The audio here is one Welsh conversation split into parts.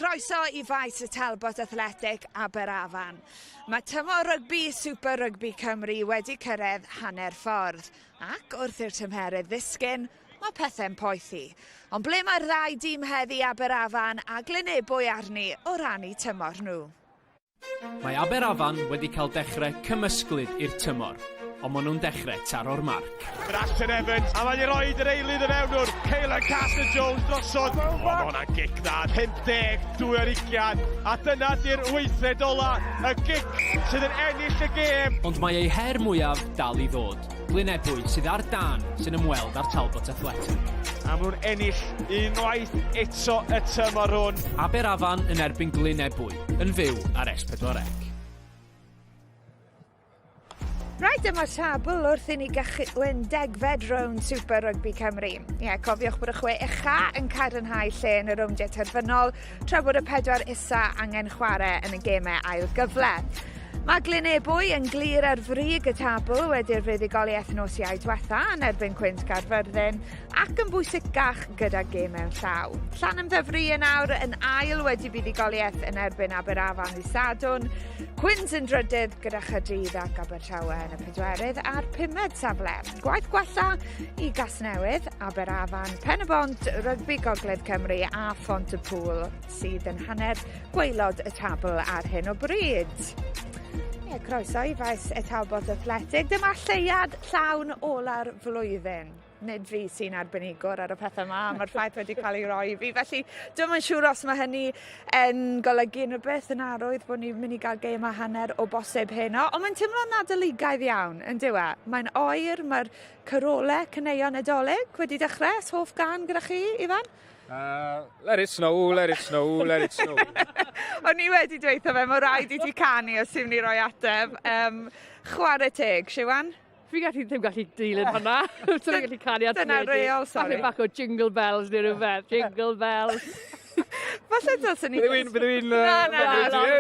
Croeso i faes y Talbot Athletic Aberafan. Mae tymor rygbi Super Rygbi Cymru wedi cyrraedd hanner ffordd, ac wrth i'r tymheredd ddisgyn, mae pethau'n poethi. Ond ble mae'r ddau dîm heddi Aberafan a Glynebwy arni o ran eu tymor nhw? Mae Aberafan wedi cael dechrau cymysglyd i'r tymor, ond maen nhw'n dechrau taro'r marc. Brashton Evans, a mae 'di roid yr eilydd y fewnwr, Caelan Carter Jones drosodd. O, ma' hwnna'n gic dda, 52 ar ugian, a dyna 'di'r weithred ola, y gic sydd yn ennill y gêm. Ond mae eu her mwyaf dal i ddod. Glyn Ebwy sydd ar dân sy'n ymweld â'r Talbot Athletic. A maen nhw'n ennill unwaith eto y tymor hwn. Aberafan yn erbyn Glyn Ebwy, yn fyw ar S4C. Reit, dyma'r tabl wrth i ni gychwyn degfed rownd Super Rugby Cymru. Ie, yeah, cofiwch bod y chwe ucha yn cadarnhau lle yn y rowndiau terfynol, tra bod y pedwar isa angen chwarae yn y gemau ail gyfle. Mae Glyn Ebwy yn glir ar frig y tabl wedi'r fuddugoliaeth nos Iau diwetha yn erbyn Cwins Gaerfyrddin ac yn bwysicach gyda gêm mewn llaw. Llanymddyfri yn awr yn ail wedi buddugoliaeth yn erbyn Aberafan ddydd Sadwrn, Cwins yn drydydd gyda Chaerdydd ac Abertawe yn y pedwerydd a'r pumed safle. Gwaith gwella i Gasnewydd, Aberafan, Pen-y-bont, Rygbi Gogledd Cymru a Phont-y-pŵl sydd yn hanner gwaelod y tabl ar hyn o bryd. Ie, croeso i faes y Talbot Athletic. Dyma lleuad llawn ola'r flwyddyn. Nid fi sy'n arbenigwr ar y pethau yma, mae'r ffaith wedi cael ei roi i fi. Felly, dwi'm yn siŵr os mae hynny yn golygu unrhyw beth yn arwydd bod ni'n mynd i gael gêm a hanner o bosib heno. Ond mae'n teimlo'n nadoligaidd iawn, yn dyw e? Mae'n oer, mae'r carolau, caneuon Nadolig wedi dechrau. Oes hoff gân gyda chi, Ifan? Let it snow, let it snow, let it snow. O'n i wedi dweud fe, mae rhaid i ti canu os ti'n mynd i roi ateb. Chwarae teg, Siwan? Fi gallu, ddim gallu dilyn hwnna. Dwi'n gallu canu ar Dyna reol, sorry. Falle bach o jingle bells neu rhywbeth. Jingle bells. Falle dylswn ni... Bydde fi'n... Na, na,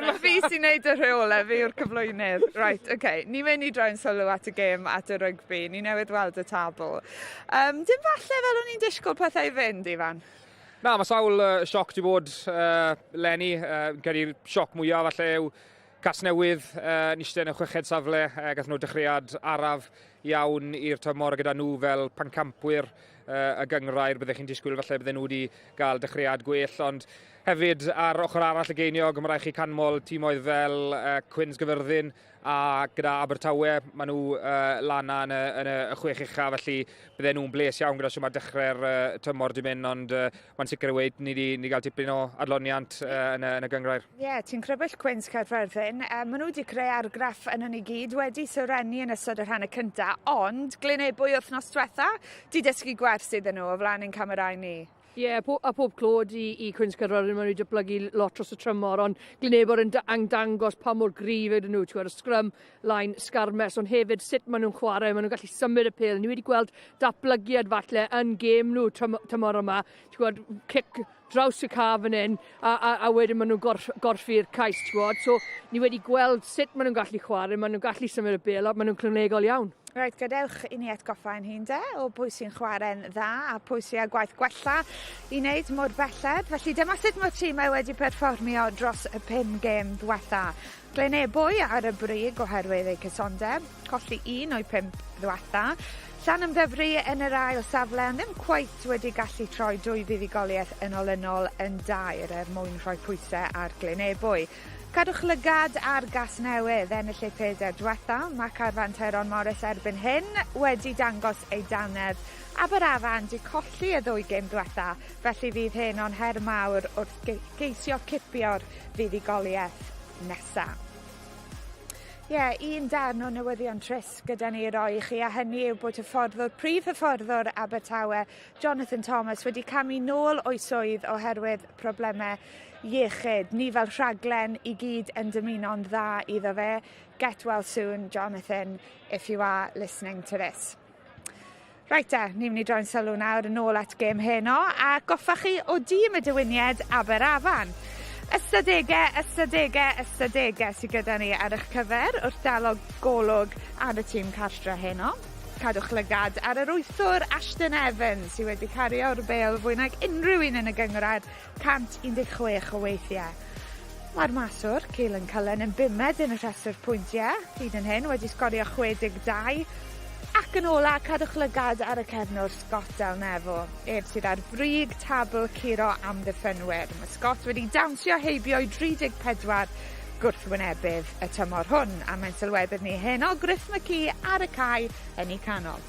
na. Fi sy'n neud y rheolau, fi yw'r cyflwynydd. Right, oce. Okay. Ni'n mynd i droi'n sylw at y gêm, at y rygbi. Ni newydd weld y tabl. Um, dim falle fel o'n i'n disgwyl pethau i fynd, Ifan? Na, mae sawl sioc 'di bod leni. Uh, credu'r sioc mwyaf falle yw Casnewydd uh, yn eistedd yn y chweched safle. Gath nhw dechreuad araf iawn i'r tymor gyda nhw fel pancampwyr uh, y gynghrair. Byddech chi'n disgwyl falle bydden nhw wedi gael dechreuad gwell, ond hefyd ar ochr arall y geiniog, mae rhaid chi canmol timoedd fel Cwins Gyfyrddin A gyda Abertawe, maen nhw uh, lan yn y, yn y, y chwech ucha, felly bydden nhw'n bles iawn gyda siwr mae dechrau'r uh, tymor di mynd, ond uh, mae'n sicr i weud, ni wedi ni gael tipyn o adloniant uh, yn, y, yn y gynghrair. Ie, yeah, ti'n crybwyll Cwins Caerfyrddin. Maen nhw wedi creu argraff yn ni gyd, wedi serennu yn ystod y rhan y cyntaf, ond Glyn Ebwy wythnos diwetha, di dysgu gwers iddyn nhw o flaen ein camerâu ni. Ie, yeah, po a pob clod i, i Cwins Caerfyrddin, maen nhw wedi datblygu lot dros y tymor, ond Glynebor yn, yn dangos pa mor gryf ydyn nhw, ti'n gweld y scrum line sgarmes, ond hefyd sut maen nhw'n chwarae, maen nhw'n gallu symud y pêl. Ni wedi gweld datblygiad falle yn gêm nhw tymor yma, ti'n gweld cic draws y ca fan hyn, a, a, a wedyn maen nhw'n gorff, gorffi'r cais, ti'n gwybod. So, ni wedi gweld sut maen nhw'n gallu chwarae, maen nhw'n gallu symud y bêl, a maen nhw'n clinigol iawn. Reit, gadewch i ni atgoffa ein hun de, o pwy sy'n chwarae'n dda a pwy sy'n â gwaith gwella i wneud mor belled. Felly dyma sut mae'r tîmau wedi perfformio dros y pum gêm ddwetha. Glyn Ebwy ar y brig oherwydd eu cysondeb, colli un o'i pump ddwetha. Llanymddyfri yn yr ail safle ond ddim cweit wedi gallu troi dwy fuddugoliaeth yn olynol yn dair er mwyn rhoi pwysau ar Glyn Ebwy. Cadwch lygad ar Gasnewydd, ennill eu pedair diwetha'. Mae carfan Tyrone Morris erbyn hyn wedi dangos eu dannedd. Aberafan 'di colli y ddwy gêm ddiwetha', felly fydd heno'n her mawr wrth geisio cipio'r fuddugoliaeth nesa'. Ie, un darn o newyddion trist gyda ni i roi i chi, a hynny yw bod hyfforddwr, prif hyfforddwr Abertawe, Jonathan Thomas wedi camu nôl o'i swydd oherwydd problemau iechyd. Ni fel rhaglen i gyd yn dymuno'n dda iddo fe. Get well soon, Jonathan, if you are listening to this. Reit te, ni'n mynd i droi'n sylw nawr yn ôl at gêm heno a goffa chi o dîm y Dewinied Aberafan. Ystadegau, ystadegau, ystadegau sydd gyda ni ar eich cyfer wrth dal o golwg ar y tîm cartre heno. Cadwch lygad ar yr wythwr Ashton Evans sydd wedi cario'r bêl fwy nag unrhyw un yn y gynghrair 116 o weithiau. Mae'r maswr, Keelan Cullen, yn bumed yn y rhestr pwyntiau, hyd yn hyn wedi sgorio 62, ac yn ola, cadwch lygad ar y cefnwr Scott Del Nevo, ef sydd ar brig tabl curo amddiffynwyr. Mae Scott wedi dawnsio heibio i 34 gwrthwynebydd y tymor hwn, a mae'n sylwebydd ni heno, Griff McKee ar y cae yn ei canol.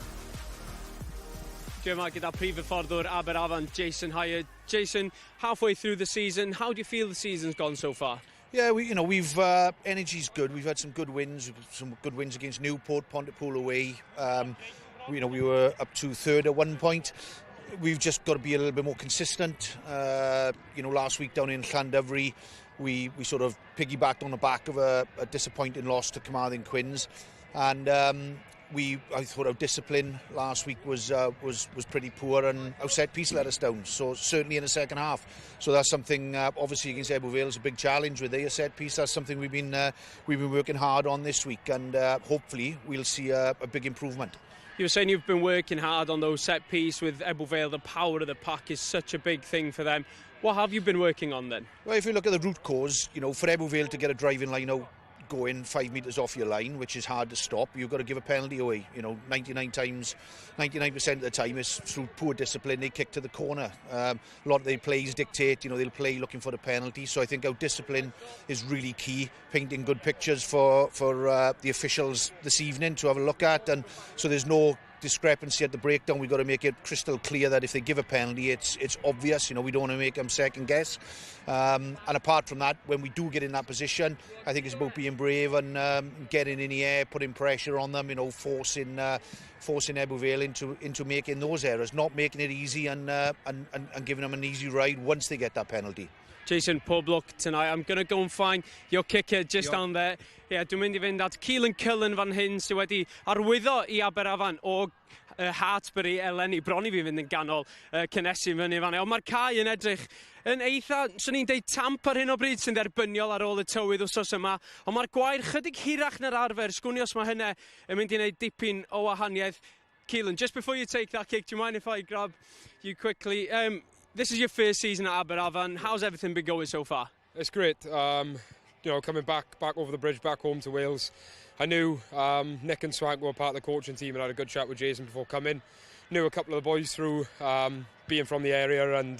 Dwi yma gyda prif hyfforddwr Aberafan, Jason Hire. Jason, halfway through the season, how do you feel the season's gone so far? Yeah, we, you know, we've energy's good. We've had some good wins, some good wins against Newport, Pontypool away. You know, we were up to third at one point. We've just got to be a little bit more consistent. Last week down in Llandovery, we sort of piggybacked on the back of a disappointing loss to Carmarthen Quins, and I thought our discipline last week was pretty poor, and our set piece let us down. So certainly in the second half. So that's something obviously against Ebbw Vale is a big challenge with their set piece. That's something we've been working hard on this week, and hopefully we'll see a big improvement. You were saying you've been working hard on those set piece with Ebbw Vale. The power of the pack is such a big thing for them. What have you been working on then? Well, if you look at the root cause, for Ebbw Vale to get a driving line out going 5 metres off your line, which is hard to stop, you've got to give a penalty away. 99 times, 99% of the time it's through poor discipline, they kick to the corner. A lot of their plays dictate, they'll play looking for the penalty. So I think our discipline is really key, painting good pictures for the officials this evening to have a look at. And so there's no discrepancy at the breakdown. We've got to make it crystal clear that if they give a penalty, it's obvious. We don't want to make them second guess. And apart from that, when we do get in that position, I think it's about being brave and getting in the air, putting pressure on them. Forcing Ebbw Vale into making those errors, not making it easy and giving them an easy ride once they get that penalty. Jason, pob lwc tonight. I'm going to go and find your kicker just down there. Yeah, dwi'n mynd i fynd at Keelan Cullen fan hyn sydd wedi arwyddo i Aberafan o Hartbury eleni. Bron i fi fynd yn ganol cynnesu fyny fan. Ond mae'r cae yn edrych yn eitha, swn i'n deud tamp ar hyn o bryd sy'n dderbyniol ar ôl y tywydd wsos yma. Ond mae'r gwair chydig hirach na'r arfer. Sgwn i os mae hynny yn mynd i wneud dipyn o wahaniaeth. Keelan, just before you take that kick, do you mind if I grab you quickly? This is your first season at Aberafan. How's everything been going so far? It's great. Coming back over the bridge, back home to Wales. I knew Nick and Swank were part of the coaching team and I had a good chat with Jason before coming. Knew a couple of the boys through being from the area and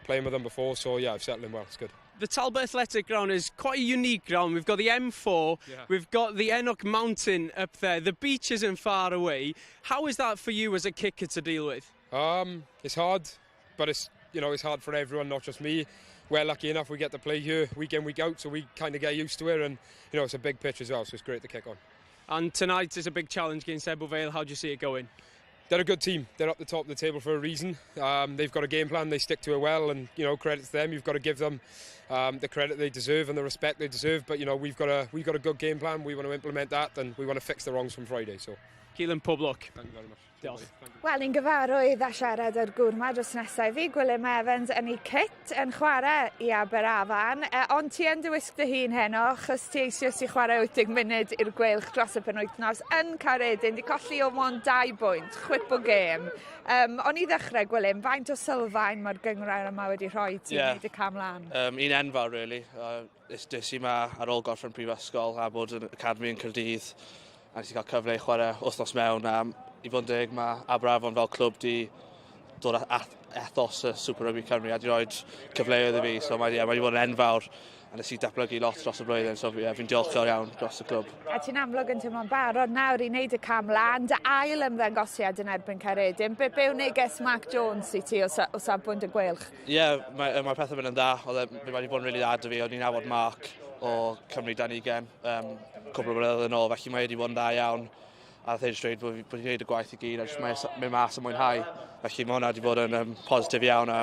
playing with them before. So yeah, I've settled in well. It's good. The Talbot Athletic Ground is quite a unique ground. We've got the M4, we've got the Enoch Mountain up there. The beach isn't far away. How is that for you as a kicker to deal with? It's hard, but it's you know it's hard for everyone, not just me. We're lucky enough we get to play here week in, week out, so we kind of get used to it, and it's a big pitch as well, so it's great to kick on. And tonight is a big challenge against Ebbw Vale. How do you see it going? They're a good team. They're up the top of the table for a reason. They've got a game plan. They stick to it well, and credit to them. You've got to give them the credit they deserve and the respect they deserve. But we've got a good game plan. We want to implement that, and we want to fix the wrongs from Friday. So, Keelan, pob lwc. Thank you very much. Diolch. Wel, ni'n gyfarwydd â siarad â'r gŵr 'ma dros nesaf i fi, Gwilym Evans yn ei kit yn chwarae i Aberafan. Ond ti yn dy wisg dy hun heno, achos ti eisoes i chwarae 80 munud i'r Gweilch dros y penwythnos yn Caeredin, di colli o mond 2 bwynt, chwip o gêm. Ond i ddechrau, Gwilym, faint o sylfaen mae'r gynghrair yma wedi rhoi ti wneud y cam lan? Un enfawr, really. Des i 'ma ar ôl gorffen prifysgol a bod yn academy yn Caerdydd. A nes i cael cyfle i chwarae wythnos mewn a i fod yn deg mae Aberafan fel clwb di dod at ethos y Super Rugby Cymru a di rhoi cyfleoedd i fi. So mae, yeah, mae wedi bod yn enfawr a nes i datblygu lot dros y blwyddyn. So yeah, fi'n diolchgar iawn dros y clwb. A ti'n amlwg yn teimlo'n barod nawr i wneud y cam lan, dy ail ymddangosiad yn erbyn Caeredin. Be yw neges Mark Jones i ti o safbwynt y Gweilch? Ie, yeah, mae pethau mynd yn dda. Oedd e, mae wedi bod yn rili dda 'da fi. O'n i'n nabod Mark o Cymru dan 20 cwpl o blynyddoedd yn ôl, felly mae wedi bod yn dda iawn. A nath e jyst dweud bod fi'n gwneud y gwaith i gyd a jyst mynd mas a mwynhau. Felly mae hwnna wedi bod yn positif iawn a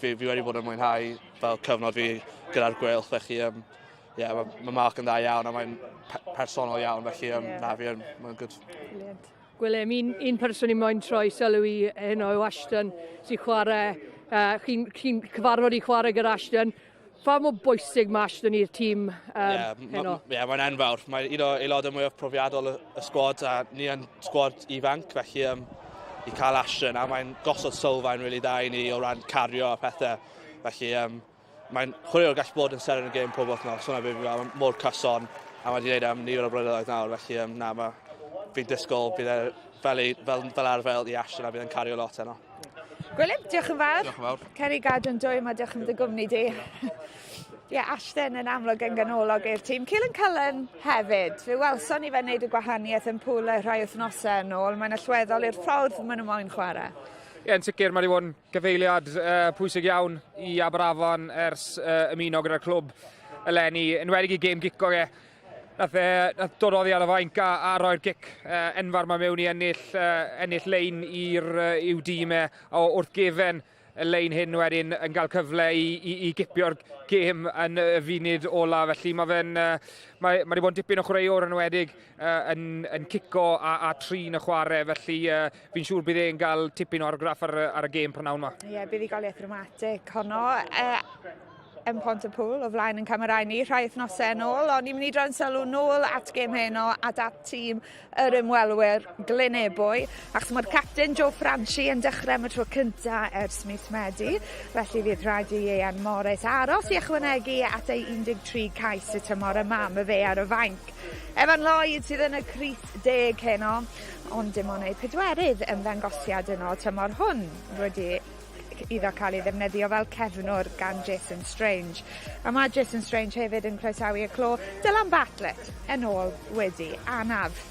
fi wedi bod yn mwynhau fel cyfnod fi gyda'r Gweilch. Felly yeah, mae Mark yn dda iawn a mae'n personol iawn, felly na fi yn, mae'n good. Brilliant. Gwilym, un person i moyn troi sylw i hyn o Ashton sy'n chwarae, chi'n cyfarfod i chwarae gyda Ashton. Pa mor bwysig mae Ashton i'r tîm um, yeah, heno? Ie, yeah, mae'n enfawr. Mae'n un o aelodau mwyaf profiadol y, y sgwad a ni yn sgwad ifanc, felly um, i cael Ashton a mae'n gosod sylfaen really dda i ni o ran cario a pethau. Felly um, mae'n chwaraewr gallu bod yn seren y gêm pob wythnos, hwnna beth fi'n meddwl, mor cyson a mae wedi gwneud am nifer o blynyddoedd nawr, felly um, na, mae, fi'n disgwyl bydd e fel, fel, fel arfer i Ashton a bydd e'n cario lot heno. Gwilym, diolch yn fawr. Diolch yn fawr. Cer i gadw'n dwym a diolch am dy gwmni di. Ie, yeah, Ashton yn amlwg yn ganolog i'r tîm. Keelan Cullen hefyd. Fe welson ni fe'n neud y gwahaniaeth yn pŵl y rhai wythnosau yn ôl. Mae'n allweddol i'r ffordd maen nhw moyn chwarae. Ie, yn sicr, mae wedi bod yn gyfeiliad uh, pwysig iawn i Aberafan ers uh, ymuno gyda'r clwb eleni, enwedig i gêm gico e. Nath e nath dod oddi ar y fainc a, a roi'r gic uh, enfawr ma mewn i ennill, uh, ennill lein i'r uh, i'w dîm e o, wrth gefen y lein hyn wedyn yn cael cyfle i, i, i gipio'r gêm yn y funud ola. Felly mae fe'n uh, mae, mae wedi bod yn dipyn o chwaraewr yn enwedig uh, yn, yn cico a, a trin y chwarae. Felly uh, fi'n siŵr bydd e'n cael tipyn o argraff ar, ar y gêm prynawn yma. Ie, yeah, buddugoliaeth dramatig honno. Uh, yn Pont-y-pŵl o flaen yn camerau ni rhai wythnosau yn ôl, ond ni'n mynd i droi'n sylw nôl at gêm heno a dat tîm yr ymwelwyr Glyn Ebwy, achos mae'r capten Joe Franchi yn dechrau am y tro cyntaf ers mis Medi, felly fydd rhaid i Ieuan Morris aros i ychwanegu at ei 13 cais y tymor yma, mae fe ar y fainc. Evan Lloyd sydd yn y crys deg heno, ond dim ond ei pedwerydd ymddangosiad yno tymor hwn wedi iddo cael ei ddefnyddio fel cefnwr gan Jason Strange. A mae Jason Strange hefyd yn croesawu y clo Dylan Bartlett yn ôl wedi anaf.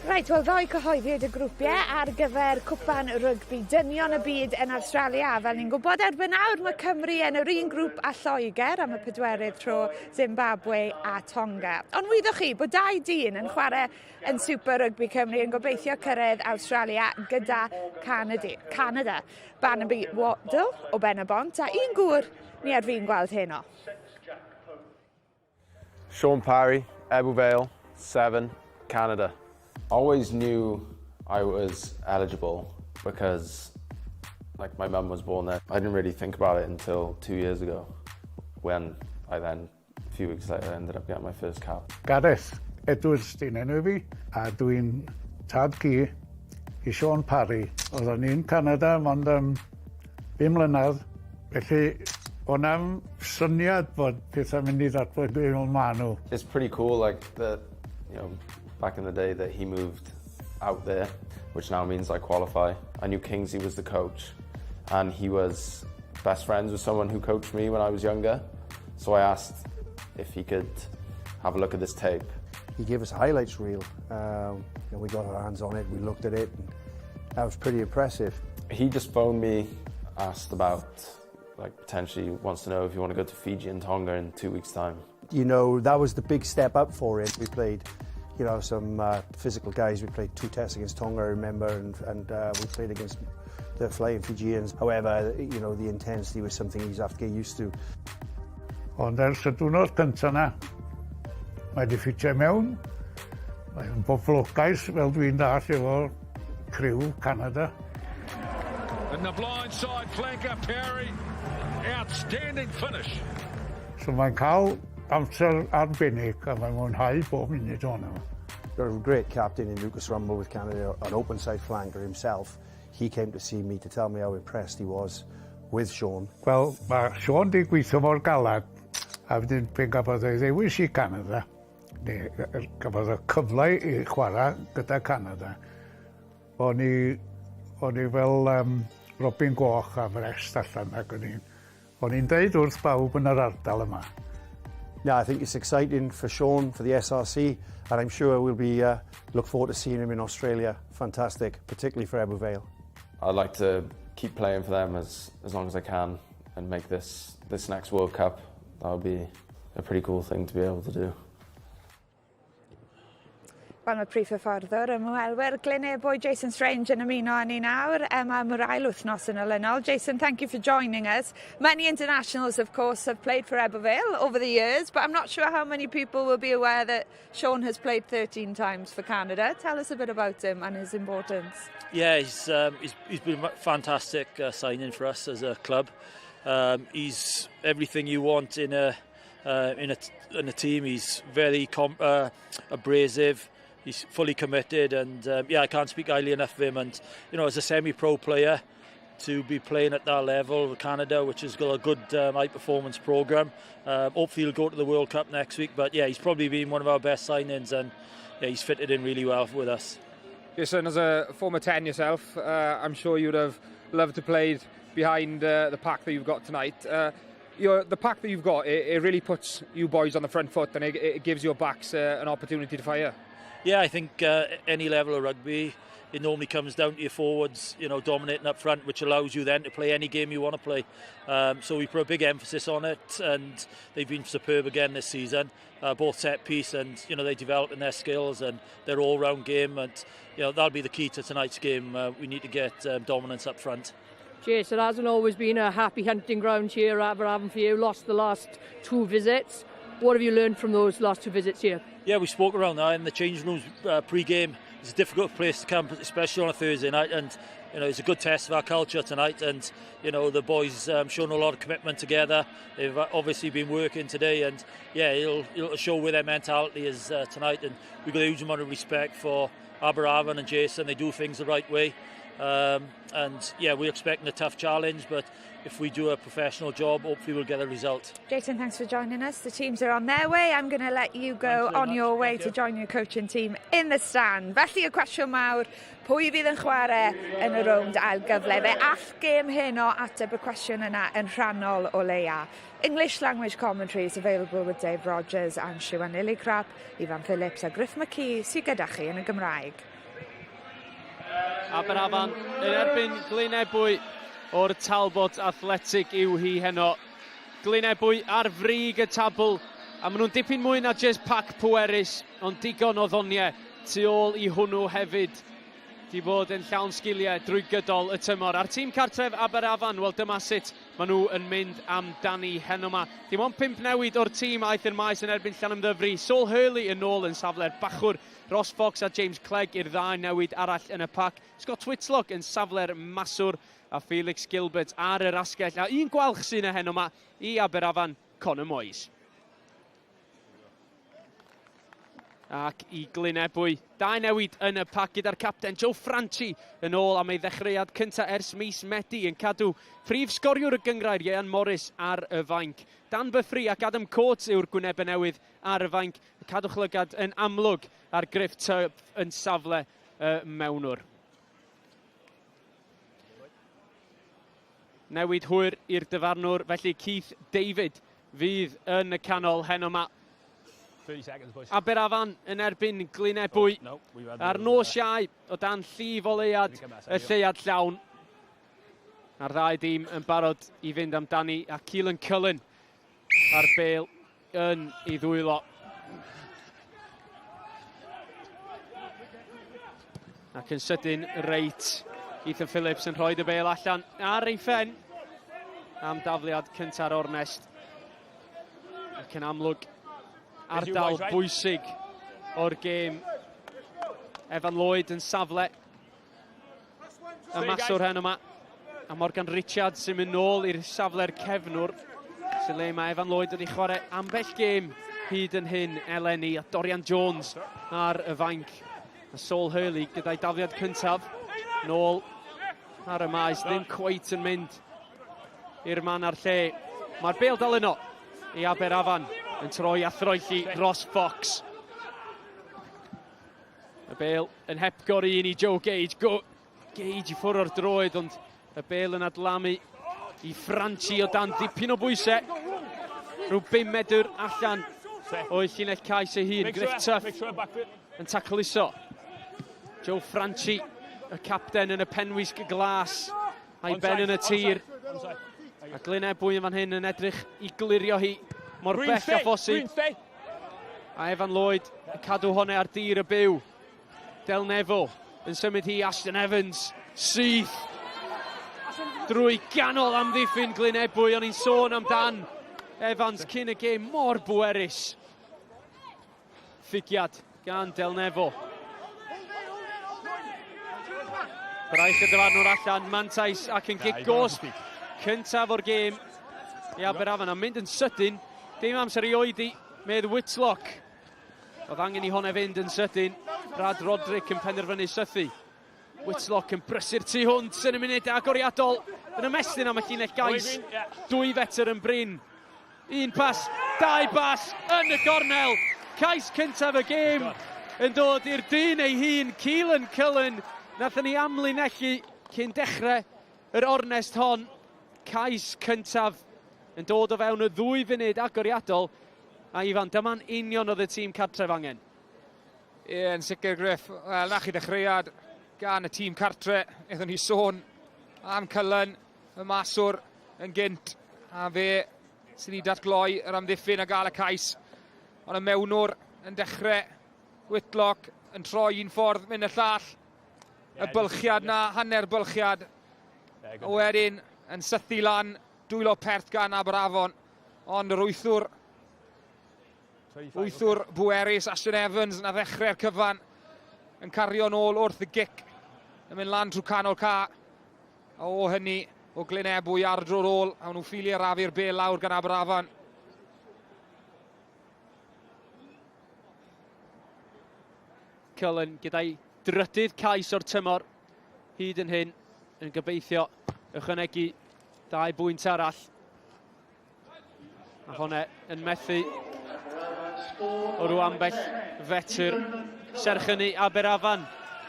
Reit, wel ddoe cyhoeddwyd y grwpiau ar gyfer cwpan rygbi dynion y byd yn Awstralia. Fel ni'n gwybod erbyn nawr mae Cymru yn yr un grŵp â Lloegr am y pedwerydd tro Zimbabwe a Tonga. Ond wyddoch chi bod dau dyn yn chwarae yn Super Rugby Cymru yn gobeithio cyrraedd Awstralia gyda Canada. Canada. Barnaby Waddle o Ben y Bont a un gŵr ni ar fin gweld heno. Sean Parry, Ebbw Vale, 7, Canada. Always knew I was eligible because like my mum was born there. I didn't really think about it until two years ago when I then a few weeks later ended up getting my first cap. Gareth Edwards di'n enw fi, a dwi'n tad ci i Sean Parry. Oedden ni'n Canada mond am bum mlynedd, felly o'n am syniad bod pethau'n mynd i ddatblygu fel maen nhw. It's pretty cool like that, you know, back in the day that he moved out there, which now means I qualify. I knew Kingsley was the coach and he was best friends with someone who coached me when I was younger. So I asked if he could have a look at this tape. He gave us a highlights reel. You know, we got our hands on it, we looked at it, and that was pretty impressive. He just phoned me, asked about, like, potentially wants to know if you want to go to Fiji and Tonga in two weeks' time. You know, that was the big step up for him. We played, you know, some physical guys. We played two tests against Tonga, I remember, and, and we played against the Flying Fijians. However, you know, the intensity was something he's have to get used to. Ond ers y diwrnod cyntaf na, mae wedi ffitio mewn. Mae'n boblogaidd, fel dwi'n dall, efo criw Canada. And the blind side flanker, Parry, outstanding finish. So mae'n cael amser arbennig a mae'n mwynhau bob munud ohono fo. Got a great captain in Lucas Rumble with Canada, an open side flanker himself. He came to see me to tell me how impressed he was with Sean. Wel, mae Sean di gweithio mor galad, a wedyn pan gafodd ei ddewis i Canada, neu gafodd y cyfle i chwarae gyda Canada, o'n i, o'n i fel um, Robin Goch a frest allan ac o'n i'n o'n i'n deud wrth bawb yn yr ardal yma. Yeah, I think it's exciting for Sean, for the SRC, and I'm sure we'll be look forward to seeing him in Australia. Fantastic, particularly for Ebbw Vale. I'd like to keep playing for them as, as long as I can and make this, this next World Cup. That would be a pretty cool thing to be able to do. Wel, mae prif hyfforddwr ymwelwyr Glyn Ebwy Jason Strange yn ymuno â ni nawr am yr ail wythnos yn olynol. Jason, thank you for joining us. Many internationals, of course, have played for Ebbw Vale over the years, but I'm not sure how many people will be aware that Sean has played 13 times for Canada. Tell us a bit about him and his importance. Yeah, he's, um, he's, he's been a fantastic signing for us as a club. Um, he's everything you want in a in a in a team. He's very abrasive. He's fully committed, and yeah, I can't speak highly enough of him. And as a semi-pro player, to be playing at that level with Canada, which has got a good high performance program. Hopefully he'll go to the World Cup next week. But yeah, he's probably been one of our best signings, and yeah, he's fitted in really well with us. Jason, as a former 10 yourself, I'm sure you'd have loved to play behind the pack that you've got tonight. The pack that you've got, it really puts you boys on the front foot and it gives your backs an opportunity to fire. Yeah, I think any level of rugby, it normally comes down to your forwards dominating up front, which allows you then to play any game you want to play. So we put a big emphasis on it, and they've been superb again this season. Both set piece and they developing their skills and their all-round game, and that'll be the key to tonight's game. We need to get dominance up front. Jace, it hasn't always been a happy hunting ground here at Aberafan for you. Lost the last two visits. What have you learned from those last two visits here? Yeah, we spoke around that in the change rooms pre-game. It's a difficult place to come, especially on a Thursday night, and it's a good test of our culture tonight. And the boys shown a lot of commitment together. They've obviously been working today, and yeah, it'll show where their mentality is tonight. And we've got a huge amount of respect for Aberafan and Jason. They do things the right way. And yeah, we're expecting a tough challenge, but if we do a professional job, hopefully we'll get a result. Jason, thanks for joining us. The teams are on their way. I'm going to let you go on much. Your way Thank to you. Join your coaching team in the stand. Felly y cwestiwn mawr, pwy fydd yn chwarae yn y rownd ail gyfle? Fe all gêm heno ateb y cwestiwn yna yn rhannol o leia. English language commentary is available with Dave Rogers and Siwan Lillicrap, Ifan Phillips a Griff McKee sydd gyda chi yn y Gymraeg. Aberafan yn erbyn Glynebwy o'r Talbot Athletic yw hi heno. Glynebwy ar frig y tabl a maen nhw'n dipyn mwy na just pac pwerus, ond digon o ddoniau tu ôl i hwnnw hefyd. Di bod yn llawn sgiliau drwy gydol y tymor. A'r tîm cartref Aberafan, wel dyma sut maen nhw yn mynd amdani heno yma. Dim ond pump newid o'r tîm aeth i'r maes yn erbyn Llanymddyfri. Saul Hurley yn ôl yn safle'r bachwr. Ross Fox a James Clegg i'r ddau newid arall yn y pac. Scott Whitlock yn safle'r maswr a Felix Gilbert ar yr asgell. A un gwalch sy'n y heno yma i Aberafan, Conor Moyes. Ac i Glynebwy. Dau newid yn y pac gyda'r capten Joe Franchi yn ôl am ei ddechreuad cyntaf ers mis Medi yn cadw prif sgoriwr y gyngrair Ian Morris ar y fainc. Dan Buffrey ac Adam Coates yw'r gwynebau newydd ar y fainc. Cadwch lygad yn amlwg ar Griff Tuff yn safle y mewnwr. Newid hwyr i'r dyfarnwr, felly Keith David fydd yn y canol heno yma. 30 seconds, boys. Aberafan yn erbyn Glynebwy Oh, no, ar nos Iau o dan llif oleuad y lleuad llawn. A'r ddau dîm yn barod i fynd amdani a Keelan Cullen ar bêl yn ei ddwylo. Ac yn sydyn reit, Ethan Phillips yn rhoi y bêl allan ar ei phen am dafliad cynta'r ornest. Ac yn amlwg ardal bwysig o'r gêm. Evan Lloyd yn safle y maswr heno yma. A Morgan Richards sy'n mynd nôl i'r safle'r cefnwr. Sy'n le mae Evan Lloyd wedi chwarae ambell gêm hyd yn hyn eleni. A Dorian Jones ar y fainc. A Saul Hurley gyda'i dafliad cyntaf. Nôl ar y maes, ddim cweit yn mynd i'r man a'r lle. Mae'r bêl dal yno i Aberafan yn troi a throelli Ross Fox. Y bêl yn hepgor un i Joe Gage. Go Gage i ffwrdd o'r droed, ond y bêl yn adlamu i Franchi o dan dipyn o bwysau. Rhyw 5 medr allan o'i llinell cais ei hun. Griff Tuff yn tacluso. Joe Franchi, y capten yn y penwisg glas, a'i ben yn y tir. A Glynebwy yn fan hyn yn edrych i glirio hi mor bell â phosib. A Evan Lloyd yn cadw hwnna ar dir y byw. Del Nefo yn symud hi Ashton Evans. Syth drwy ganol amddiffyn Glynebwy. O'n i'n sôn amdan Evans cyn y gêm mor bwerus. Ffigiad gan Del Nefo. Braich y dyfarnwr allan, mantais ac yn gic gosb cyntaf o'r gêm. i Aberafan a mynd yn sydyn. Dim amser i oedi, medd Whitlock. Oedd angen i hwnna fynd yn sydyn. Brad Roderick yn penderfynu sythu. Whitlock yn brysur tu hwnt yn y munud agoriadol. Yn ymestyn am y llinell gais. 2 fetr yn brin. Un pas, dau bas yn y gornel. Cais cyntaf y gêm yn dod i'r dyn ei hun, Keelan Cullen. Nathon ni amlinellu cyn dechrau yr ornest hon. Cais cyntaf yn dod o fewn y ddwy funud agoriadol. A Ifan, dyma'n union oedd y tîm cartref angen. Ie, yn sicr, Griff. Wel, na chi ddechreuad gan y tîm cartre. Wnaethon ni sôn am Cullen, y maswr yn gynt, a fe sydd wedi datgloi yr amddiffyn a gael y cais. Ond y mewnwr yn dechrau, Whitlock yn troi un ffordd, mynd y llall. Y bylchiad na, hanner bylchiad. A wedyn yn sythu lan, dwylo pert gan Aberafon. Ond yr wythwr, wythwr bwerus Ashton Evans na ddechrau'r cyfan yn cario nôl wrth y gic yn mynd lan trwy canol ca. A o hynny, o Glynebwy ar dro'r ôl, a nhw'n ffili arafu'r bel lawr gan Aberafan. Cullen gyda'i drydydd cais o'r tymor hyd yn hyn yn gobeithio ychwanegu dau bwynt arall. A hwnna yn methu o rhyw ambell fetr. Serch hynny, Aberafan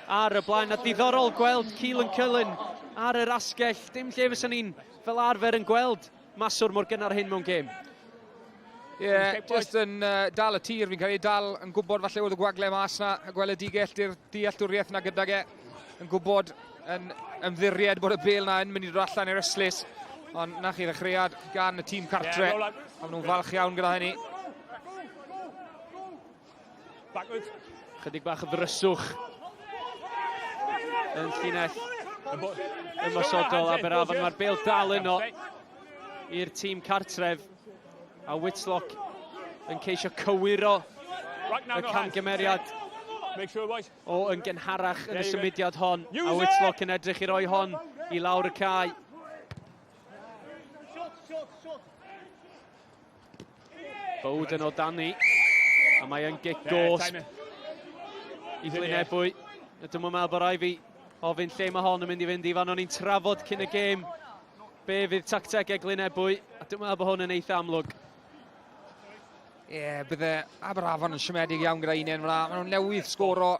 ar y blaen. A diddorol gweld Keelan Cullen ar yr asgell. Dim lle fysa ni'n fel arfer yn gweld maswr mor gynnar hyn mewn gêm. Ie, yeah, just yn uh, dal y tir fi'n credu, dal yn gwybod falle oedd y gwagle mas na, y gweledigaeth, di'r dealltwriaeth na gydag e, yn gwybod yn ymddiried bod y bel na yn mynd i ddod allan i'r ystlys. Ond na chi ddechreuad gan y tîm cartre. Yeah, a maen nhw'n falch iawn gyda hynny. Backwards. Chydig bach o ddryswch yn llinell ymosodol Aberafan. Mae'r bel dal yno i'r tîm cartref. A Whitlock yn ceisio cywiro y camgymeriad o yn gynharach yn y symudiad hon. A Whitlock yn edrych i roi hon i lawr y cae. Bowden o dani. A mae yn gic gosb i Glynebwy. Dwi'm yn meddwl bod rai fi ofyn lle mae hon yn mynd i fynd i fan o'n i'n trafod cyn y gêm be fydd tactegau Glynebwy a dwi'n meddwl bod hwn yn eitha amlwg. Ie, yeah, bydde Aberafan yn siomedig iawn gyda un fyna. Maen nhw'n newydd sgoro,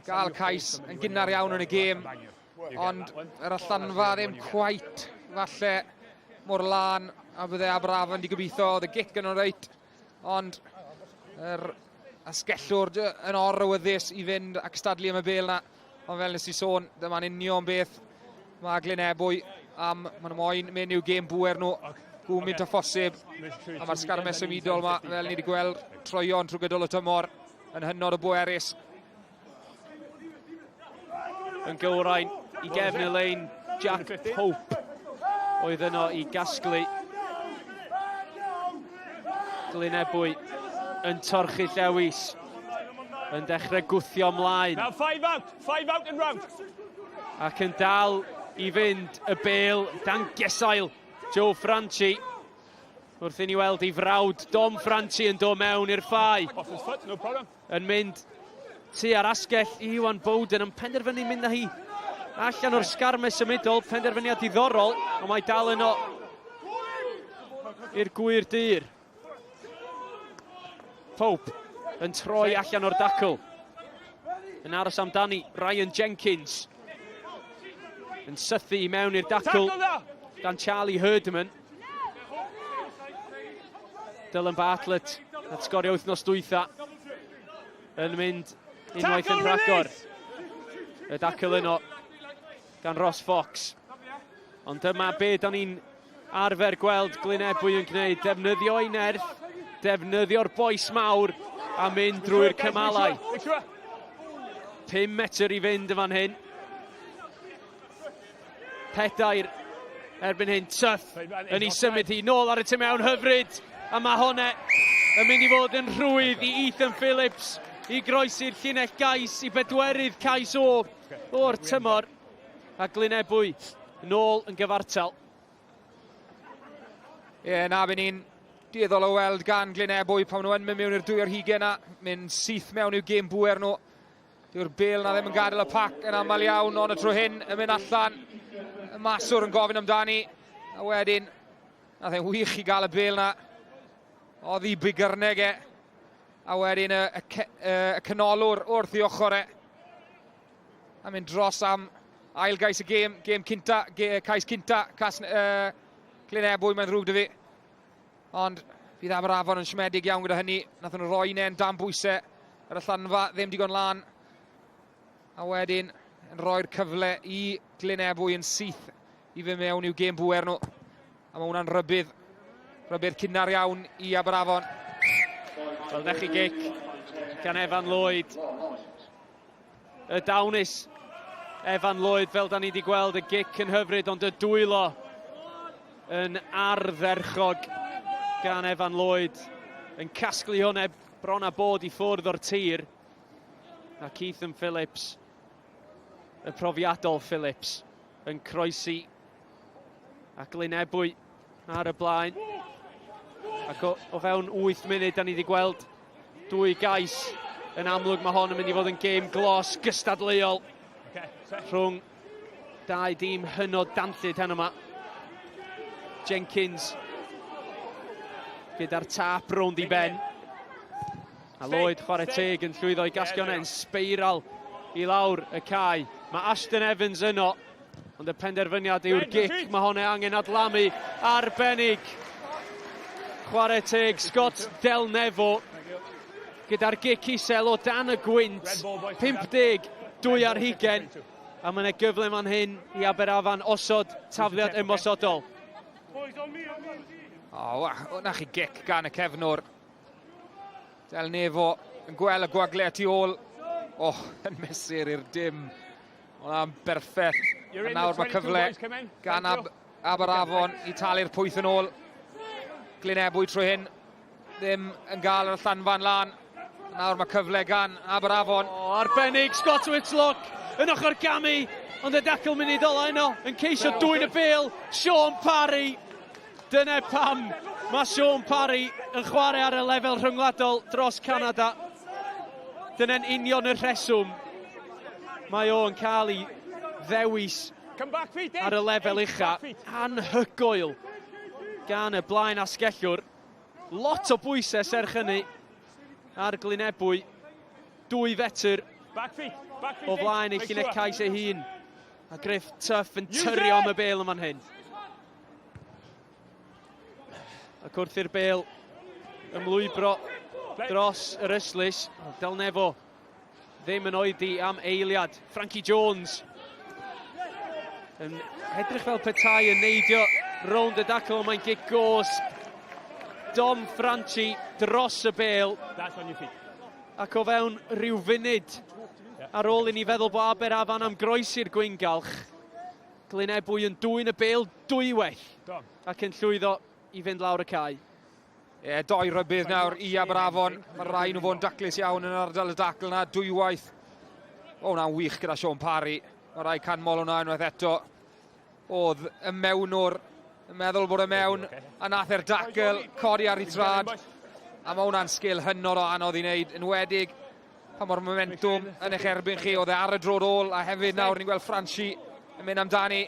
gael cais yn gynnar iawn yn y gêm. Ond yr allanfa ddim cwait falle mor lân a bydde Aberafan di gobeithio. Oedd y gic yn reit, ond yr asgellwr yn or-awyddus i fynd ac stadlu am y bel na. Ond fel nes i sôn, dyma'n union beth mae Glyn Ebwy am, maen nhw moyn mynd i'w gêm bŵer nhw gwmynt okay. â phosib. A mae'r sgarmes symudol yma, fel ni wedi gweld, troion trwy gydol y tymor, yn hynod o bwerus. Yn gywrain i gefn y lein, Jack Pope oedd yno i gasglu. Glyn Ebwy yn torchi llewis yn dechrau gwthio ymlaen. Now five out, five out and round. Ac yn dal i fynd y bel dan gesail Joe Franchi. Wrth i ni weld ei frawd Dom Franchi yn dod mewn i'r ffau. Off his foot, no problem. Yn mynd tu ar asgell i Iwan Bowden yn penderfynu mynd â hi allan o'r sgarme symudol, penderfyniad diddorol, ond mae dal yno i'r gwir dir. Pope yn troi allan o'r dacl. Yn aros amdani, Ryan Jenkins. Yn sythu i mewn i'r dacl gan Charlie Herdman. Dylan Bartlett at sgorio wythnos dwytha yn mynd unwaith yn rhagor. Y dacl yno gan Ross Fox. Ond dyma be da ni'n arfer gweld Glyn Ebwy yn gwneud. Defnyddio ei nerth, defnyddio'r boes mawr a mynd drwy'r cymalau. 5 metr i fynd yn fan hyn. Pedair erbyn hyn, Tuff yn ei symud hi nôl ar y tu mewn hyfryd. A mae hwnna yn mynd i fod yn rhwydd i Ethan Phillips i groesi'r llinell gais i bedwerydd cais o o'r tymor. A Glyn Ebwy nôl yn gyfartal. Ie, yeah, na, fe ni'n dueddol o weld gan Glynebwy pan nhw yn mynd mewn i'r dwy ar hugen na, mynd syth mewn i'w gêm bwer nhw. Dyw'r bel na ddim yn gadael y pac yn aml iawn, ond y tro hyn yn mynd allan. Y maswr yn gofyn amdani, a wedyn, nath e'n wych i gael y bel na. Oddi bigyrneg e, a wedyn y, y, y, y canolwr wrth i ochr e. A mynd dros am ail gais y gêm, gêm cynta, ge, cais cynta, cas, Glyn Ebwy, mae'n ddrwg dy fi. Ond bydd Aberafon yn siomedig iawn gyda hynny. Nath nhw roi ne'n dan bwysau ar y llanfa, ddim digon lan. A wedyn yn rhoi'r cyfle i Glyn Ebwy yn syth i fy mewn i'w gêm bwer nhw. A mae hwnna'n rhybudd, rhybudd cynnar iawn i Aberafon. Wel, na chi gic gan Evan Lloyd. Y dawnus Evan Lloyd, fel da ni wedi gweld, y gic yn hyfryd, ond y dwylo yn ardderchog gan Evan Lloyd yn casglu hwnna bron a bod i ffwrdd o'r tir. A Keithan Phillips, y profiadol Phillips, yn croesi a Glynebwy ar y blaen. Ac o, o fewn 8 munud, da ni wedi gweld dwy gais. Yn amlwg mae hon yn mynd i fod yn gêm glos gystadleuol rhwng dau dîm hynod danllyd heno yma. Jenkins gyda'r tap rownd i ben. A Lloyd chwarae teg yn llwyddo i gasgio hwnna yn sbeiral i lawr y cae. Mae Ashton Evans yno, ond y penderfyniad yw'r gic. Mae hwnna angen adlamu arbennig. Chwarae teg Scott Del Nevo gyda'r gic isel o dan y gwynt. 52 ar hugen. A mae yna gyfle man hyn i Aberafan osod tafliad ymosodol. O, oh, na chi gic gan y cefnwr. Del Nevo yn gweld y gwagle tu ôl. O, oh, yn mesur i'r dim. Hwna'n berffaith. A nawr mae cyfle gan Ab Aberafon i talu'r pwyth yn ôl. Glyn Ebwy trwy hyn. Ddim yn gael yr allanfa'n lan. Nawr mae cyfle gan Aberafon. O, arbennig, Scott Whitlock yn ochr gamu, ond y dacl munud ola yno yn ceisio dwyn y bêl. Sean Parry. Dyna pam mae Sean Parry yn chwarae ar y lefel rhyngwladol dros Canada. Dyna'n union y rheswm mae o'n cael ei ddewis ar y lefel ucha. Anhygoel gan y blaen asgellwr. Lot o bwysau serch hynny ar Glynebwy. 2 fetr o flaen ei llinell cais ei hun. A Griff Tuff yn tyrio am y bêl yn fan hyn. Ac wrth i'r bêl ymlwybro dros yr ystlys, Del Nefo ddim yn oedi am eiliad. Frankie Jones yn edrych fel petai yn neidio rownd y dacl, ond mae'n gic gosb. Dom Franchi dros y bêl. Ac o fewn rhyw funud ar ôl i ni feddwl bod Aberafan am groesi'r gwyngalch, Glyn Ebwy yn dwyn y bêl dwywaith ac yn llwyddo i fynd lawr y cae. Ie, yeah, doi rybudd nawr i Aberafon. Mae rhai nhw fod yn daclus iawn yn ardal y dacl na, dwywaith. O, hwnna'n wych gyda Sean Parry. Mae rhai canmol hwnna unwaith eto. Oedd y mewnwr yn meddwl bod y mewn, a nath e'r dacl, codi ar ei trad. A mae hwnna'n sgil hynod o anodd i wneud, enwedig pa mor momentum yn eich erbyn chi. Oedd e ar y drod ôl, a hefyd nawr ni'n gweld Franchi yn mynd amdani.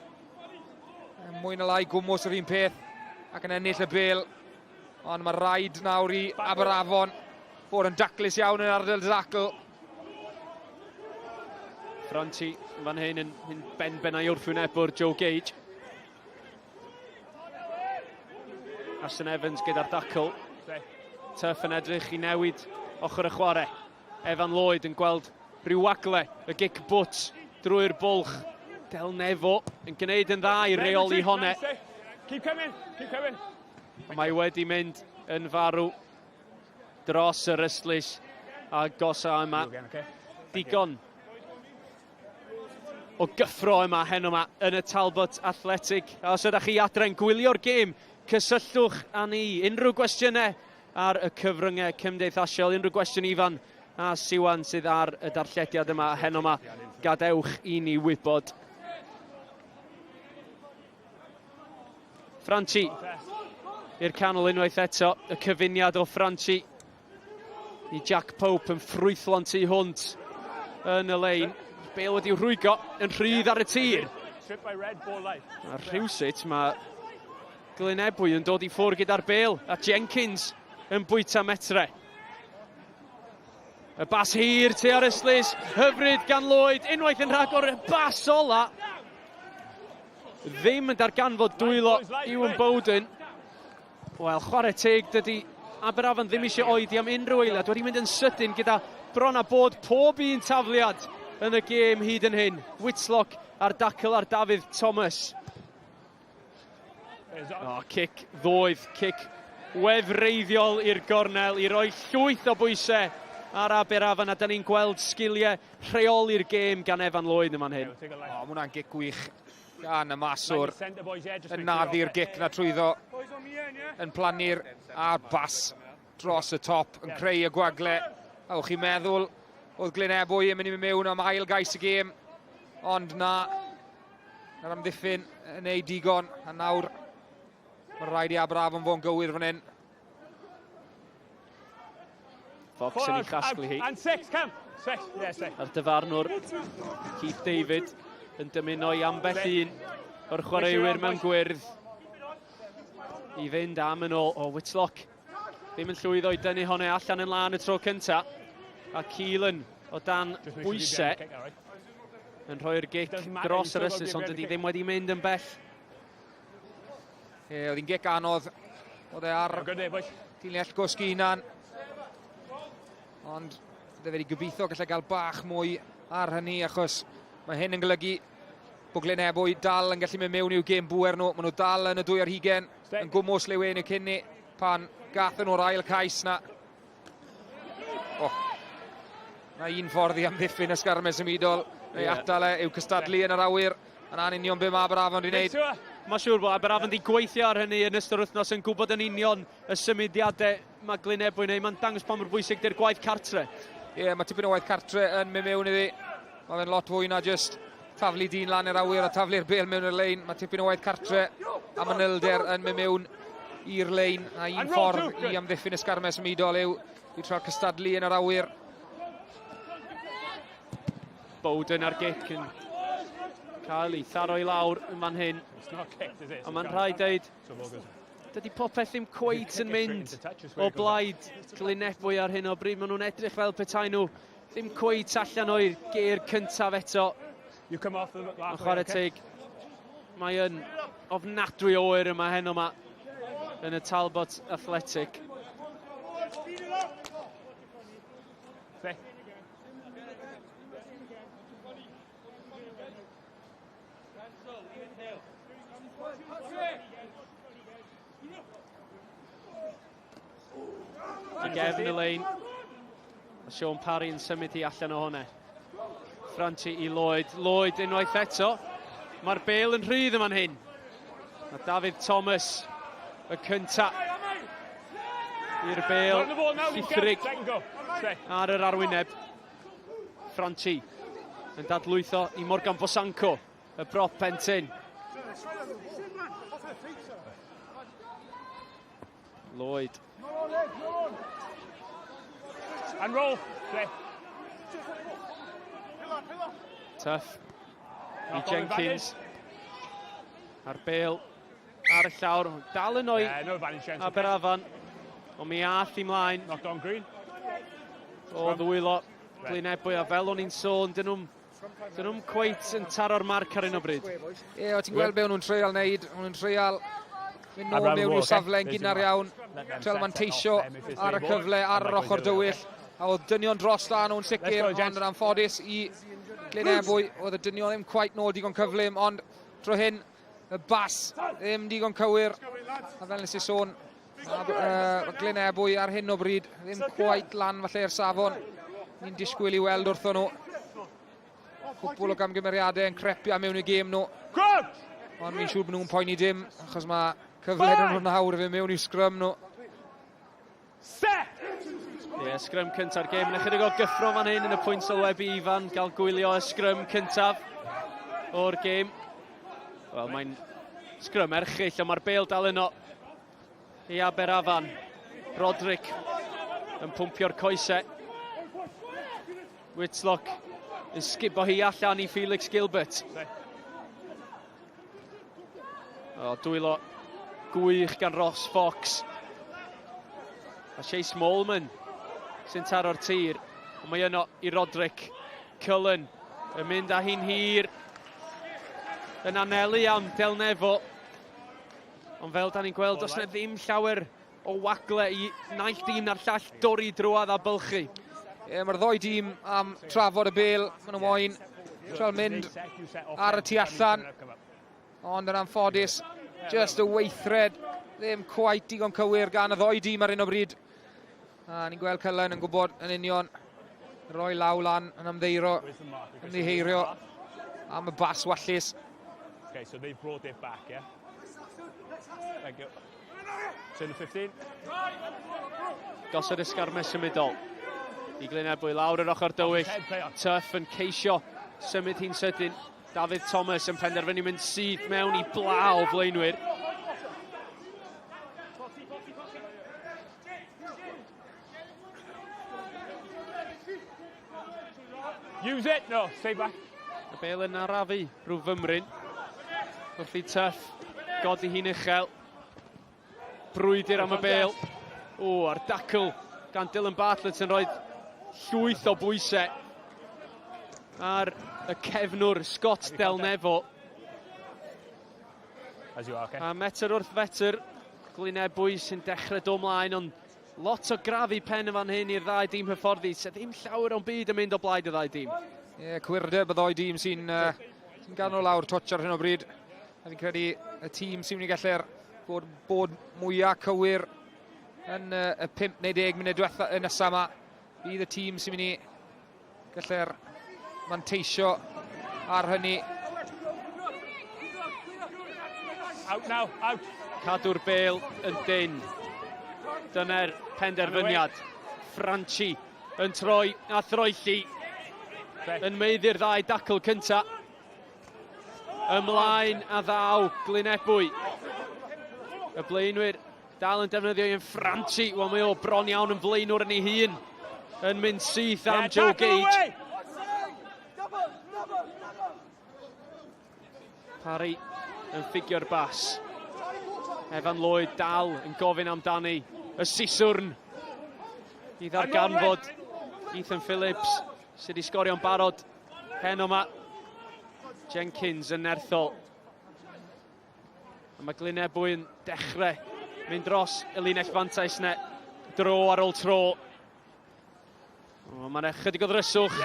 Mwy na lai gwmws yr un peth, ac yn ennill y bel. Ond mae rhaid nawr i Aberafon fod yn daclus iawn yn ardal y dacl. Franchi fan hyn yn, yn ben benau wrthwynebwr Joe Gage. Ashton Evans gyda'r dacl. Tuff yn edrych i newid ochr y chwarae. Evan Lloyd yn gweld rhyw wagle, y gic bwt drwy'r bwlch. Del Nefo yn gwneud yn dda i reoli honne. Keep coming, keep coming. Mae wedi mynd yn farw dros yr ystlys a gosa yma. Digon o gyffro yma heno yma yn y Talbot Athletic. A os ydych chi adre'n gwylio'r gêm, cysylltwch â ni. Unrhyw gwestiynau ar y cyfryngau cymdeithasol, unrhyw gwestiwn Ifan a Siwan sydd ar y darllediad yma heno yma, gadewch i ni wybod. Franchi i'r canol unwaith eto. Y cyfuniad o Franchi i Jack Pope yn ffrwythlon tu hwnt yn y lein. Bale wedi rhwygo yn rhydd ar y tir. A rhywsut mae Glyn Ebwy yn dod i ffwrdd gyda'r bel a Jenkins yn bwyta metre. Y bas hir tu ar ystlys, hyfryd gan Lloyd, unwaith yn rhagor y bas ola. Ddim yn darganfod dwylo Ewan Bowden. Wel, chwarae teg, dydy Aberafan ddim eisiau oedi am unrhyw eiliad. Wedi mynd yn sydyn gyda bron a bod pob un tafliad yn y gêm hyd yn hyn. Whitlock a'r dacl ar Dafydd Thomas. O, oh, cic ddoedd, cic wefreiddiol i'r gornel i roi llwyth o bwysau ar Aberafan a da ni'n gweld sgiliau rheoli'r gêm gan Evan Lloyd yn fan hyn. O, oh, mae hwnna'n gic gwych gan y maswr yn naddu'r gic na trwyddo yn plannu'r a'r bas dros y top yn creu y gwagle. A o'ch chi'n meddwl oedd Glyn Ebwy yn mynd i mynd mewn am ail gais y gêm, ond na, yr amddiffyn yn ei digon, a nawr mae rhaid i Aberafan fo'n gywir fan hyn. Fox yn ei chasglu hi. And six, come. Six, yeah, six. A'r dyfarnwr, Keith David, yn dymuno i ambell un o'r chwaraewyr mewn gwyrdd i fynd am yn ôl. O, Whitlock ddim yn llwyddo i dynnu honno allan yn lân y tro cynta. A Keelan o dan bwysau yn rhoi'r gic dros yr ysys, ond dydy ddim wedi mynd yn bell. E, oedd hi'n gic anodd. Oedd e ar llinell gwsg hunan. Ond fe wedi gobeithio gallai gael bach mwy ar hynny, achos mae hyn yn golygu bod Glyn Ebwy dal yn gallu mynd mewn i'w gêm bŵer nhw. Maen nhw dal yn y 22, yn gwmws le wen y cyn ni pan gathon nhw'r ail cais na. Oh. Na un ffordd i amddiffyn y sgarmes symudol, neu yeah. atal e, yw cystadlu yn yr awyr. Yna'n union be mae Aberafan wedi gwneud. Mae'n siŵr bod Aberafan wedi gweithio ar hynny yn ystod wythnos yn gwybod yn union y symudiadau mae Glyn Ebwy neu mae'n dangos pa mor bwysig di'r gwaith cartre. Ie, yeah, mae tipyn o waith cartre yn mynd mewn iddi. Mae fe'n lot fwy na just taflu dyn lan i'r awyr a taflu'r bel mewn i'r lein. Mae tipyn o waith cartre a manylder yn mynd mewn i'r lein. A un ffordd i amddiffyn y sgarmes symudol yw i treial cystadlu yn yr awyr. Bowden ar gic yn cael ei tharo i lawr yn fan hyn. A mae'n rhaid deud, dydy popeth ddim cweit yn mynd o blaid Glynebwy ar hyn o bryd. Maen nhw'n edrych fel petai nhw ddim cweit allan o'i gêr cyntaf eto. Mae'n chwarae teg. Mae yn ofnadwy o oer yma heno yma yn y Talbot Athletic. I gefn y lein. A Sean Parry yn symud hi allan o hwnna. Franchi i Lloyd. Lloyd unwaith eto. Mae'r bel yn rhydd yma'n hyn. A David Thomas y cynta i'r bel llithrig ar yr arwyneb. Franchi yn dadlwytho i Morgan Bosanko, y brop pentyn. Lloyd. And roll. Play. Tough. I Jenkins. A'r bel ar y llawr. Dal yn o'i yeah, no Aberafan. Ond mi ath i mlaen. Knocked on green. O ddwylo Glyn Ebwy a fel o'n i'n sôn, dyn nhw'n dyn nhw'n cweit yn taro'r marc ar hyn o bryd. Ie, o ti'n gweld be o'n nhw'n treial wneud. O'n nhw'n treial mynd nôl mewn i'w safle yn gynnar iawn. Treial manteisio ar y cyfle, ar yr ochr dywyll. A oedd dynion dros da nhw'n sicr, ond yn anffodus i Glyn Ebwy, oedd y dynion ddim cweit nôl digon cyflym, ond tro hyn, y bas ddim digon cywir. A fel nes i sôn, mae Glyn Ebwy ar hyn o bryd ddim cweit lan falle i'r safon. Ni'n disgwyl i weld wrtho nhw. Cwpwl o gamgymeriadau yn crepio mewn i gêm nhw. Ond fi'n siŵr bod nhw'n poeni dim, achos mae cyfle nhw nawr i fynd mewn i'w sgrym nhw. Set! Ie, yeah, sgrym cynta'r gêm. Yn ychydig o gyffro fan hyn yn y pwynt sylwebu Ifan, gael gwylio y sgrym cyntaf o'r gêm. Wel, mae'n sgrym erchyll, ond mae'r bel dal yno. i Aberafan. Roderick yn pwmpio'r coesau. Whitlock yn sgubo hi allan i Felix Gilbert. O, dwylo gwych gan Ross Fox. A Shea Smallman sy'n taro'r tir. Ond mae yno i Roderick Cullen yn mynd â hi'n hir. Yn anelu am Delnefo. Ond fel da ni'n gweld, does na ddim llawer o wagle i naill dîm na'r llall dorri drwodd a bylchu. Ie, mae'r ddoi dîm am trafod y bel. Maen nhw moyn trial mynd ar y tu allan. Ond yn anffodus, just y weithred ddim cwait digon cywir gan y ddoi dîm ar hyn o bryd. A ni'n gweld Cullen yn gwybod yn union roi law lan yn ymddeiro, ymddiheirio am y bas wallus. Okay, so they've brought it back, yeah? Thank you. Turn the 15. Gosod ysgarmes symudol. I Glyn Ebwy lawr yr ochr dywyll. Tuff yn ceisio symud hi'n sydyn. Dafydd Thomas yn penderfynu mynd syth mewn i bla o flaenwyr. Use it! No, stay back. Y bel yn arafu rhyw fymryn. Wrth i Tuff godi hi'n uchel. Brwydr am y bel. O, a'r dacl gan Dylan Bartlett yn rhoi llwyth o bwysau ar y cefnwr Scott Delnefo. As you are, okay. A metr wrth fetr, Glyn Ebwy sy'n dechrau dod mlaen, ond lot o grafu pen yn fan hyn i'r ddau dîm hyfforddi, sydd ddim llawer o'n byd yn mynd o blaid y ddau dîm. Ie, yeah, cwirdeb y ddoi dîm sy'n uh, sy ganol lawr twtsh ar hyn o bryd. A fi'n credu y tîm sy'n mynd i gallu'r bod, bod mwyaf cywir yn uh, y 5 neu 10 munud diwetha, nesaf yma. Bydd y tîm sy'n mynd i gallu'r manteisio ar hynny. Out now, out. Cadw'r bel yn dyn. Dyna'r penderfyniad. Franchi yn troi a throelli. Yn meiddi'r ddau dacl cynta. Ymlaen a ddaw Glyn Ebwy. Y blaenwyr dal yn defnyddio un Franchi. Wel, mae o bron iawn yn flaenwr yn ei hun. Yn mynd syth am Joe Gage. Parry yn ffigio'r bas. Evan Lloyd dal yn gofyn amdani. Y siswrn i ddarganfod Ethan Phillips sydd wedi sgorio'n barod heno yma. Jenkins yn nerthol. A mae Glyn Ebwy yn dechrau mynd dros y linell fantais ne. Dro ar ôl tro. O, mae'n ychydig o ddryswch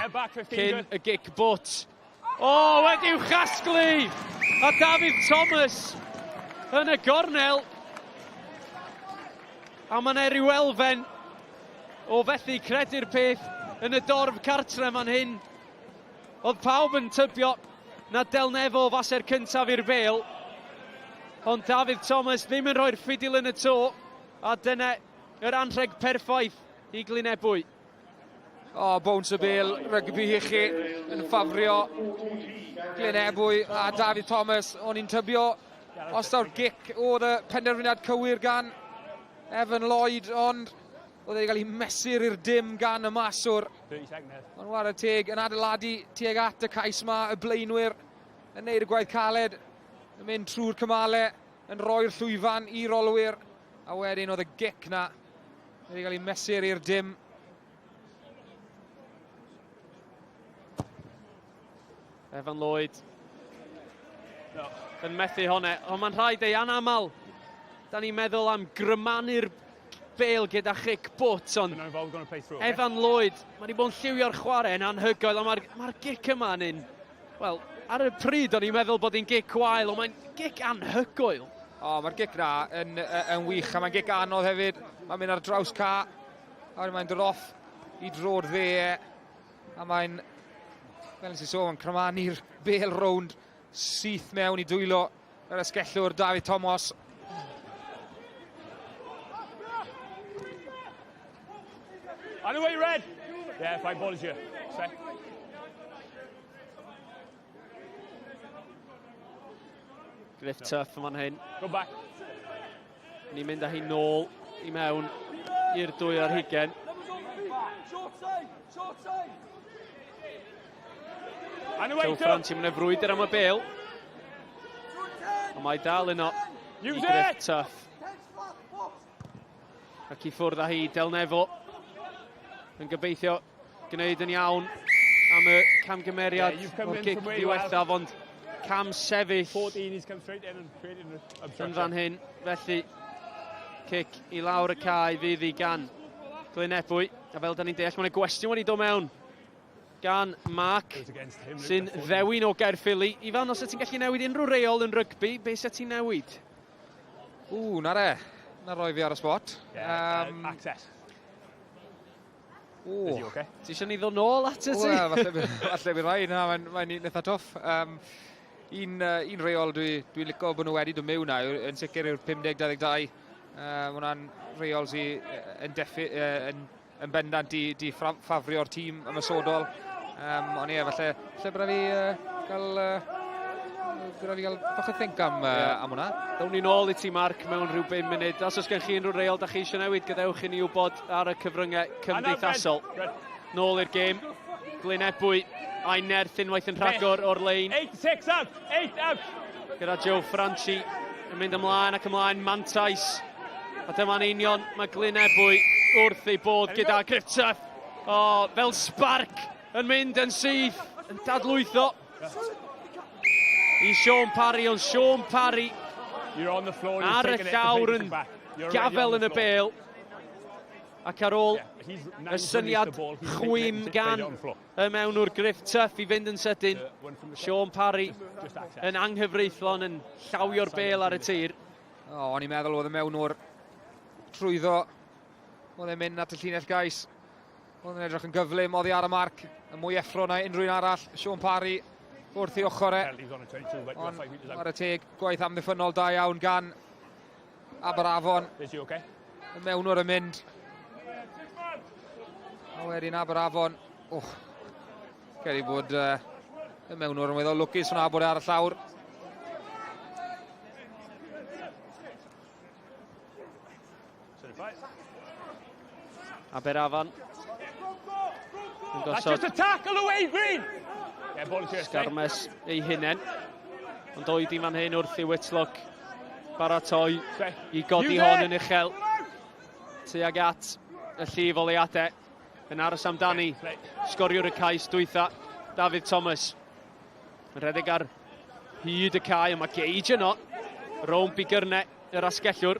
cyn y gic bwt. O, wedi'w chasglu! A David Thomas yn y gornel. A mae'n rhyw elfen o fethu credu'r peth yn y dorf cartre man hyn. Oedd pawb yn tybio na Delnefo fase'r cyntaf i'r bel. Ond David Thomas ddim yn rhoi'r ffidil yn y to. A dyna yr anrheg perffaith i Glyn Ebwy. O, oh, bounce y bel, rygbi i chi yn ffafrio Glyn Ebwy a David Thomas. O'n i'n tybio os daw'r gic oedd y penderfyniad cywir gan Evan Lloyd, ond oedd wedi cael ei mesur i'r dim gan y maswr. Ond whare teg yn adeiladu tuag at y cais ma, y blaenwyr yn neud y gwaith caled, yn mynd trwy'r cymalau, yn rhoi'r llwyfan i'r olwyr, a wedyn oedd y gic na wedi cael ei mesur i'r dim. Evan Lloyd yn methu hwnna, ond mae'n rhaid ei anamal. Da ni'n meddwl am grymanu'r bel gyda chic bwt, ond Evan Lloyd, mae wedi bod yn lliwio'r chwarae yn anhygoel, ond mae'r ma gic yma yn un... Wel, ar y pryd o'n i'n meddwl bod hi'n gic wael, ond mae'n gic anhygoel. O, mae'r gic na yn, yn wych, a mae'n gic anodd hefyd. Mae'n mynd ar draws ca, a wedyn mae'n dod off i dro'r dde, a mae'n, fel nes i sôn, mae'n crymanu'r bel rownd syth mewn i dwylo yr asgellwr David Thomas. On the way, red! Yeah, fine, ball is here. Set. Griff Tuff yn fan hyn. Go back. Ni'n mynd â hi nôl i mewn i'r 22. Joe Franchi, mae'n frwydr am y bel. Ond mae dal yno i Griff Tuff. Ac i ffwrdd â hi, Delnefo yn gobeithio gwneud yn iawn am y camgymeriad yeah, o'r gic ddiwethaf, ond cam sefyll yn fan hyn. Felly, cic i lawr y cae fydd hi gan Glyn Ebwy. A fel da ni'n deall, mae'n gwestiwn wedi dod mewn gan Mark, sy'n ddewin o Gaerffili. Ifan, os ti'n gallu newid unrhyw reol yn rygbi, beth sy'n ti'n newid? Ww, na re. Na roi fi ar y spot. Yeah, access. Ww. Is he okay? Ti eisiau ni ddod nôl at y ti? Wel, falle, falle bydd rhaid. Na, mae'n mae eitha tough. Um, un, uh, un reol dwi'n dwi, dwi licio bod nhw wedi dod mewn na, yn sicr yw'r 50-22. Uh, mae hwnna'n reol sy'n yn, deffi, uh, yn, yn bendant di, di ffafrio'r tîm ymosodol. Um, ond ie, falle, falle bydd fi uh, gael uh, Bydd fi gael bach o think am, uh, am hwnna. Down ni nôl i ti, Mark, mewn rhyw 5 munud. Os oes gen chi unrhyw reol da chi eisiau newid, gadewch i ni wybod ar y cyfryngau cymdeithasol. Nôl i'r gêm. Glyn Ebwy a'i nerth unwaith yn rhagor o'r lein. 8-6 out! 8 out! Gyda Joe Franchi yn mynd ymlaen ac ymlaen, mantais. A dyma'n union, mae Glyn Ebwy wrth ei bodd gyda Griff Tuff. O, fel sparc yn mynd yn syth, yn dadlwytho. I Sean Parry, ond Sean Parry ar y llawr yn gafel yn y bel. Ac ar ôl y syniad chwim gan y mewnwr Griff Tuff i fynd yn sydyn, Sean Parry yn anghyfreithlon yn llawio'r bel ar y tir. O, o'n i'n meddwl oedd y mewnwr trwyddo. Oedd e'n mynd at y llinell gais. Oedd yn edrych yn gyflym oddi ar y marc, yn mwy effro na unrhyw un arall. Sean Parry wrth ei ochr e. Ond ar y teg, gwaith amddiffynnol da iawn gan Aberafon. Y mewnwr yn mynd. A wedyn Aberafon. Oh, credu bod uh, y mewnwr yn weddol lwcus hwnna bod e ar y llawr. Aberafan. Yn That's gosod just a tackle away, Green! Yeah, ball is here. sgarmes ei hunain. Ond oedi fan hyn wrth i Whitlock baratoi i godi hon yn uchel tuag at y llif o leiadau. Yn aros amdani, sgoriwr y cais dwytha, David Thomas. Yn rhedeg ar hyd y cae, ond mae Gage yno. Rownd Bigyrne, yr asgellwr.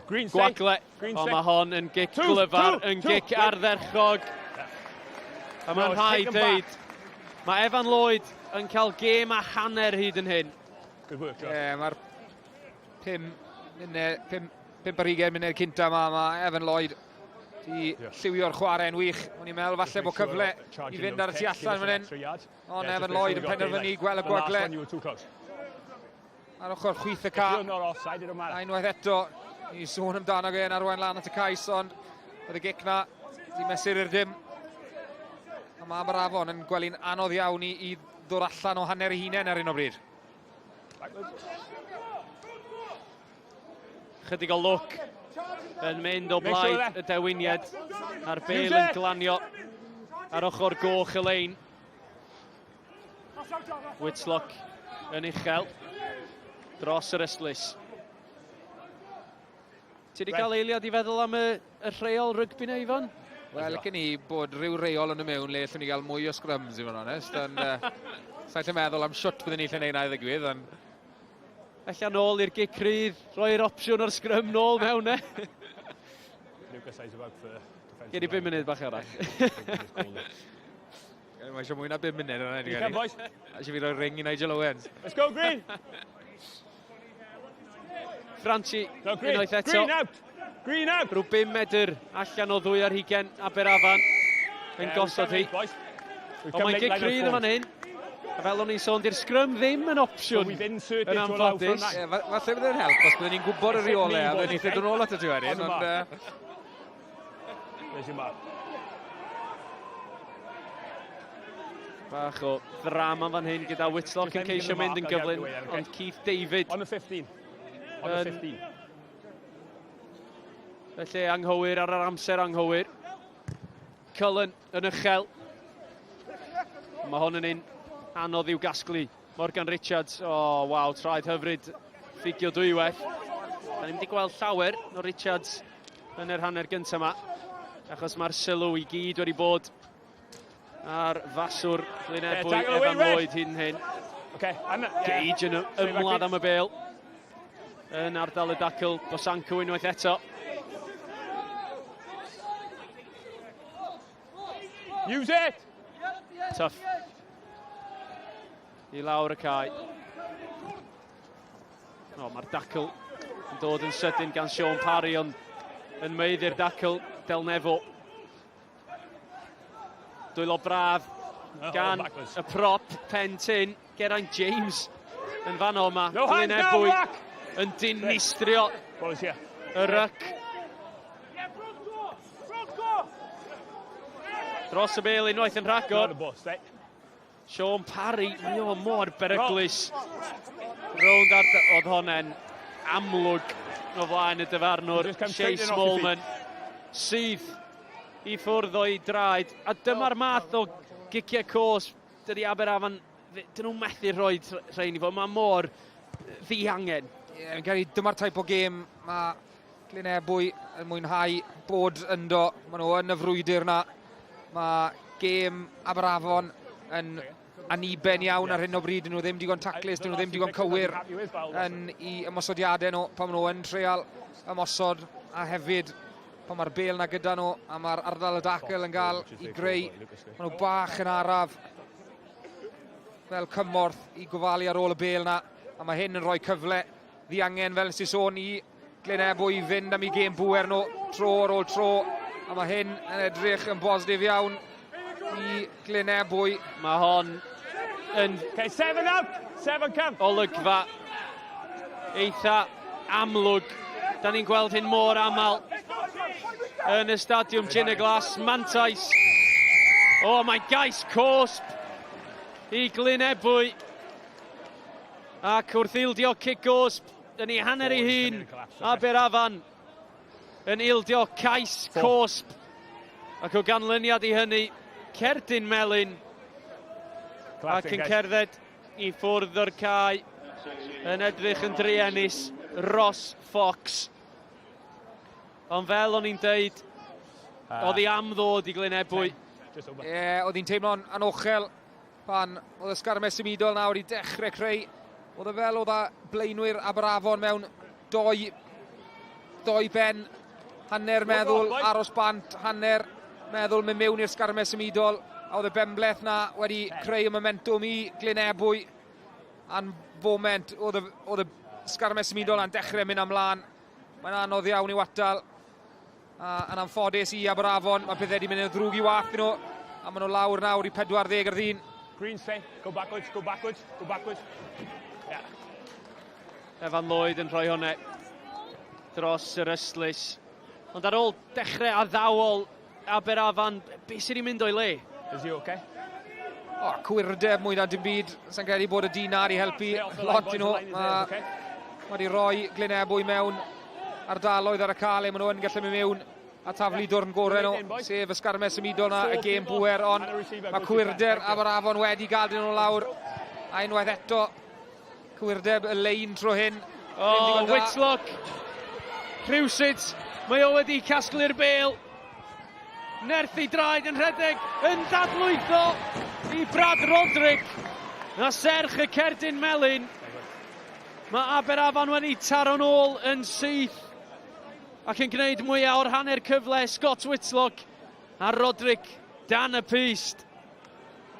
Green Gwagle, Green ond mae hon yn gic glyfar, yn gic ardderchog. A mae'n rhaid deud, mae Evan Lloyd yn cael gêm a hanner hyd yn hyn. Good work, Ie, yeah, mae'r 5 munud, 5, 5 ar 20 munud cynta yma, mae Evan Lloyd di lliwio'r chwarae'n wych. O'n i'n meddwl falle bod cyfle i fynd ar y tu allan fan hyn. Ond Evan Lloyd yn penderfynu gweld y gwagle. Ar ochr chwith y ca. A unwaith eto, ni sôn amdano fe yn arwain lan at y cais, ond oedd y gic na di mesur i'r dim. A mae Aberafon yn gweli'n anodd iawn i, i ddod allan o hanner ei hunain ar un o bryd. Chydig o lwc yn mynd o blaid y dewiniad a'r bel yn glanio ar ochr goch y lein. Whitlock yn uchel dros yr ystlys. Ti wedi cael eiliad i feddwl am y, y rheol rygbi na, Ifan? Wel, licen ni bod rhyw reol yn y mewn le allwn ni gael mwy o scrums, i fod yn onest. Ond, uh, sa'n lle meddwl am siwt byddwn ni lle neud na i ddigwydd, ond... Ella nôl i'r gic rhydd, rhoi'r opsiwn o'r sgrym nôl mewn e. Lucas eyes about for defensive. Gen i 5 munud bach arall. Mae eisiau mwy na 5 munud yna. You can, boys. A eisiau fi roi ring i Nigel Owens. Let's go, Green! Franchi, No, Green. unwaith eto. Green out! Green out! Rhyw 5 medr allan o ddwy ar hugen Aberafan yn gosod hi. Ond mae'n gic rhydd yn fan hyn. A fel o'n i'n sôn, di'r sgrym ddim yn opsiwn yn anffodus. Ie, falle bydd e'n help os byddwn ni'n gwybod y rheolau a byddwn ni'n lle dod nôl at y ti wedyn. Ond, uh... There's your mark. Bach o ddrama fan hyn gyda Whitlock yn ceisio mynd yn gyflym, ond Keith David On the 15. On the 15. Y lle anghywir ar yr amser anghywir. Cullen yn uchel. Mae hwn yn un anodd i'w gasglu. Morgan Richards, o oh, waw, traed hyfryd, ffigio dwywaith. Da ni'n mynd i gweld llawer o Richards yn yr hanner gyntaf yma, achos mae'r sylw i gyd wedi bod ar faswr Glyn Ebwy, Evan Lloyd hyn hyn. Okay, yeah. Gage yn ymladd am y bel yn ardal y dacl, Bosanko unwaith eto. Use it! Tough. I lawr y cae. O, mae'r dacl yn dod yn sydyn gan Sean Parry, ond yn meiddi'r dacl, Delnefo. Dwylo braf gan y prop pen tyn, Geraint James yn fanno yma. No hands down, Mark! Yn dinistrio y ryc. Dros y bel unwaith yn rhagor. Sean Parry, mae o mor beryglus. Rownd ar... Oedd honne'n amlwg o flaen y dyfarnwr, Shea Smallman. Syth i ffwrdd o'i draed. A dyma'r math o giciau cos dydy Aberafan, dyn nhw'n methu rhoi rhain i fod. Mae mor ddiangen. Ie, yeah, fi'n credu dyma'r type o gêm mae Glyn Ebwy yn mwynhau bod ynddo. Maen nhw yn y frwydr na. Mae gêm Aberafon yn aniben iawn ar hyn o bryd. Dyn nhw ddim digon taclus, dyn nhw ddim digon cywir yn i ymosodiadau nhw pan maen nhw yn treial ymosod a hefyd pan mae'r bel na gyda nhw a mae'r ardal y dacl yn cael i greu. Maen nhw bach yn araf fel cymorth i gofalu ar ôl y bel na a mae hyn yn rhoi cyfle ddiangen fel nes i sôn i Glyn Ebwy i fynd am ei gêm bŵer nhw tro ar ôl tro. A mae hyn yn edrych yn bositif iawn i Glyn Ebwy. Mae hon yn okay, seven out, seven come. olygfa eitha amlwg. Da ni'n gweld hyn mor aml yn y stadiwm Gin y Glas. Mantais. O, mae gais cosb i Glyn Ebwy. Ac wrth ildio cic gosb yn ei hanner ei hun, Aberafan yn ildio cais cosb. Ac o ganlyniad i hynny, cerdyn melyn ac yn cerdded i ffwrdd o'r cae yn edrych yn druenus Ross Fox. Ond fel o'n i'n deud, oedd hi am ddod i Glyn Ebwy. Ie, yeah, oedd hi'n teimlo'n anochel Pan oedd y sgarmes symudol na wedi dechrau creu, oedd e fel oedd a blaenwyr Aberafon mewn doi, doi ben, hanner meddwl aros bant, hanner meddwl mynd mewn i'r sgarmes symudol, a oedd y benbleth na wedi creu y momentum i Glyn Ebwy. A'n foment, oedd y, oedd y sgarmes symudol na'n dechrau mynd amlaen. Mae'n anodd iawn i'w atal. A yn anffodus i Aberafon, mae pethau wedi mynd yn ddrwg i wath nhw, a maen nhw lawr nawr i 40 ar ddyn. Green stay, go backwards, go backwards, go backwards. Yeah. Evan Lloyd yn rhoi hwnna dros yr ystlys. Ond ar ôl dechrau addawol Aberafan, beth sydd wedi mynd o'i le? Is he okay? O, cywirdeb mwy na dim byd. Sa'n credu bod y dyn ar i helpu lot i nhw. Mae wedi rhoi Glyn Ebwy mewn ardaloedd ar y cael le maen nhw yn gallu mynd mewn a taflu dwrn gorau nhw, sef y sgarmes symudol na, y gêm bwer, ond mae cwyrder Aberafon wedi gael dyn nhw lawr, a unwaith eto, cywirdeb y lein tro hyn. O, oh, Whitlock, rhywsut, mae o wedi casglu'r bel, Nerth ei draed yn rhedeg, yn dadlwytho i Brad Roderick. Na serch y cerdyn melyn. Mae Aberafan wedi taro'n ôl yn syth ac yn gwneud mwyaf o'r hanner cyfle Scott Whitlock a Roderick dan y pyst.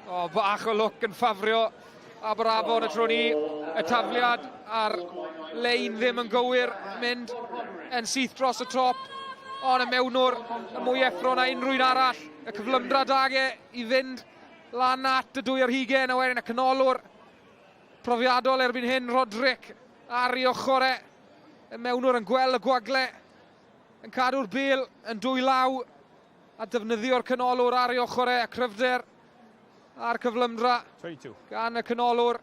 O, bach o lwc yn ffafrio Aberafon y tro ni. Y tafliad a'r lein ddim yn gywir, mynd yn syth dros y top. Ond y mewnwr y mwy effro na unrhyw un arall. Y cyflymdra dag e i fynd lan at y dwy ar hugen, a wedyn y canolwr profiadol erbyn hyn, Roderick, ar ei ochr e. Y mewnwr yn gweld y gwagle, yn cadw'r bel yn dwy law. A defnyddio'r canolwr ar ei ochr e, a cryfder a'r cyflymdra gan y canolwr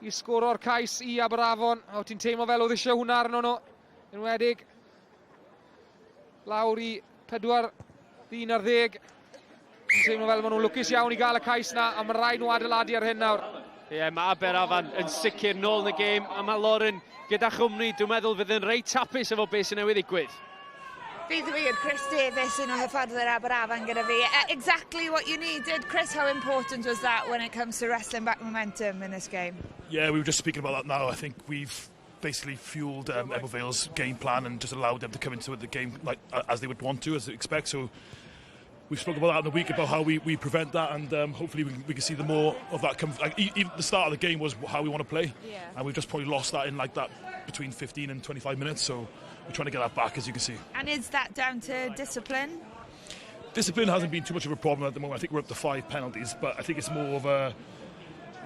i sgoro'r cais i Aberafon. O, ti'n teimlo fel oedd eisiau hwnna arno nhw, enwedig. Lawr i 4 ddyn ar ddeg. Yn teimlo fel maen nhw'n lwcus iawn i gael y cais na, a mae rhaid nhw adeiladu ar hyn nawr. Ie, yeah, mae Aberafan yn sicr nôl yn y gêm, a mae Lauren gyda chwmni, dwi'n meddwl fydd yn reit hapus efo beth sy'n newydd ddigwydd. Fydd wir, Chris Davies, un o hyfforddwyr Aberafan gyda fi. Uh, exactly what you needed. Chris, how important was that when it comes to wrestling back momentum in this game? Yeah, we were just speaking about that now. I think we've basically fueled um, Ebbw Vale's game plan and just allowed them to come into the game like as they would want to, as they expect. So we've spoken about that in the week about how we, we prevent that, and um, hopefully we, we can see the more of that come. Like, even the start of the game was how we want to play, yeah. and we've just probably lost that in like that between 15 and 25 minutes. So we're trying to get that back, as you can see. And is that down to discipline? Discipline hasn't been too much of a problem at the moment. I think we're up to five penalties, but I think it's more of a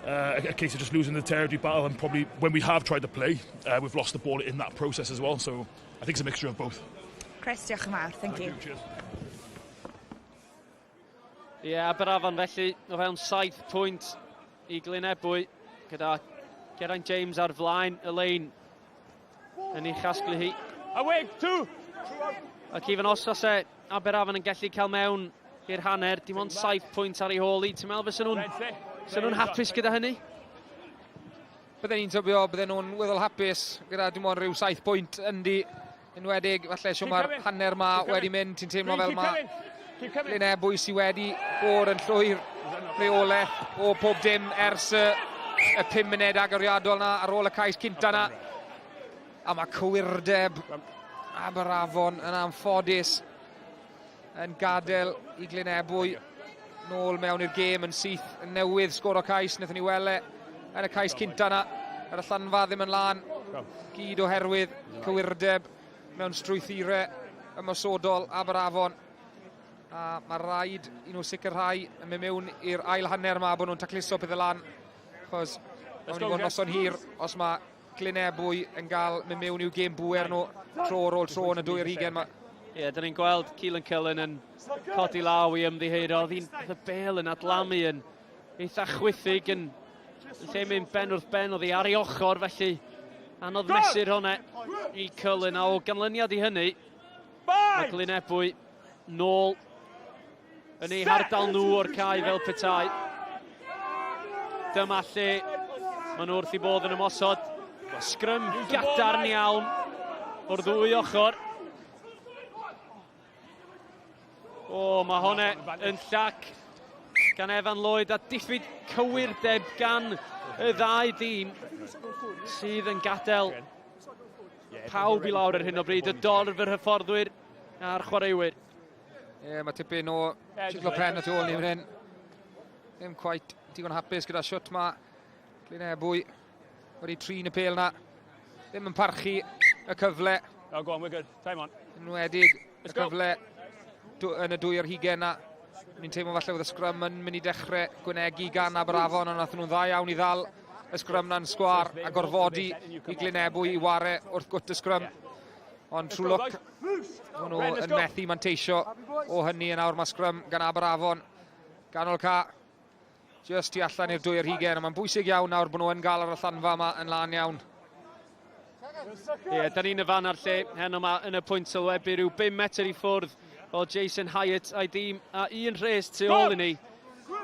uh, a case of just losing the territory battle and probably when we have tried to play, uh, we've lost the ball in that process as well. So I think it's a mixture of both. Chris, diolch yn fawr. Thank, Thank you. you. Cheers. Ie, yeah, Aberafan felly o fewn 7 pwynt i Glynebwy gyda Geraint James ar flaen y lein yn ei chasglu hi. Away, two! Ac even os oes Aberafan yn gallu cael mewn i'r hanner, dim ond 7 pwynt ar ei hôl hi, ti'n meddwl fysa nhw'n fysa nhw'n hapus gyda hynny? Bydden ni'n tybio, bydden nhw'n weddol hapus gyda dim ond rhyw 7 pwynt yndi. Enwedig, falle sio mae'r hanner ma wedi mynd, ti'n teimlo fel ma Glyn Ebwy sydd wedi bod yn llwyr reolaeth o pob dim ers y, y 5 munud agoriadol na ar ôl y cais cynta na. A mae cywirdeb Aberafon yn anffodus yn gadael i Glyn Ebwy nôl mewn i'r gêm yn syth yn newydd sgoro cais, wnaethon ni wele yn y cais cynta na, yr allanfa ddim yn lan, gyd oherwydd cywirdeb mewn strwythurau ymosodol Aberafon. A mae rhaid i nhw sicrhau yn mynd mewn i'r ail hanner yma bod nhw'n tacluso pethau lan. Achos mae'n mynd i fod noson hir os mae Glyn Ebwy yn cael mynd mewn i'w gêm bwer nhw tro ar ôl tro yn y dwy ar hugen yma. Ie, yeah, dyn ni'n gweld Keelan Cullen yn codi law i ymddiheuro. Oedd hi'n y bel yn adlamu yn eitha chwithig yn lle mynd ben wrth ben oedd hi ar ei ochr, felly anodd mesur hwnna i Cullen. A o ganlyniad i hynny, mae Glyn Ebwy nôl yn eu hardal nhw o'r cae fel petai. Dyma lle maen nhw wrth i bodd yn ymosod. Sgrym gadarn iawn o'r ddwy ochr. O, mae hwnna yn llac gan Evan Lloyd a diffyg cywirdeb gan y ddau dîm sydd yn gadael pawb i lawr ar hyn o bryd, y dorf, yr hyfforddwyr a'r chwaraewyr. Ie, yeah, mae tipyn o siglo pen y tu ôl ni fan hyn. Ddim quite digon hapus gyda siwt mae Glyn Ebwy wedi trin y pêl na. Ddim yn parchu y cyfle. Oh, go on, we're good. Time on. Enwedig y cyfle yn y dwy ar hugen na. Ni'n teimlo falle oedd y sgrym yn mynd i dechrau gwynegu gan Aberafon, ond nath nhw'n dda iawn i ddal y sgrym na'n sgwar a gorfodi i Glyn Ebwy i ware wrth gwt y sgrym. Ond trwy lwc, maen nhw yn methu manteisio o hynny yn awr mae sgrym gan Aberafon. Ganol ca, just tu allan i'r dwy ar hugen, ond mae'n bwysig iawn nawr bod nhw yn gael yr allanfa yma yn lân iawn. Ie, yeah, da ni'n y fan ar lle heno yma yn y pwynt sylwebu rhyw 5 metr i ffwrdd o Jason Hyatt a'i dîm a un rhes tu ôl i ni.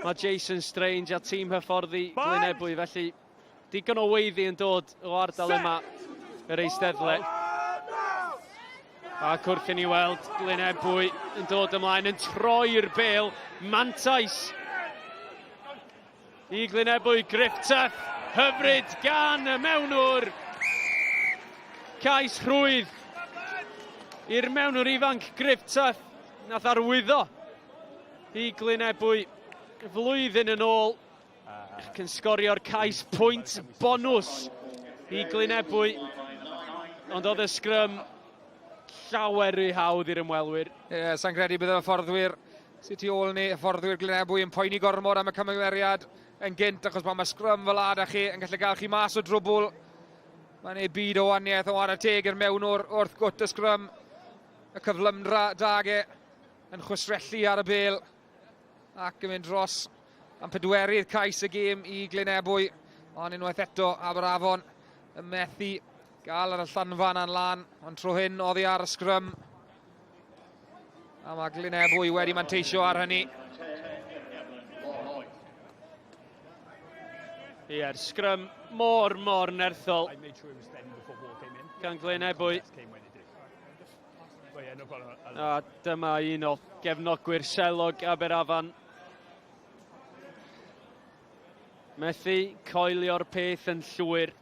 Mae Jason Strange a tîm hyfforddi Glyn Ebwy, felly Digon o weiddi yn dod o ardal yma yr eisteddle. Ac wrth i ni weld Glyn Ebwy yn dod ymlaen yn troi'r bel. Mantais i Glyn Ebwy. Griff Tuff hyfryd gan y mewnwr. Cais rhwydd i'r mewnwr ifanc Griff Tuff. Nath arwyddo i Glyn Ebwy flwyddyn yn ôl. Ac yn sgorio'r cais pwynt bonws i Glynebwy. Ond oedd y sgrym llawer rhy hawdd i'r ymwelwyr. Ie, yeah, sa'n credu bydd y hyfforddwyr sydd tu ôl ni, hyfforddwyr Glynebwy yn poeni gormod am y camgymeriad yn gynt, achos pan mae sgrym fel a da chi yn gallu gael chi mas o drwbl. Mae'n ei byd o waniaeth o ar y teg i'r mewnwr wrth gwt y sgrym. Y cyflymdra dag e yn chwistrellu ar y bel. Ac yn mynd dros am pedwerydd cais y gêm i Glynebwy. Ond unwaith eto, Aberafon yn methu gael yr allanfa yna'n lan. Ond tro hyn, oddi ar y sgrym. A mae Glynebwy wedi manteisio ar hynny. Ie'r sgrym mor, mor nerthol gan Glynebwy. A dyma un o gefnogwyr selog Aberafan. Methu coelio'r peth yn llwyr.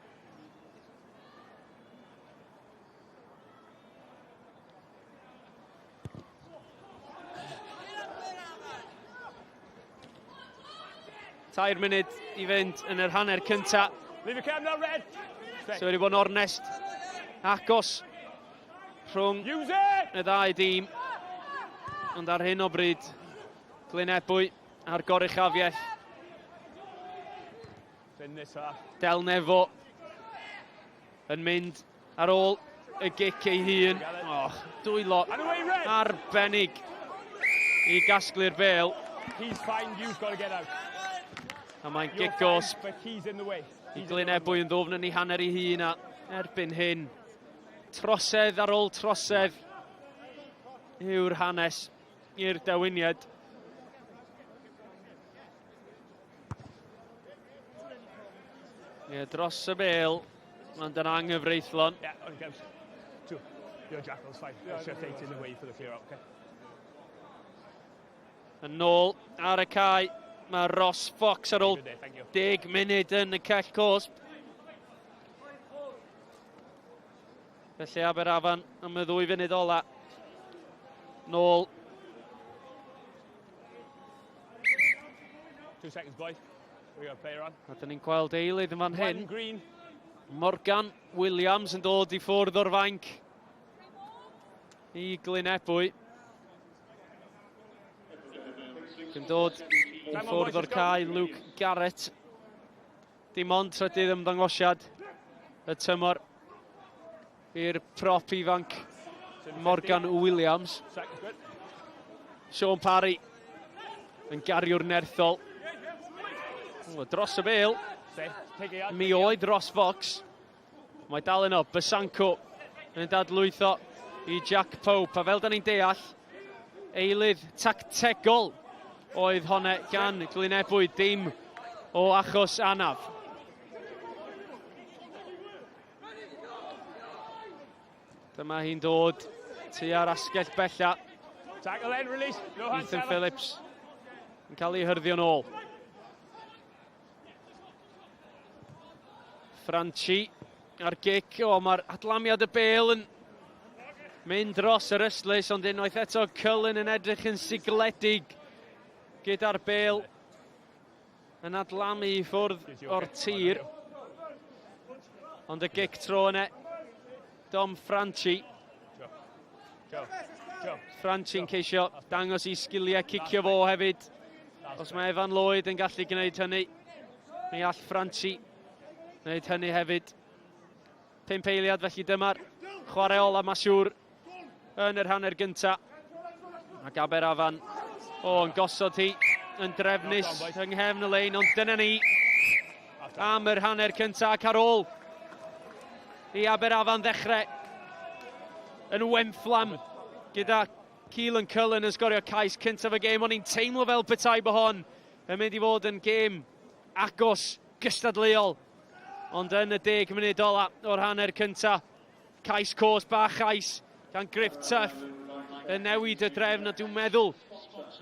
Tair munud i fynd yn yr hanner cynta. Leave your cam now, red. So wedi bod yn ornest agos rhwng y ddau dîm. Ond ar hyn o bryd, Glyn Ebwy a'r goruchafiaeth. Del Nefo yn mynd ar ôl y gic ei hun. Oh, dwylo arbennig i gasglu'r bel. A mae'n gic gosb i Glyn Ebwy yn ddwfn yn ei hanner ei hun a erbyn hyn trosedd ar ôl trosedd yw'r hanes i'r dewiniad. Ie, dros y bel, mae'n yn anghyfreithlon. Yeah, on comes. Two. Your jackal's fine. Yeah, just eight in the way for the clear out, okay? Yn ôl ar y cae, mae Ross Fox ar ôl 10 munud yn y cell cosb. Felly Aberafan am y ddwy funud ola. Nôl. Two seconds, boys. We got a player on. A dyn ni'n gweld eilydd yn fan hyn. One green. Morgan Williams yn dod i ffwrdd o'r fainc i Glynebwy. Yn dod i ffwrdd o'r cae Luke Garrett. Dim ond trydydd ymddangosiad y tymor i'r prop ifanc Morgan Williams. Sean Parry yn gariwr nerthol. O, dros y bel. Mi oedd Ross Fox. Mae dal yno. Bysanko yn dadlwytho i Jack Pope. A fel da ni'n deall, eilydd tactegol oedd honne gan Glynebwy, dim o achos anaf. Dyma hi'n dod tua'r asgell bella. Tackle then, release. No hands, Ethan Phillips yn cael ei hyrddio nôl. Franchi ar gic. O, mae'r adlamiad y bel yn mynd dros yr ystlys, ond unwaith eto Cullen yn edrych yn sigledig gyda'r bel yn adlamu i ffwrdd o'r tir. Ond y gic tro yna, Dom Franchi. Franchi'n ceisio dangos i sgiliau cicio fo hefyd. Os mae Evan Lloyd yn gallu gwneud hynny, mi all Franchi wneud hynny hefyd. Pump eiliad, felly dyma'r chwarae ola, mae siŵr, yn yr hanner gynta. Ac Aberafan, o, yn gosod hi yn drefnus yng nghefn y lein, ond dyna ni am yr hanner cynta ac ar ôl i Aberafan ddechrau yn wenfflam gyda Keelan Cullen yn sgorio cais cyntaf y gêm. O'n i'n teimlo fel petai bod hon yn mynd i fod yn gêm agos, gystadleuol. Ond yn y deg munud ola o'r hanner cynta, cais cos bach chais gan Griff Tuff yn newid y drefn a dwi'n meddwl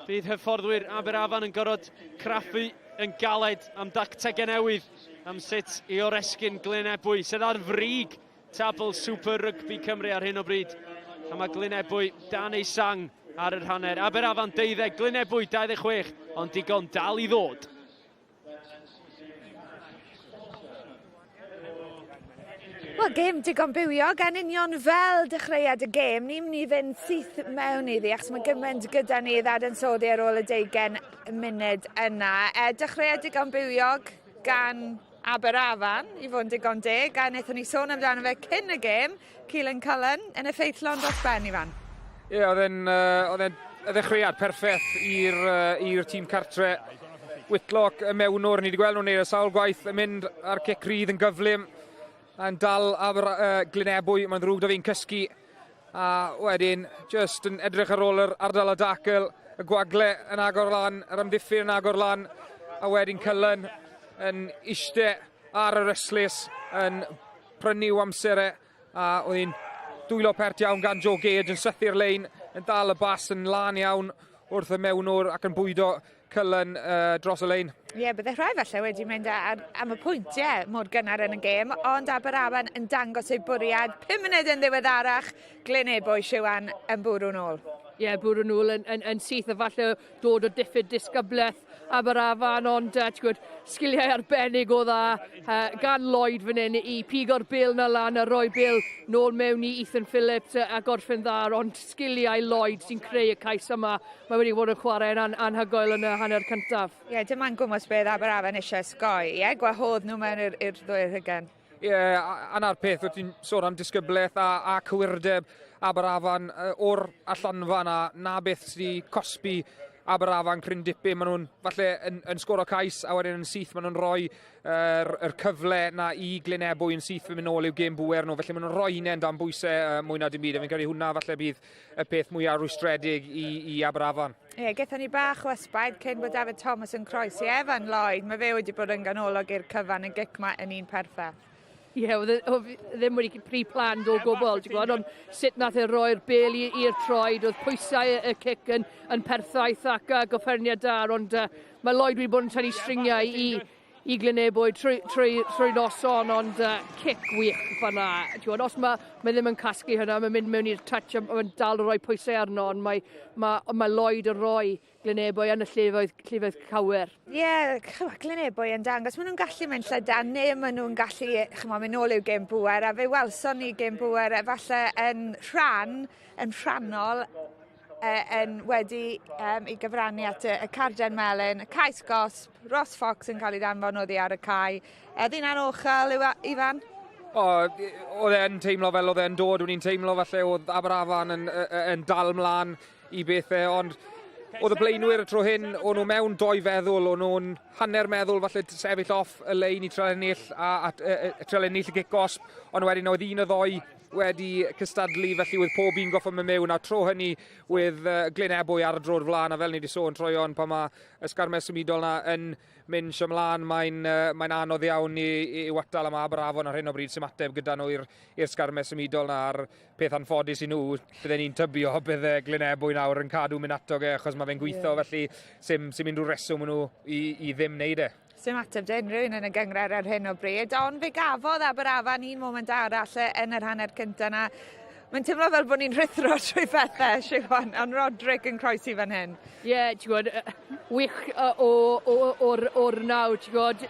bydd hyfforddwyr Aberafan yn gorfod craffu yn galed am dactegau newydd am sut i oresgyn Glyn Ebwy sydd ar frig tabl Super Rugby Cymru ar hyn o bryd. A mae Glyn Ebwy dan ei sang ar yr hanner. Aberafan 12, Glyn Ebwy 26, ond digon dal i ddod. Wel, gêm digon bywiog, a'n union fel dechreuad y gêm, ni'n mynd i fynd syth mewn iddi, achos mae gymaint gyda ni ddadansoddi ar ôl y deugen munud yna. E, dechreuad digon bywiog gan Aberafan, i fod yn digon deg, a wnaethon ni sôn amdano fe cyn y gêm, Keelan Cullen, yn effeithlon dros ben, Ifan. Ie, yeah, oedd e'n uh, y ddechreuad perffaith i'r uh, tîm cartre. Whitlock y mewnwr, ni wedi gweld nhw'n neud y sawl gwaith yn mynd ar cic rydd yn gyflym a'n dal ar uh, Glynebwy, mae'n ddrwg da fi'n cysgu. A wedyn, just yn edrych ar ôl yr ardal o dacl, y gwagle yn agor lan, yr amddiffyn yn agor lan, a wedyn Cullen yn eiste ar yr ystlys yn prynu i'w amser e, a oedd hi'n dwylo pert iawn gan Joe Gage yn sythu'r lein, yn dal y bas yn lân iawn wrth y mewnwr ac yn bwydo Cullen uh, dros y lein. Ie, yeah, bydde rhai falle wedi mynd ar, am y pwyntiau mor gynnar yn y gêm, ond Aberafan yn dangos ei bwriad. 5 munud yn ddiweddarach, Glyn Ebwy Siwan yn bwrw nôl. Ie, yeah, bwrw nôl yn, yn, yn syth a falle dod o diffyg disgyblaeth Aberafan, ond uh, gwybod, sgiliau arbennig o dda uh, gan Lloyd fan hyn i pigo'r bil na lan a roi bil nôl mewn i Ethan Phillips a gorffen dda, ond sgiliau Lloyd sy'n creu y cais yma. Mae wedi bod yn chwarae yn an anhygoel yn y hanner cyntaf. Ie, yeah, dyma'n gwmwys beth Aberafan eisiau osgoi, ie? Yeah? Gwahodd nhw mewn i'r ddwy rhygen. Ie, yeah, a, a na'r peth, wyt ti'n sôn am disgyblaeth a, a cywirdeb Aberafan o'r allanfa na, na beth sydd wedi cosbi Aberafan cryn dipyn. Maen nhw'n falle yn, yn sgoro cais a wedyn yn syth maen nhw'n rhoi yr, yr cyfle na i Glyn Ebwy yn syth yn mynd nôl i'w gêm bwer nhw. Felly maen nhw'n rhoi hunain dan bwysau uh, mwy na dim byd. A fi'n credu hwnna falle bydd y peth mwyaf rwystredig i, i Aberafan. Ie, yeah, gaethon ni bach o ysbaid cyn bod David Thomas yn croesi Evan Lloyd. Mae fe wedi bod yn ganolog i'r cyfan, y gic ma yn un perffaith. Ie, yeah, oedd e, ddim wedi pre-planned o gwbl, ti'n gwybod, ond sut nath e roi'r bel i'r troed, oedd pwysau y cic yn, yn perffaith ac uh, gofferniad da, ond uh, mae Lloyd wedi bod yn tynnu stringiau i, i Glynebwy trwy, trwy, trwy noson, ond uh, cic wych fanna. Ti'n os mae, mae ddim yn casglu hynna, mae'n mynd mewn i'r touch a mae'n dal yn rhoi pwysau arno, ond mae, mae, mae Lloyd yn rhoi Glynebwy yn y llefoedd, llefoedd cywir. Ie, yeah, Glynebwy yn dangos, maen nhw'n gallu mynd llydan, neu maen nhw'n gallu, chymod, mynd nôl i'w gêm bŵer, a fe welson ni gêm bŵer efallai yn rhan, yn rhannol, yn wedi um, i gyfrannu at y, y carden melyn, y cais gosb, Ross Fox yn cael ei ddanfon oddi ar y cae. Eddi'n anochel, Ifan? O, oedd e'n teimlo fel oedd e'n dod, o'n i'n teimlo falle oedd Aberafan yn, yn dal mlaen i bethau, ond oedd y blaenwyr y tro hyn, o'n nhw mewn doi feddwl, o'n nhw'n hanner meddwl falle sefyll off y lein i trial ennill, a, a, a, a trial ennill y gic gosb, ond wedyn oedd un o ddoi wedi cystadlu, felly oedd pob un goffo mynd mewn, a tro hynny oedd uh, Glyn Ebwy ar y dro'r flaen, a fel ni wedi sôn troion pan mae y sgarmes symudol na yn mynd ymlaen, mae'n uh, mae anodd iawn i, i, i watal am Aberafon ar hyn o bryd sy'n ateb gyda nhw i'r sgarmes symudol na a'r peth anffodus i nhw, bydden ni'n tybio bydde Glyn Ebwy nawr yn cadw mynd ato ge, achos mae fe'n gweithio, yeah. felly sy'n sy unrhyw reswm nhw i, i ddim wneud e. Sdim ateb 'da unrhyw un yn y gynghrair ar hyn o bryd, ond fe gafodd Aberafan un moment arall yn yr hanner cynta 'na. Mae'n teimlo fel bod ni'n rhuthro trwy bethe, Siwan, ond Roderick yn croesi fan hyn. Ie, yeah, ti'n gwybod, wych o, o, o'r, o'r naw, ti'n gwybod,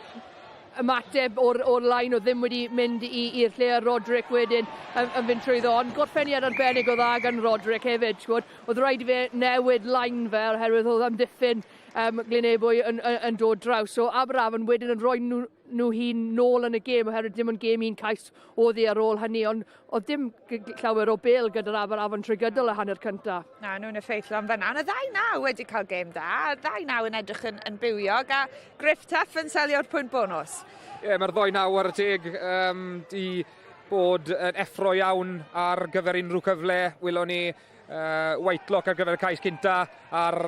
ymateb o'r, or lain o ddim wedi mynd i'r lle a Roderick wedyn yn, yn fynd trwyddo. Ond gorffeniad arbennig o dda gan Roderick hefyd, ti'n gwybod, oedd rhaid i fe newid lain fe oherwydd oedd amddiffyn um, Glyn Ebwy yn, yn, yn dod draws. So Aberafan wedyn yn rhoi nhw, nhw hun nôl yn y gêm oherwydd dim ond gêm un cais oedd hi ar ôl hynny, ond oedd dim llawer o bel gyda'r Aberafan trwy gydol y hanner cyntaf. Na, nhw'n effeithlon fan'na. Ond y ddau naw wedi cael gêm da, y ddau naw yn edrych yn, yn bywiog, a Griff Tuff yn selio'r pwynt bonws. Ie, yeah, mae'r ddoi naw ar y teg um, di bod yn effro iawn ar gyfer unrhyw cyfle. Wylwn ni uh, Whitelock ar gyfer y cais cynta ar,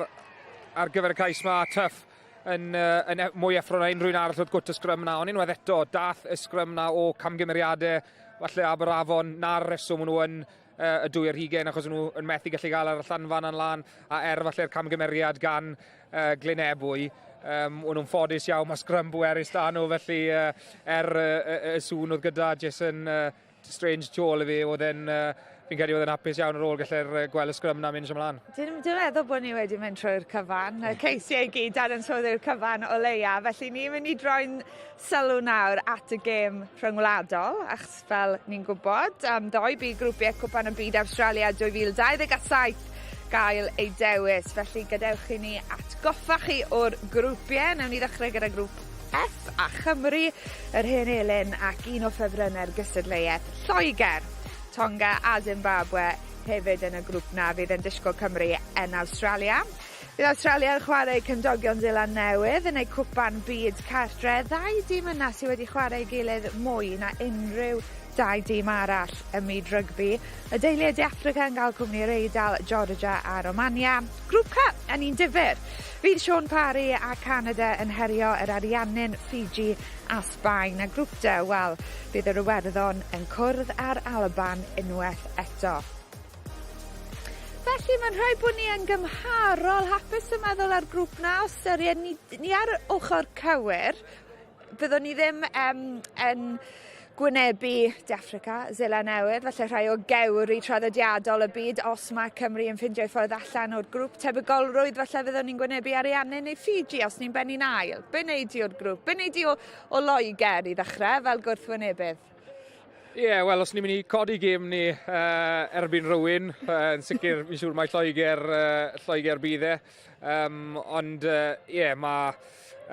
ar gyfer y cais ma Tuff yn, uh, yn e, mwy effro na unrhyw un arall wrth gwt y sgrym na. Ond unwaith eto, dath y sgrym na o camgymeriadau falle Aberafon na'r reswm nhw yn uh, y dwy ar hugen achos nhw yn methu gallu gael ar allanfa na'n lan a er falle'r camgymeriad gan uh, Glyn Ebwy um, o'n nhw'n ffodus iawn, mae sgrym bwerus da nhw, felly uh, er uh, y, y sŵn oedd gyda Jason uh, Strange tu ôl i fi, oedd e'n, uh, fi'n credu oedd e'n hapus iawn ar ôl gallu'r uh, gweld y sgrym na mynd ymlaen. Dwi'n dwi meddwl bod ni wedi mynd trwy'r cyfan, y ceisiau i gyd, dadansoddi'r cyfan o leia, felly ni'n mynd i droi'n sylw nawr at y gêm rhyngwladol, achos fel ni'n gwybod, am ddoe bu grwpiau Cwpan y Byd Awstralia 2027 gael ei dewis, felly gadewch i ni atgoffa chi o'r grwpiau. Nawn ni ddechrau gyda grŵp F a Chymru, yr hen elyn ac un o ffefrynnau'r gystadleuaeth, Lloegr, Tonga a Zimbabwe hefyd yn y grŵp na fydd yn disgwyl Cymru yn Awstralia. Bydd Awstralia yn chwarae cymdogion Seland Newydd yn eu cwpan byd cartre. Ddau dîm yna sydd wedi chwarae ei gilydd mwy na unrhyw Dau dîm arall ym myd rygbi, y deiliaid De Affrica yn cael cwmni yr Eidal, Georgia a Romania. Grŵp C yn un difyr. Fydd Siôn Parry a Canada yn herio yr Ariannin, Fiji a Sbaen. A grŵp D, wel, bydd yr Iwerddon yn cwrdd â'r Alban unwaith eto. Felly mae'n rhaid bod ni yn gymharol hapus yn meddwl ar grŵp na, o ystyried ni, ni ar ochr cywir. Byddwn ni ddim um, yn gwynebu De Affrica, Seland Newydd, falle rhai o gewri traddodiadol y byd os mae Cymru yn ffindio'i ffordd allan o'r grŵp. Tebygolrwydd falle fyddwn ni'n gwynebu Ariannin neu Fiji os ni'n benni'n ail. Be wneud di o'r grŵp? Be wneud di o, o Loegr i ddechrau fel gwrthwynebydd? Ie, yeah, wel, os ni'n mynd i codi gêm ni uh, erbyn rhywun, uh, yn sicr, fi'n siŵr mai Lloegr, uh, Lloegr bydd e. Um, ond, ie, uh, yeah, mae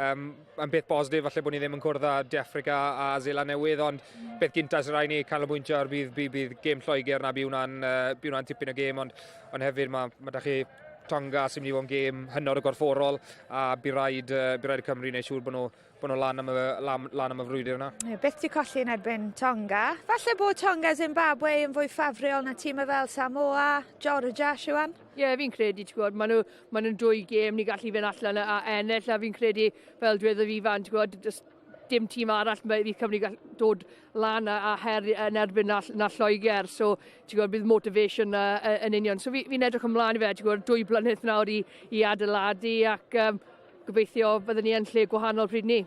um, mae'n beth bositif falle bod ni ddim yn cwrdd â De Affrica a Zeland Newydd, ond beth gyntaf sy'n rhaid ni canolbwyntio ar bydd, bydd, bydd gêm Lloegr na bydd hwnna'n uh, bydd hwnna'n tipyn o gêm, ond, ond hefyd mae, mae da chi Tonga sy'n mynd i fod yn gêm hynod o gorfforol a bydd rhaid, uh, bydd rhaid y Cymru wneud siŵr bod nhw bod nhw lan am y, lan, lan am y frwydr yna. Ie, beth ti colli yn erbyn Tonga? Falle bod Tonga Zimbabwe yn fwy ffafriol na tîmau fel Samoa, Georgia, Siwan? Ie, yeah, fi'n credu, ti'n gwybod, maen nhw, maen nhw'n dwy gêm ni gallu fynd allan a ennill, a fi'n credu, fel dweud fi fan, ti'n gwybod, does dim tîm arall mae fydd Cymru gall dod lan a, a her yn erbyn na, na Lloegr, so ti'n gwybod, bydd motivation uh, yn union. So fi'n fi edrych ymlaen i fe, ti'n gwybod, dwy blynedd nawr i, i adeiladu ac um, Gobeithio byddwn ni yn lle gwahanol pryd 'ny.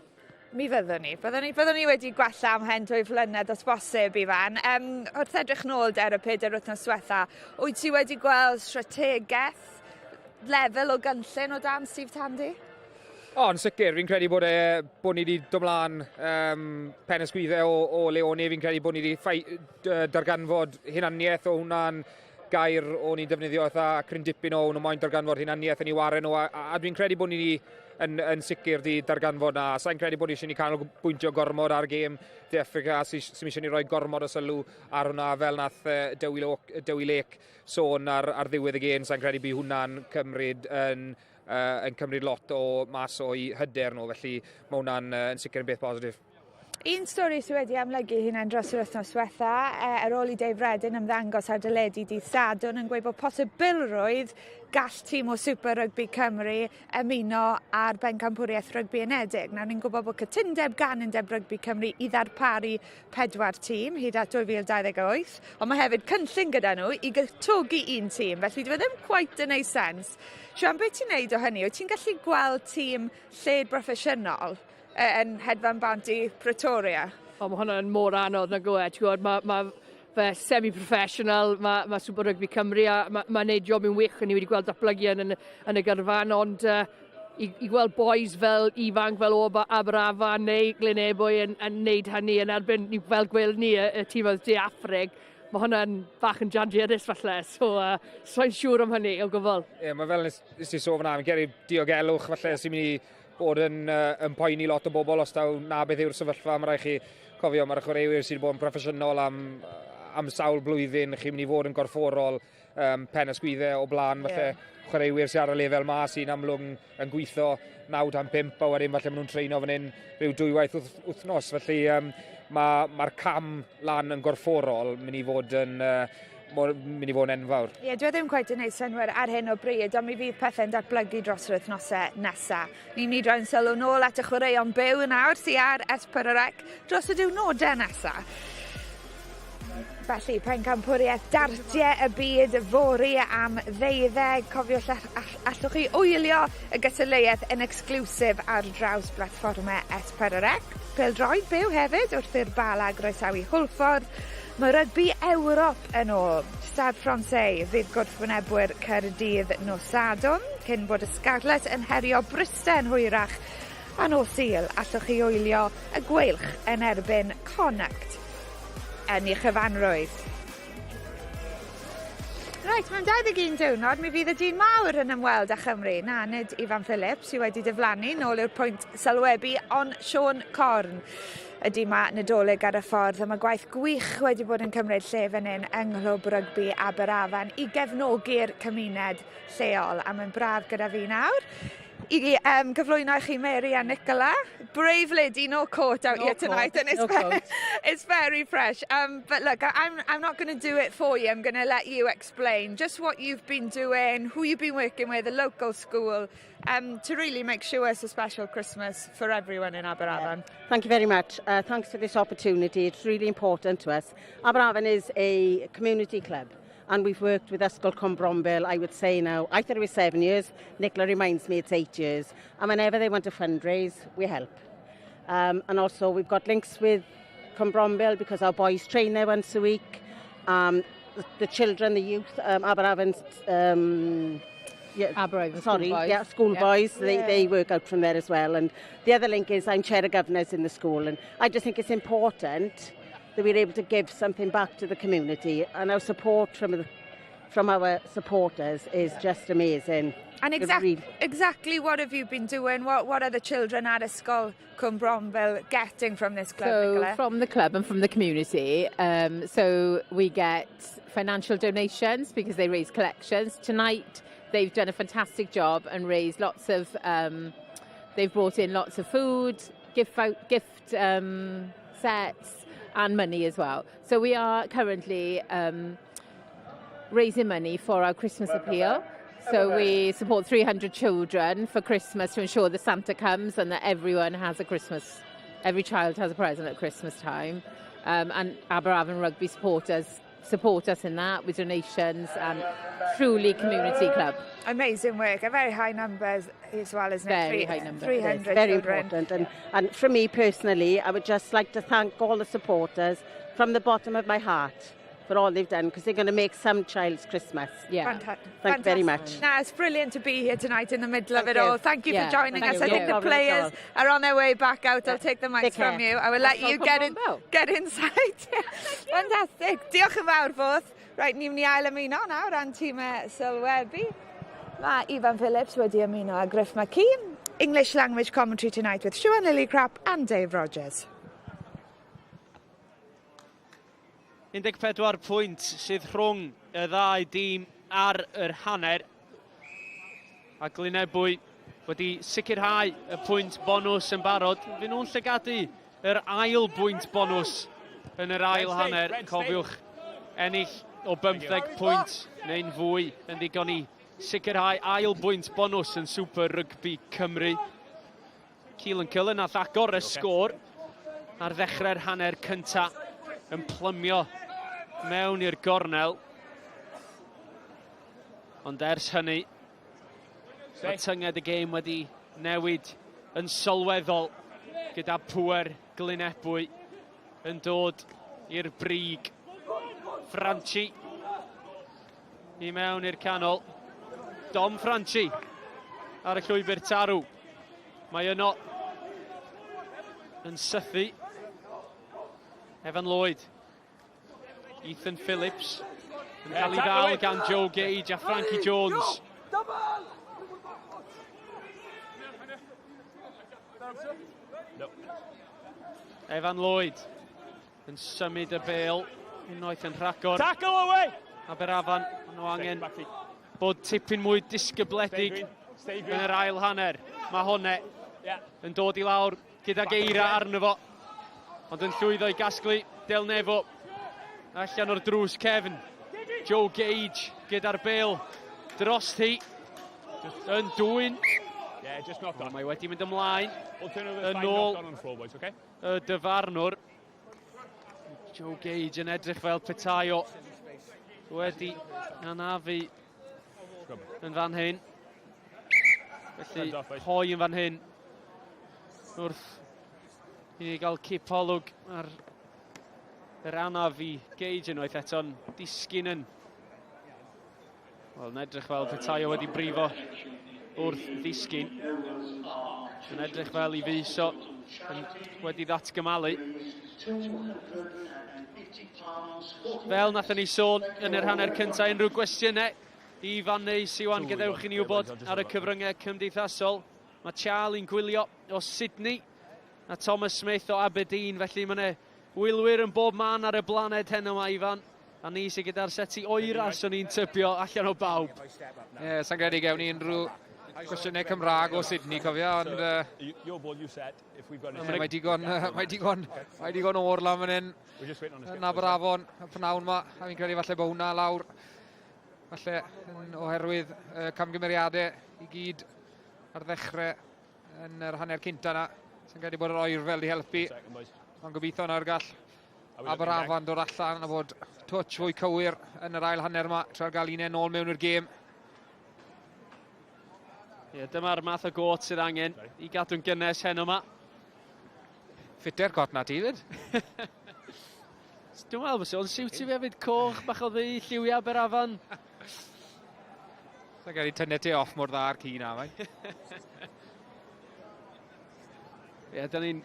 Mi fyddwn ni. Byddwn ni, byddwn ni wedi gwella am hen dwy flynedd os bosib, Ifan. Um, wrth edrych nôl der y pedair wythnos diwetha, wyt ti wedi gweld strategaeth lefel o gynllun o dan Steve Tandy? O, yn sicr, fi'n credu bod, e, bod ni wedi dod mlaen um, pen ysgwyddau o, o Leone, fi'n credu bod ni wedi darganfod hunaniaeth o hwnna'n gair o'n i'n defnyddio eitha cryn dipyn o, nhw moyn darganfod hunaniaeth yn ei waren nhw, a, a dwi'n credu bod ni yn, yn sicr di darganfod na. Sa'n credu bod eisiau ni canolbwyntio gormod ar gêm De Affrica, sy'n sy eisiau ni roi gormod o sylw ar hwnna, fel nath Dewi, Lake, Dewi Lake sôn ar, ar ddiwedd y gêm, sa'n credu bydd hwnna'n cymryd yn, uh, yn cymryd lot o mas o'i hyder nhw, felly mae hwnna'n uh, yn sicr yn beth positif. Un stori sydd wedi amlygu hunain dros yr wythnos diwetha, e, ar ôl i Dave Reddin ymddangos ar deledu dydd Sadwrn yn gweud bod posibilrwydd gall tîm o Super Rugby Cymru ymuno ar bencampwriaeth rygbi unedig. Nawr ni'n gwybod bod cytundeb gan Undeb Rygbi Cymru i ddarparu pedwar tîm hyd at 2028, ond mae hefyd cynllun gyda nhw i gytogi un tîm, felly dwi e ddim quite yn neud sens. Sian, beth ti'n neud o hynny? Wyt ti'n gallu gweld tîm lled broffesiynol yn hedfan bant i Pretoria? O, mae hwnna'n mor anodd nag yw e. Ti'n gwybod, mae, ma fe semi-professional, mae, ma Super Rugby Cymru a mae'n ma neud job yn wych, ni wedi gweld datblygu yn, yn, yn y gyrfan, ond uh, i, i gweld boys fel ifanc fel o Aberafan neu Glyn Ebwy yn, yn neud hynny yn erbyn, ni fel gweld ni, y, y tîm oedd De Affrig, mae hwnna'n bach yn jangerus falle, so uh, so'n siŵr am hynny o gwbl. Ie, yeah, mae fel nes, nes i sôn fan'na, fi'n credu diogelwch falle sy'n mynd i bod yn, uh, yn poeni lot o bobl os taw na beth yw'r sefyllfa. Mae rhaid chi cofio, mae'r chwaraewyr sydd wedi bod yn proffesiynol am, am sawl blwyddyn, chi'n mynd i fod yn gorfforol um, pen ysgwyddau o blaen, falle yeah. chwaraewyr sydd ar y lefel ma sy'n amlwg yn, yn gweithio 9 tan 5 a wedyn falle maen nhw'n treino fan hyn rhyw dwywaith wythnos. Felly um, mae'r ma cam lan yn gorfforol mynd i fod yn, uh, mynd i fod yn enfawr. Ie, yeah, dwi e ddim cweit yn neud synwyr ar hyn o bryd, ond mi fydd pethau'n datblygu dros yr wythnosau nesaf. Ni'n mynd i droi'n sylw nôl at y chwaraeon byw nawr sy'n ar S4C dros y diwrnodau nesaf. Felly, pencampwriaeth dartiau y byd fory am ddeuddeg. Cofiwch allwch chi wylio y gystadleuaeth yn exclusive ar draws blatfformau S4C. Pêl-droed byw hefyd wrth i'r Bala groesawu Hwlffordd. Mae rygbi Ewrop yn ôl. Stade Francais fydd gwrthwynebwyr Caerdydd nos Sadwrn, cyn bod y Scarlets yn herio Bryste yn hwyrach a nos Sul allwch chi wylio y Gweilch yn erbyn Connacht yn ei chyfanrwydd. Reit, mewn 21 diwrnod mi fydd y dyn mawr yn ymweld â Chymru. Na, nid Ifan Phillips sydd wedi diflannu nôl i'r pwynt sylwebu, ond Siôn Corn. Ydy mae Nadolig ar y ffordd a mae gwaith gwych wedi bod yn cymryd lle fan hyn yng Nghlwb Rygbi Aberafan i gefnogi'r cymuned lleol. A mae'n braf gyda fi nawr. i um, gyflwyno i chi Mary a Nicola. Brave lady, no coat out no here tonight, coat, and it's, no very, it's very fresh. Um, but look, I'm, I'm not going to do it for you. I'm going to let you explain just what you've been doing, who you've been working with, the local school, um, to really make sure it's a special Christmas for everyone in Aberafan. Yeah. Thank you very much. Uh, thanks for this opportunity. It's really important to us. Aberafan is a community club and we've worked with Ysgol Cwm I would say now, I thought it was seven years, Nicola reminds me it's eight years, and whenever they want to fundraise, we help. Um, and also we've got links with Cwm because our boys train there once a week. Um, the, the children, the youth, um, Aberafan um, yeah, Aberafan sorry, school boys. Yeah, school yeah. boys. They, yeah. they work out from there as well. And the other link is I'm chair of governors in the school, and I just think it's important that we're able to give something back to the community and our support from the, from our supporters is yeah. just amazing. And exact, really... exactly what have you been doing? What, what are the children at Ysgol Cwm Bromville getting from this club, so, Nicola? from the club and from the community. Um, so we get financial donations because they raise collections. Tonight, they've done a fantastic job and raised lots of... Um, they've brought in lots of food, gift, out, gift um, sets, and money as well. So we are currently um, raising money for our Christmas appeal. So we support 300 children for Christmas to ensure that Santa comes and that everyone has a Christmas, every child has a present at Christmas time. Um, and Aberafan Rugby supporters support us in that with donations and truly community club. Amazing work, a very high numbers as well, isn't it? Very Three, high numbers. 300 Very children. important. And, and for me personally, I would just like to thank all the supporters from the bottom of my heart for all they've done because they're going to make some child's Christmas. Yeah. Fanta- Thank you very much. Now, it's brilliant to be here tonight in the middle Thank of it you. all. Thank you Yeah, for joining thank us. I you. think the No problem at players are on their way back out. I'll take the mics Take care. from you. I will let Let's you all get, come in, on, get inside. Fantastic. Diolch yn fawr both. Right, ni'n mynd i ail ymuno nawr â'n tîmau sylwebu. Mae Ifan Phillips wedi ymuno â Griff McKean. English language commentary tonight with Siwan Lillycrap and Dave Rogers. 14 pwynt sydd rhwng y ddau dîm ar yr hanner. A Glynebwy wedi sicrhau y pwynt bonws yn barod. Fy nhw'n llygadu yr ail bwynt bonws yn yr ail hanner. Cofiwch ennill o 15 pwynt neu'n fwy yn ddigon i sicrhau ail bwynt bonws yn Super Rugby Cymru. Keelan Cullen nath agor y sgôr ar ddechrau'r hanner cynta yn plymio mewn i'r gornel. Ond ers hynny, mae tynged y gêm wedi newid yn sylweddol gyda pŵer Glynebwy yn dod i'r brig. Franchi i mewn i'r canol. Dom Franchi ar y llwybr tarw. Mae yno yn sythu. Evan Lloyd. Ethan Phillips yn cael ei ddal gan Joe Gage a Frankie Jones. Evan Lloyd yn symud y bel unwaith yn rhagor. Tackle away! Aberafan, maen nhw angen bod tipyn mwy disgybledig yn yr ail hanner. Mae honne yn dod i lawr gyda geira arno fo, ond yn llwyddo i gasglu Del Nefo allan o'r drws cefn. Joe Gage gyda'r bel dros hi yn dwy'n. Yeah, just knocked on. Mae wedi mynd ymlaen Alternative yn ôl knocked on on the floor, boys, okay? y dyfarnwr. Joe Gage yn edrych fel petai o wedi anafu yn fan hyn. Felly, hoi yn fan hyn wrth i ni gael cipolwg ar yr anaf i Gage unwaith eto'n disgyn yn Wel, yn edrych fel petai o wedi brifo wrth ddisgyn. Yn edrych fel i fyso yn wedi ddatgymalu. Fel nathon ni sôn yn yr hanner cyntaf, unrhyw gwestiynau i Ifan neu Siwan, gadewch i ni wybod ar y cyfryngau cymdeithasol. Mae Charlie'n gwylio o Sydney a Thomas Smith o Aberdeen, felly mae yna wylwyr yn bob man ar y blaned heno yma, Ifan. A ni sydd gyda'r seti oera, swn i'n tybio, allan o bawb. Ie, yeah, sa'n credu gewn ni unrhyw cwestiynau Cymraeg o Sydney, cofio, ond... Mae digon, mae digon, mae digon o'r lan fan hyn yn Aberafon, y pnawn ma, a fi'n credu falle bod hwnna lawr, falle oherwydd camgymeriadau i gyd ar ddechrau yn yr hanner cynta na. Sy'n credu bod yr oerfel wedi helpu. Ond gobeithio nawr gall Aberafan dod allan a bod touch fwy cywir yn yr ail hanner yma, tra'r gael un nôl mewn i'r gêm. Ie, dyma'r math o got sydd angen i gadw'n gynnes heno yma. Ffiter cot na ti, fyd? Dwi'n meddwl bod o'n siwtio fi hefyd, coch, bach o ddu, lliwiau Aberafan. Sa'n cael ei tynnu ti off mor dda ar ci na, mae. Ie, da ni'n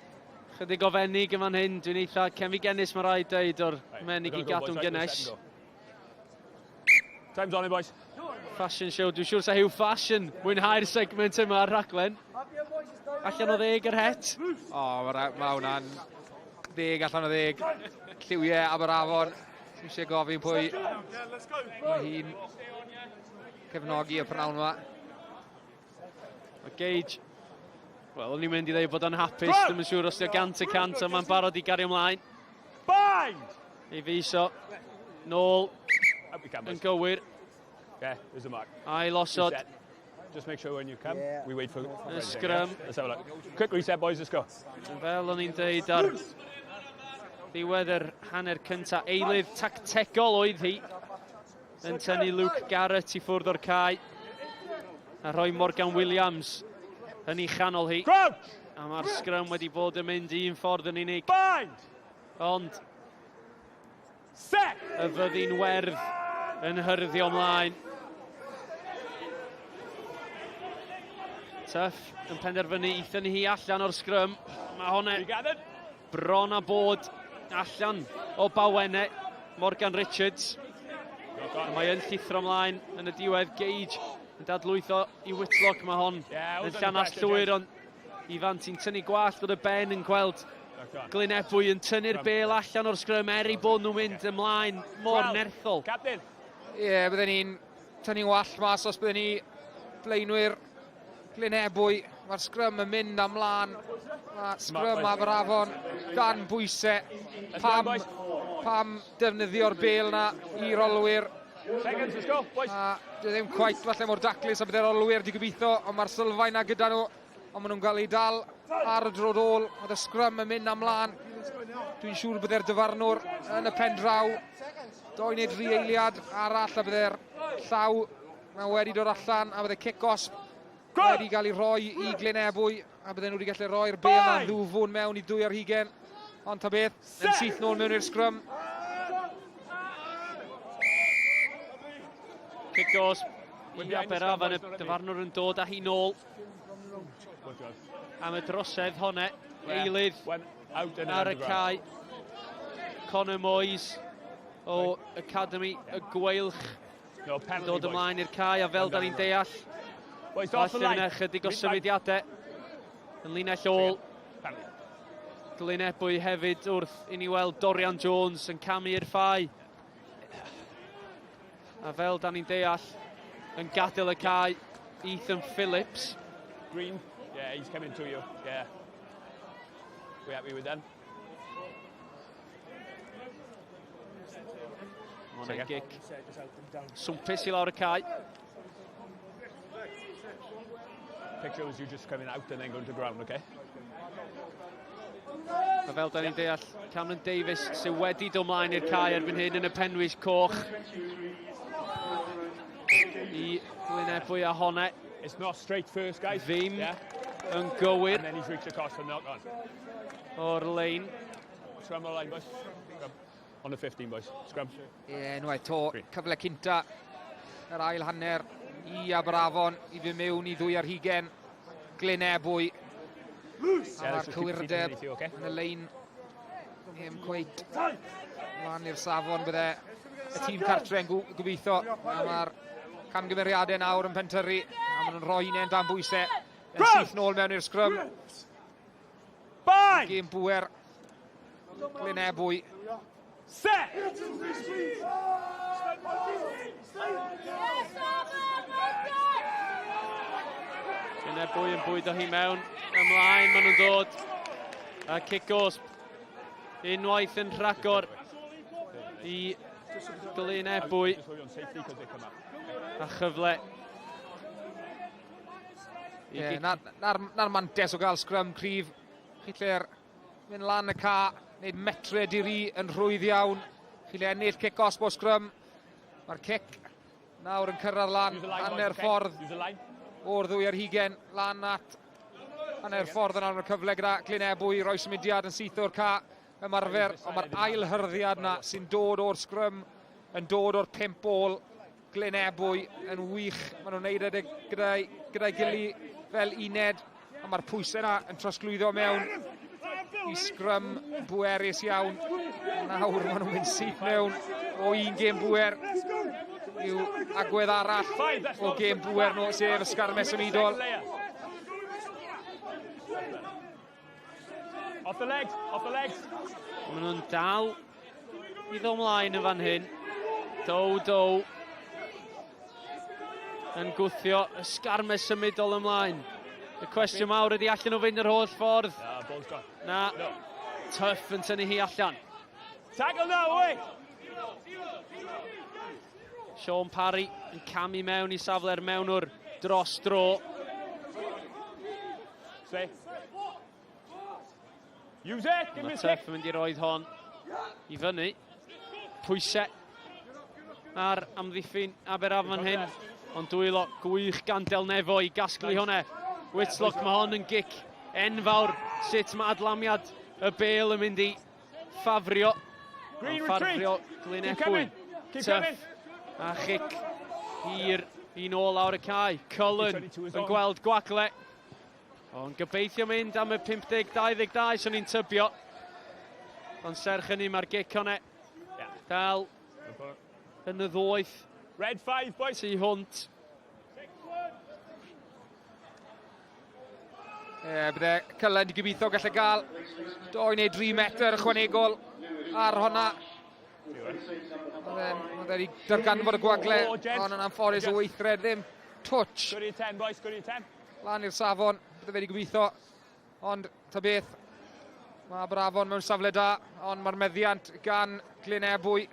chydig o fenig yn fan hyn. Dwi'n eitha cenfigenus, mae rhaid dweud, o'r menig i gadw'n gynnes. Time's on it, boys. Fashion show, dwi'n siŵr sa Hugh Fashion mwynhau'r segment yma ar rhaglen. Allan o ddeg yr het. O, mae ma hwnna'n 10 allan o 10. Lliwiau Aberafon. Dwi'n eisiau gofyn pwy mae hi'n cefnogi y pnawn yma. Mae Gage, wel, o'n i'n mynd i ddeud bod o'n hapus, ddim yn siŵr os yw 100%, ond mae'n barod i gario ymlaen. Bind! Ei fuso, nôl, yn gywir. Yeah, there's the mark. Ail osod. Just make sure when you come, yeah, we wait for y scrum. Let's have a look. Quick reset, boys, let's go. Fel o'n i'n deud ar ddiwedd yr hanner cynta, eilydd tactegol oedd hi yn tynnu Luke Garrett i ffwrdd o'r cae a rhoi Morgan Williams yn ei chanol hi. Crouch! A mae'r sgrym wedi bod yn mynd un ffordd yn unig. Bind! Ond Set! y fyddin werdd yn hyrddio ymlaen. Tuff yn penderfynu i thynnu hi allan o'r sgrym. Mae hwnna bron a bod allan o bawennau Morgan Richards. A mae yn llithro ymlaen yn y diwedd. Gage yn dadlwytho i Whitlock. Mae hon yn llanast llwyr, ond Ifan ti'n tynnu gwallt oedd y ben yn gweld Glyn Ebwy yn tynnu'r bêl allan o'r sgrym er i bod nhw'n mynd ymlaen mor nerthol. Captain! Ie, yeah, bydden ni'n tynnu wallt mas os bydden ni blaenwyr Glyn Ebwy. Mae'r sgrym yn mynd ymlaen. Mae sgrym Aberafon dan bwysau. Pam, pam defnyddio'r bêl na i'r olwyr? Seconds, let's go, boys. A ddim cweit falle mor daclus a bydde'r olwyr di gobeithio, ond mae'r sylfaen na gyda nhw, ond maen nhw'n cael ei dal ar y droed ôl. Oedd y sgrym yn mynd ymlaen. Dwi'n siŵr bydde'r dyfarnwr yn y pen draw. 2 neu 3 eiliad arall a bydde'r llaw na wedi dod allan a bydde cic osb wedi cael ei rhoi i Glyn Ebwy a bydden nhw wedi gallu rhoi'r bêl na'n ddwfwn mewn i 2 ar. Ond ta beth, yn syth nôl mewn i'r sgrym. Cic gosb i Aberafan, y dyfarnwr yn dod â hi nôl am y drosedd honne. Eilydd ar y cae. Connor Moyes o Academy y Gweilch dod ymlaen i'r cae, a fel da ni'n deall, falle yna chydig o symudiadau yn linell ôl. Glyn Ebwy hefyd wrth i ni weld Dorian Jones yn camu i'r ffau. A fel da ni'n deall, yn gadael y cae, Ethan Phillips. Green, yeah, he's coming to you, yeah. We happy with them? Mae'n gic swmpus i lawr y cae. Picture was you just coming out and then going to ground, okay? A fel da ni'n deall, Cameron Davis sydd wedi dod mlaen i'r cae erbyn hyn yn y penwisg coch. I Glyn Ebwy a honne. It's not straight first, guys. Ddim yn gywir. And then he's reached across and knock on. O'r lein. Scrum on line, boys. Scrum. On the 15, boys. Scrum. Ie, yeah, unwaith to, cyfle cynta yr ail hanner i Aberafon i fynd mewn i 22. Glyn Ebwy. A mae'r cywirdeb yn y lein ddim cweit lan i'r safon bydde y tîm cartre yn gobeithio. A mae'r camgymeriadau nawr yn pentyrru. A maen nhw'n rhoi hunain dan bwysau. Yn syth nôl mewn i'r sgrym. Gêm bwer. Glyn Ebwy. Set! Glynebwy yn bwydo hi mewn. Ymlaen maen nhw'n dod. A cic gosb. Unwaith yn rhagor i Glynebwy. A chyfle. Ie, na'r na, na mantes o gael sgrym cryf. Chi lle'r mynd lan y ca, wneud metre diri yn rhwydd iawn. Chi le ennill cic osb o sgrym. Mae'r cic nawr yn cyrraedd lan hanner ffordd o'r ddwy ar hugen, lan at hanner ffordd yn arno'r cyfle gyda Glyn Ebwy i roi symudiad yn syth o'r ca ymarfer, ond mae'r ail hyrddiad na sy'n dod o'r sgrym yn dod o'r pimp ôl. Glyn Ebwy yn wych, maen nhw'n neud e gyda'i gyda gili fel uned, a mae'r pwysau yna yn trosglwyddo mewn i sgrym bwerus iawn. Nawr maen nhw'n mynd syth mewn o un gêm bwer i'w agwedd arall o gêm bwer nhw, sef y sgarmes symudol. Off the legs, off the legs. Maen nhw'n dal i ddod ymlaen yn fan hyn. Dow, dow. Yn gwthio y sgarme symudol ymlaen. Y cwestiwn mawr ydy allan nhw fynd yr holl ffordd. Na, no. Tuff yn tynnu hi allan. Tackle now, away! Sean Parry yn camu mewn i safle'r mewnwr dros dro. Stay. Use it! Give me a Tuff yn mynd i roed hon i fyny. Pwysau ar amddiffyn Aberafan hyn. Ond dwylo gwych gan Delnefo i gasglu hwnna. Whitlock, mae hon yn gic enfawr. Sut mae adlamiad y bel yn mynd i ffafrio. Green ffafrio Glyn Ebwy. Tuff a chic hir i nôl lawr y cae. Cullen yn gweld gwagle. Ond gobeithio mynd am y 50-22, swn i'n tybio. Ond serch hynny, mae'r gic hwnna dal yn y ddoeth. Red 5, boys. Tu hwnt. E, bydde Cullen di gobeithio gallu gael 2 neu 3 metr ychwanegol ar honna. Oedd e wedi darganfod y gwagle, ond yn anffodus o weithred ddim touch. Good 10, boys, good 10. Lan i'r safon, bydde fe wedi gobeithio, ond ta beth, mae Aberafon mewn safle da, ond mae'r meddiant gan Glyn Ebwy.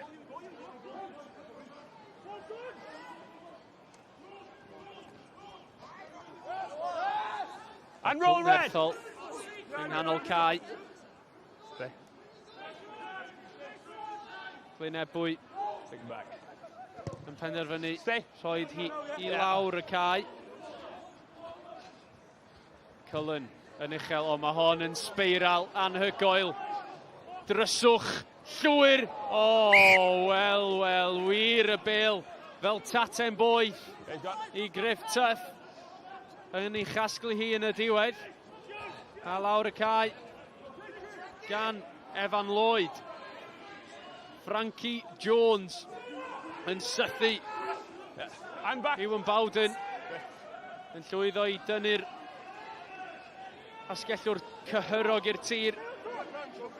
And roll red! Nerthol yng nghanol cae. Glyn Ebwy yn penderfynu rhoed hi i lawr y cae. Cullen yn uchel, o mae hon yn sbeiral anhygoel. Dryswch llwyr, o wel, wel, wir y bel fel taten boeth i Griff Tuff yn ei chasglu hi yn y diwedd. A lawr y cae gan Evan Lloyd. Frankie Jones yn sythu. I'm back. Ewan Bowden yn llwyddo i dynnu'r asgellwr cyhyrog i'r tir.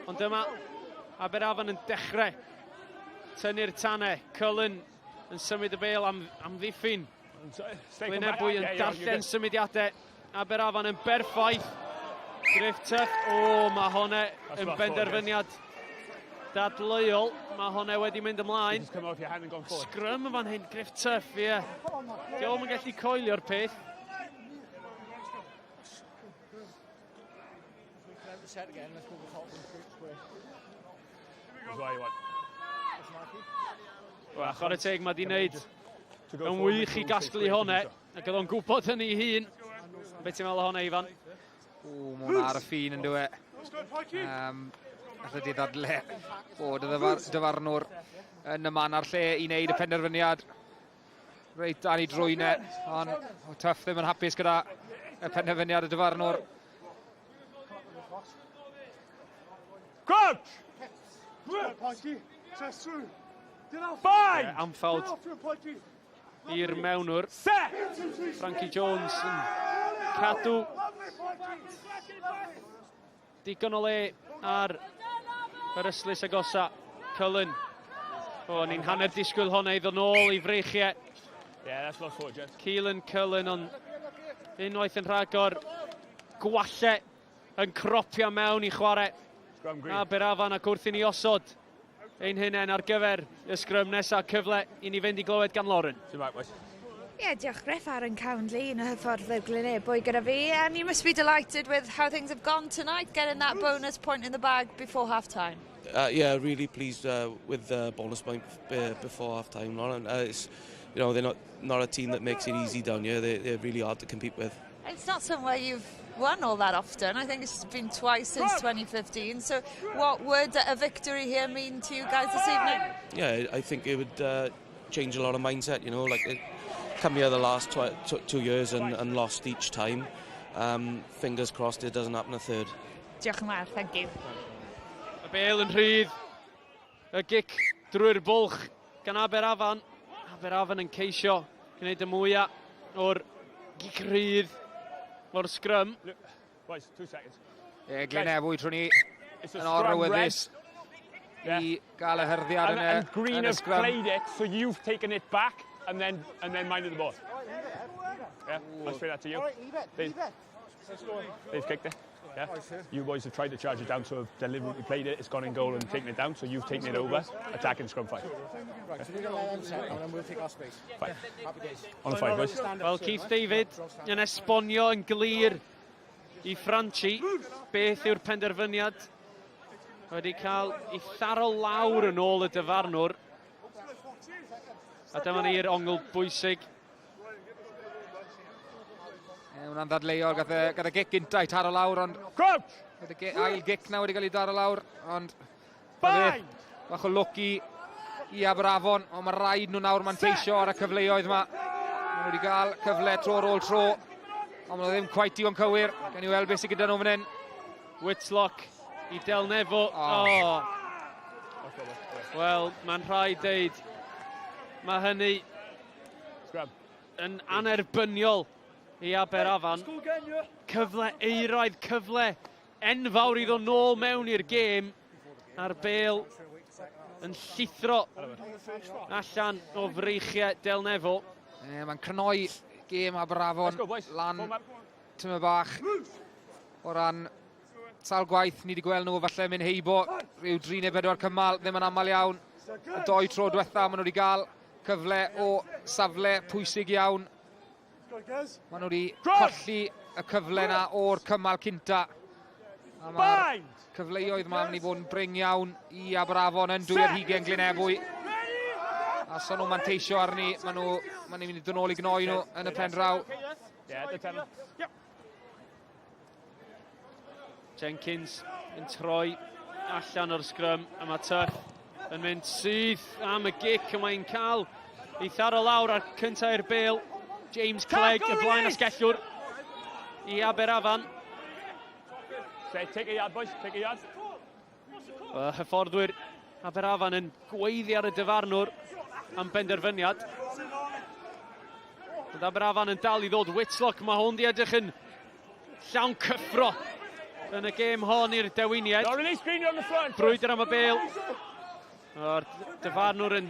Ond dyma Aberafan yn dechrau tynnu'r tanau. Cullen yn symud y bel am, am ddiffyn. Glyn Ebwy yn darllen symudiadau Aberafan yn berffaith. Griff Tuff, o, mae hwnna yn benderfyniad dadleuol. Mae hwnna wedi mynd ymlaen. Sgrym yn fan hyn, Griff Tuff, ie. Diolch yn gallu coelio'r peth. Wel, chwarae teg, mae di wneud yn wych i gasglu hwnna, ac oedd o'n gwybod hynny ei hun. Be ti'n meddwl o hwnna, Ifan? O, mae hwnna ar y ffin yn dweud. Um, Alla di ddadle bod y dyfarnwr yn y man a'r lle i wneud y penderfyniad. Reit dan i drwyne, ond o, Tuff ddim yn hapus gyda y penderfyniad y dyfarnwr. Crouch! Five! Anffawd i'r mewnwr. Frankie Jones yn cadw digon o le ar yr ystlys agosa. Cullen. O, ni'n hanner disgwyl hwnna i ddod nôl i freichiau. Yeah, that's not forward, gents. Keelan Cullen, ond Unwaith yn rhagor, gwalle yn cropio mewn i chwarae Aberafan ac wrth i ni osod ein hunain ar gyfer y sgrym nesaf, cyfle i ni fynd i glywed gan Lauren. Ie, yeah, diolch Griff. Aaron Coundley, un o hyfforddwyr Glynebwy gyda fi. And you must be delighted with how things have gone tonight, getting that bonus point in the bag before half-time. Uh, yeah, really pleased uh, with the bonus point uh, before half-time, Lauren. Uh, it's, you know, they're not, not a team that makes it easy down here. They, they're really hard to compete with. It's not somewhere you've won all that often. I think it's been twice since 2015. So what would a victory here mean to you guys this evening? Yeah, I think it would uh, change a lot of mindset, you know, like it, come here the last tw two years and, and lost each time. Um, fingers crossed it doesn't happen a third. Diolch yn fawr, thank you. Y bel yn rhydd, y gic drwy'r bwlch gan Aberafan. Aberafan yn ceisio gwneud y mwyaf o'r gic rhydd o'r sgrym. Boys, two seconds. Ie, Glyn Ebwy trwy ni yn orwyddus i gael y hyrddiad yn y, and Green yn y have sgrym. played it, so you've taken it back and then and then minded the ball. Yeah, I'll say that to you. They've, they've kicked it. Yeah. You boys have tried to charge it down, so have deliberately played it. It's gone in goal and taken it down, so you've taken it over. Attacking scrum five. Right, so we're going to let them set and then we'll take our space. Fine. Happy days. On the five, boys. Wel, Keith David yn esbonio yn glir i Franchi beth yw'r penderfyniad. Wedi cael ei tharo lawr yn ôl y dyfarnwr. A dyma ni'r ongl bwysig. E, hwnna'n ddadleuol, gath e, gath e gic gynta i taro lawr, ond... Crouch! Gath e ail gic na wedi cael ei daro lawr, ond... Bang! Bach o lwc i, i Aberafon, ond mae rhaid nhw nawr manteisio ar y cyfleoedd yma. Maen nhw wedi cael cyfle tro ar ôl tro, ond maen nhw ddim cweit digon cywir. Gan i weld beth sydd gyda nhw fan hyn. Whitlock i Delnefo. Oh. oh. Wel, mae'n rhaid deud, mae hynny yn anerbyniol i Aberafan. Cyfle eiraidd, cyfle enfawr i ddod nôl mewn i'r gêm. A'r bel yn llithro allan o freichiau Delnefo. E, Mae'n crynoi gêm Aberafon lan tyma bach o ran sawl gwaith ni wedi gweld nhw falle mynd heibo rhyw 3 neu 4 cymal, ddim yn aml iawn. Y doi tro diwetha maen nhw wedi cael cyfle o safle pwysig iawn. Maen nhw wedi colli y cyfle yna o'r cymal cynta. A mae'r cyfleoedd yma yn mynd i fod yn bring iawn i Aberafon yn 2020 Glynebwy. A so nhw'n manteisio arni, maen nhw, maen nhw'n mynd i dod nôl i gnoi nhw yn y pen draw. Jenkins yn troi allan o'r sgrym a mae Tuff yn mynd syth am y gic a mae'n cael ei tharo lawr ar cyntaf i'r bel. James Clegg y blaen asgellwr i Aberafan. Say, take a yard, boys, take a yard. Well, hyfforddwyr Aberafan yn gweiddi ar y dyfarnwr am benderfyniad. Ond Aberafan yn dal i ddod Whitlock, mae hwn di edrych yn llawn cyffro yn y gêm hon i'r dewiniaid. No, release Green on the front. Brwydr am y bel. O'r dyfarnwr yn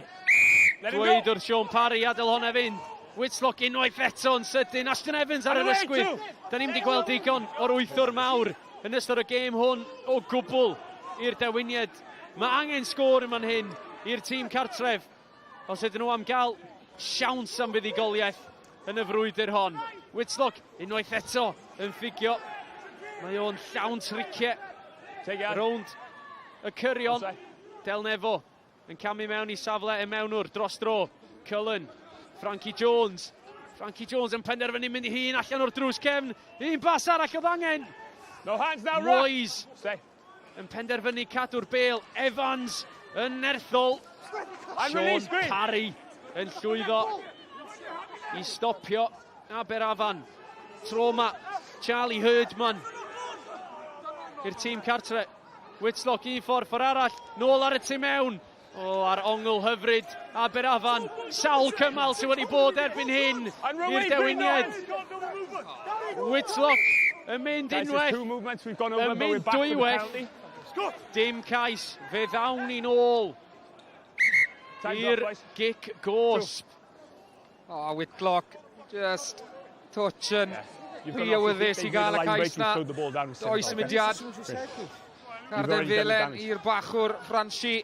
dweud wrth Sean Parry adael hwnna fynd. Whitlock unwaith eto yn sydyn. Ashton Evans ar yr ysgwydd. Da ni'n mynd i gweld digon o'r wythwr mawr yn ystod y gêm hwn o gwbl i'r dewiniaid. Mae angen sgôr yn fan hyn i'r tîm cartref. Os ydyn nhw am gael siawns am fuddugoliaeth yn y frwydr hon. Whitlock unwaith eto yn ffugio. Mae o'n llawn triciau. Rownd y cyrion. Delnefo yn camu mewn i safle y mewnwr dros dro. Cullen, Frankie Jones. Frankie Jones yn penderfynu mynd i hun allan o'r drws cefn. Un bas arall oedd angen. No hands now, Moyes yn penderfynu cadw'r bel. Evans yn nerthol. Sean Parry yn llwyddo i stopio Aberafan. Tro ma Charlie Herdman i'r tîm cartre. Whitlock un ffordd, ffordd arall, nôl ar y tu mewn. O, ar ongl hyfryd, Aberafan, sawl cymal sydd wedi bod erbyn hyn i'r dewiniad. Whitlock yn mynd unwaith, yn mynd dwywaith. Dim cais, fe ddawn ni'n ôl i'r gic gosb. O, oh, Whitlock, just touch yn yeah. Rhy awyddus i gael y cais na. Doi symudiad. Carden felen i'r bachwr Franchi.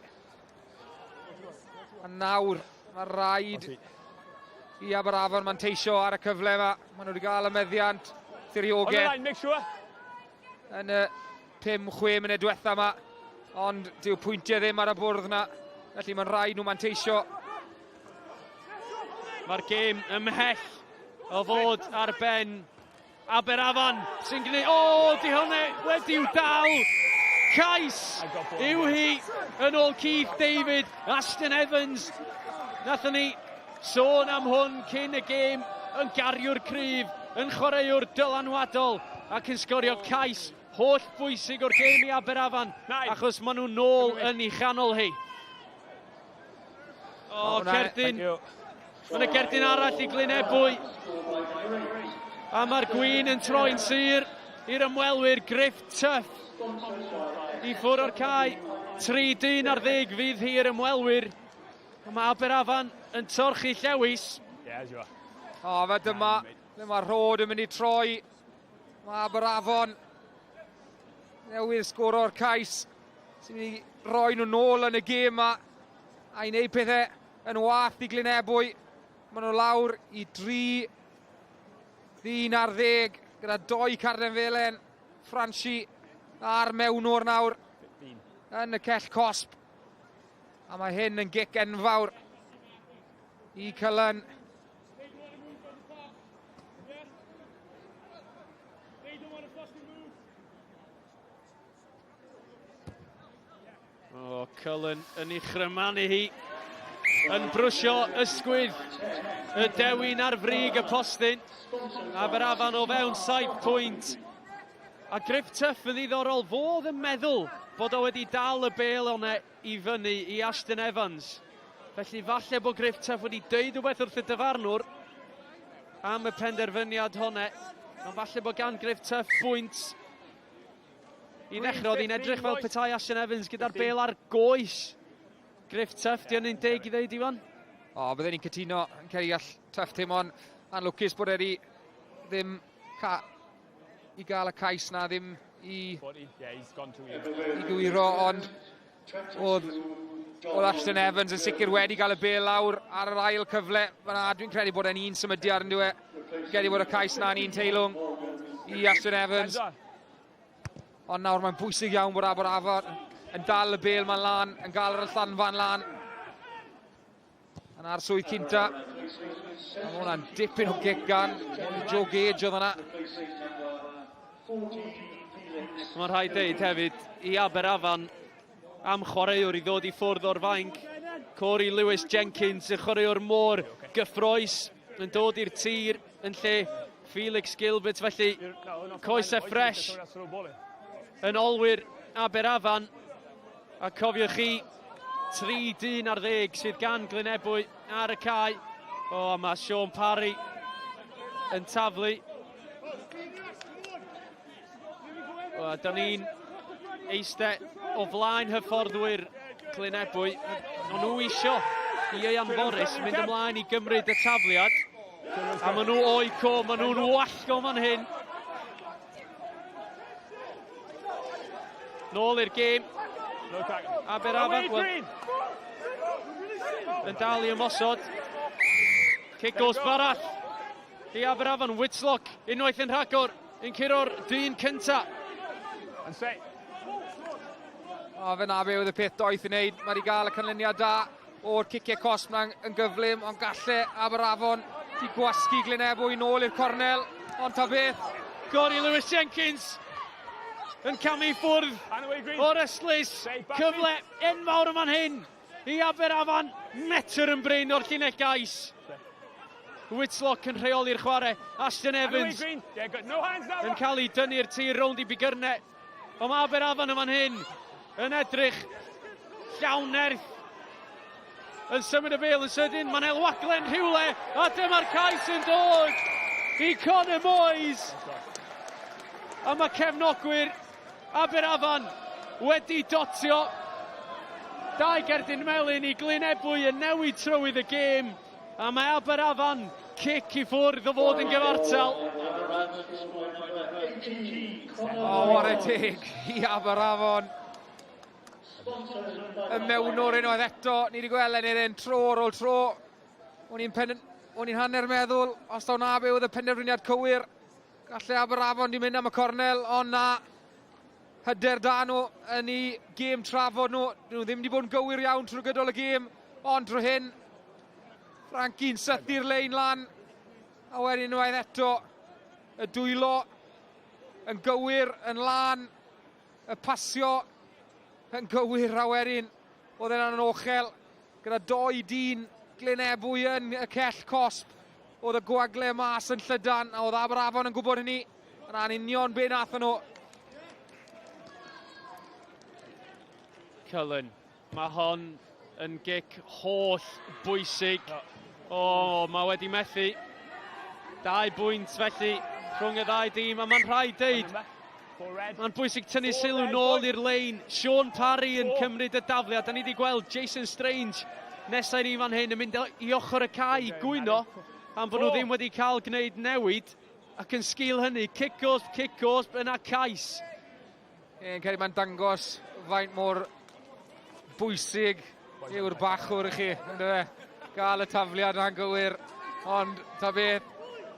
A nawr mae rhaid i Aberafan manteisio ar y cyfle yma. Maen nhw wedi gael y meddiant thiriogaeth yn y 5-6 munud diwetha yma. Ond dyw pwyntiau ddim ar y bwrdd na. Felly mae'n rhaid nhw manteisio. Mae'r gêm ymhell o fod ar ben. Aberafan sy'n gwneud... O, di hwnna wedi'w dal! Cais yw hi yn ôl Keith David, Aston Evans. Nathon ni sôn am hwn cyn y gêm, yn gariwr cryf, yn chwaraewr dylanwadol ac yn sgorio cais holl bwysig o'r gêm i Aberafan, achos maen nhw nôl yn ei chanol hi. O, cerdyn. Mae yna gerdyn arall i Glyn Ebwy. A mae'r gwyn yn troi'n sur i'r ymwelwyr Griff Tuff. I ffwrdd o'r cae. 3 dyn ar ddeg fydd hi i'r ymwelwyr. A mae Aberafan yn torchi llewis. O, fe dyma, le mae'r rhod yn mynd i troi. Mae Aberafon newydd sgoro'r cais sy'n mynd i roi nhw nôl yn y gêm yma a i wneud pethau yn wath i Glynebwy. Maen nhw lawr i 3 ddyn ar ddeg gyda doi carden felen. Franchi a'r mewnwr nawr yn y cell cosb. A mae hyn yn gic enfawr i Cullen. O, Cullen yn ei chrymanu hi. Yn brwsio ysgwydd y dewin ar frig y postyn. Aberafan o fewn 7 pwynt. A Griff Tuff yn ddiddorol, fodd yn meddwl bod o wedi dal y bel one i fyny i Ashton Evans. Felly falle bod Griff Tuff wedi deud rhywbeth wrth y dyfarnwr am y penderfyniad honne. Ond falle bod gan Griff Tuff bwynt i ddechrau. Oedd hi'n edrych fel petai Ashton Evans gyda'r bel ar goes. Griff Tuff, di hynny'n deg i ddeud, Iwan? O, bydden ni'n cytuno yn ceri gall Tuff teimlo'n anlwcus bod e ddim ca i gael y cais na, ddim i, i gywiro, ond oedd, oedd Ashton Evans yn sicr wedi gael y bel lawr ar yr ail cyfle. Fyna, dwi'n credu bod e'n un symudiad yn dweud. Credu bod y cais na'n un teilwng i Ashton Evans. Ond nawr mae'n bwysig iawn bod Aberafan yn dal y bel ma'n lan, yn gael yr allanfa'n lan. Yn arswyd cynta. A mae hwnna'n dipyn o gic gan Joe Gage oedd yna. Mae'n rhaid deud hefyd i Aberafan am chwaraewr i ddod i ffwrdd o'r fainc. Corey Lewis Jenkins, y chwaraewr mor gyffroes yn dod i'r tir yn lle Felix Gilbert, felly coesau ffres yn olwyr Aberafan. A cofiwch chi, 3 dyn ar ddeg sydd gan Glynebwy ar y cae. O, mae Sean Parry yn taflu. O, da ni'n eistedd o flaen hyfforddwyr Glynebwy. O'n nhw isio i Ieuan Morris mynd ymlaen i gymryd y tafliad. A maen nhw o'i co, maen nhw'n wallgo fan hyn. Nôl i'r gêm. Aberafan yn dal i ymosod. Cic gosb arall i Aberafan. Whitlock unwaith yn rhagor yn curo'r dyn cynta. O, fe na be oedd y peth doeth i wneud. Mae wedi gael y canlyniad da o'r ciciau cosb na'n yn gyflym, ond galle Aberafon di gwasgu Glynebwy nôl i'r cornel, ond ta beth. Gori Lewis Jenkins yn camu ffwrdd o'r ystlys. Cyfle enfawr yma'n hyn i Aberafan, metr yn brin o'r llinell gais. Whitlock yn rheoli'r chwarae. Ashton Evans yn cael ei dynnu'r tir rownd i bigyrnau. Ond mae Aberafan yn fan hyn yn edrych llawn nerth. Yn symud y bel yn sydyn, mae'n elwaglen rhywle, a dyma'r cais yn dod i Conor Moyes. A mae cefnogwyr Aberafan wedi dotio. Dau gerdyn melyn i Glyn Ebwy yn newid trywydd y gêm. A mae Aberafan cic i ffwrdd o fod yn gyfartal. O, ware teg i Aberafon. Y mewnwr unwaith eto, ni wedi gweld yn un tro ar ôl tro. O'n i'n pen, o'n i'n hanner meddwl, os taw na be oedd y penderfyniad cywir, gallai Aberafon di mynd am y cornel, ond na, hyder da nhw yn eu gêm trafod nhw. Dyn nhw ddim wedi bod yn gywir iawn trwy gydol y gêm, ond drwy hyn, Frankie'n sythu'r lein lan, a wedyn unwaith eto, y dwylo yn gywir, yn lan, y pasio yn gywir, a wedyn oedd e'n anochel gyda doi dyn Glyn Ebwy yn y cell cosb. Oedd y gwagle mas yn llydan, a oedd Aberafon yn gwybod hynny. Yna'n union be nath nhw. Cullen, mae hon yn gic holl bwysig. O, oh, mae wedi methu. 2 bwynt felly rhwng y ddau dîm, a mae'n rhaid deud, mae'n bwysig tynnu sylw nôl i'r lein. Sean Parry yn cymryd y dafliad. Da ni wedi gweld Jason Strange nesau ni fan hyn yn mynd i ochr y cae i gwyno am bod nhw ddim wedi cael gwneud newid. Ac yn sgil hynny, cic gosb, cic gosb, yna cais. Yn credu mae'n dangos faint mor bwysig yw'r bachwr i chi, ynddo fe? Gael y tafliad yna'n gywir, ond ta beth,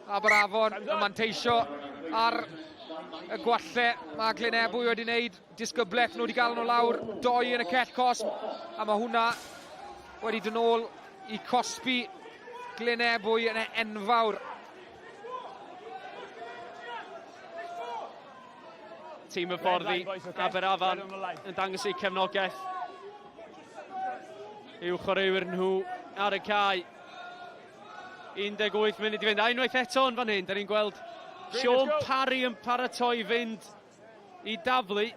Aberafon yn manteisio ar y gwalle mae Glyn Ebwy wedi wneud, disgyblaeth nhw wedi gael nhw lawr, doi yn y cell cosb, a mae hwnna wedi dod nôl i cosbi Glyn Ebwy yn enfawr. Tîm hyfforddi Aberafan yn dangos eu cefnogaeth i'w chwaraewyr nhw ar y cae. 18 munud i fynd. A unwaith eto yn fan hyn, da ni'n gweld Sean Parry yn paratoi fynd i daflu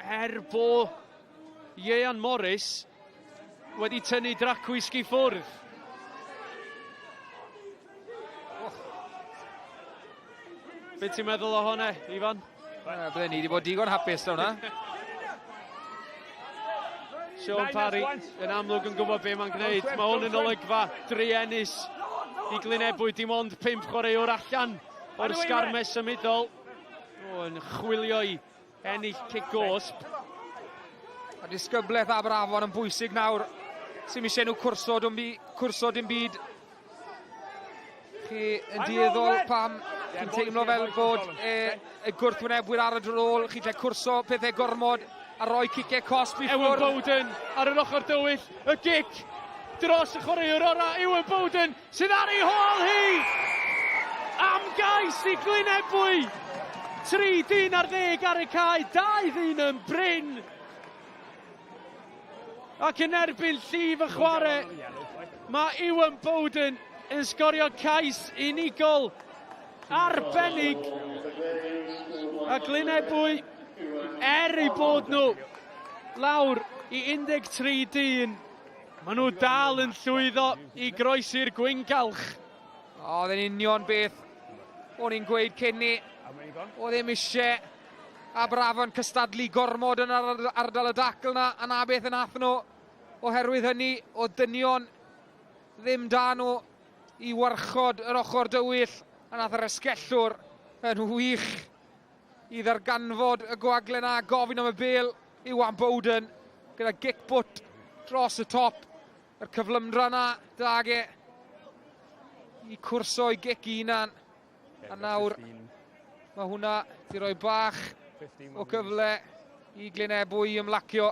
er bo Ieuan Morris wedi tynnu Dracwisg i ffwrdd. Be ti'n meddwl o hwnna, Ifan? Bydden ni wedi bod digon hapus da hwnna. Sean Parry yn amlwg yn gwybod be mae'n gwneud. Mae hwn yn olygfa druenus i Glynebwy. Dim ond 5 chwaraewr allan o'r sgarmes symudol. O, yn chwilio i ennill cic gosb. Mae disgyblaeth Aberafon yn bwysig nawr. Sy'n eisiau nhw cwrso, cwrso dim byd. Chi yn dueddol pam chi'n teimlo fel bod e, y gwrthwynebwyr ar y drôl, chi'n lle cwrso pethau gormod a rhoi ciciau cosb i ffwrdd. Ewan Bowden ar yr ochr dywyll, y gic dros y chwaraewr ora, Ewan Bowden sydd ar ei hôl hi! Am gais i Glyn Ebwy! 3 dyn ar ddeg ar y cae, 2 ddyn yn brin! Ac yn erbyn llif y chwarae, mae Ewan Bowden yn sgorio cais unigol arbennig. A Glyn Ebwy, er eu bod nhw lawr i 13 dyn, maen nhw dal yn llwyddo i groesi'r gwyngalch. Oedd yn union beth o'n i'n gweud cyn ni. Oedd ddim eisiau Aberafan cystadlu gormod yn ardal y dacl na, a na beth yn ath nhw. Oherwydd hynny, o dynion ddim da nhw i warchod yr ochr dywyll, a nath yr esgellwr yn wych i ddarganfod y gwagle na, gofyn am y bel Iwan Bowden gyda gic bwt dros y top. Yr cyflymdra na, dag e i cwrso i gic i hunan. A nawr, mae hwnna di roi bach o gyfle i Glyn Ebwy i ymlacio.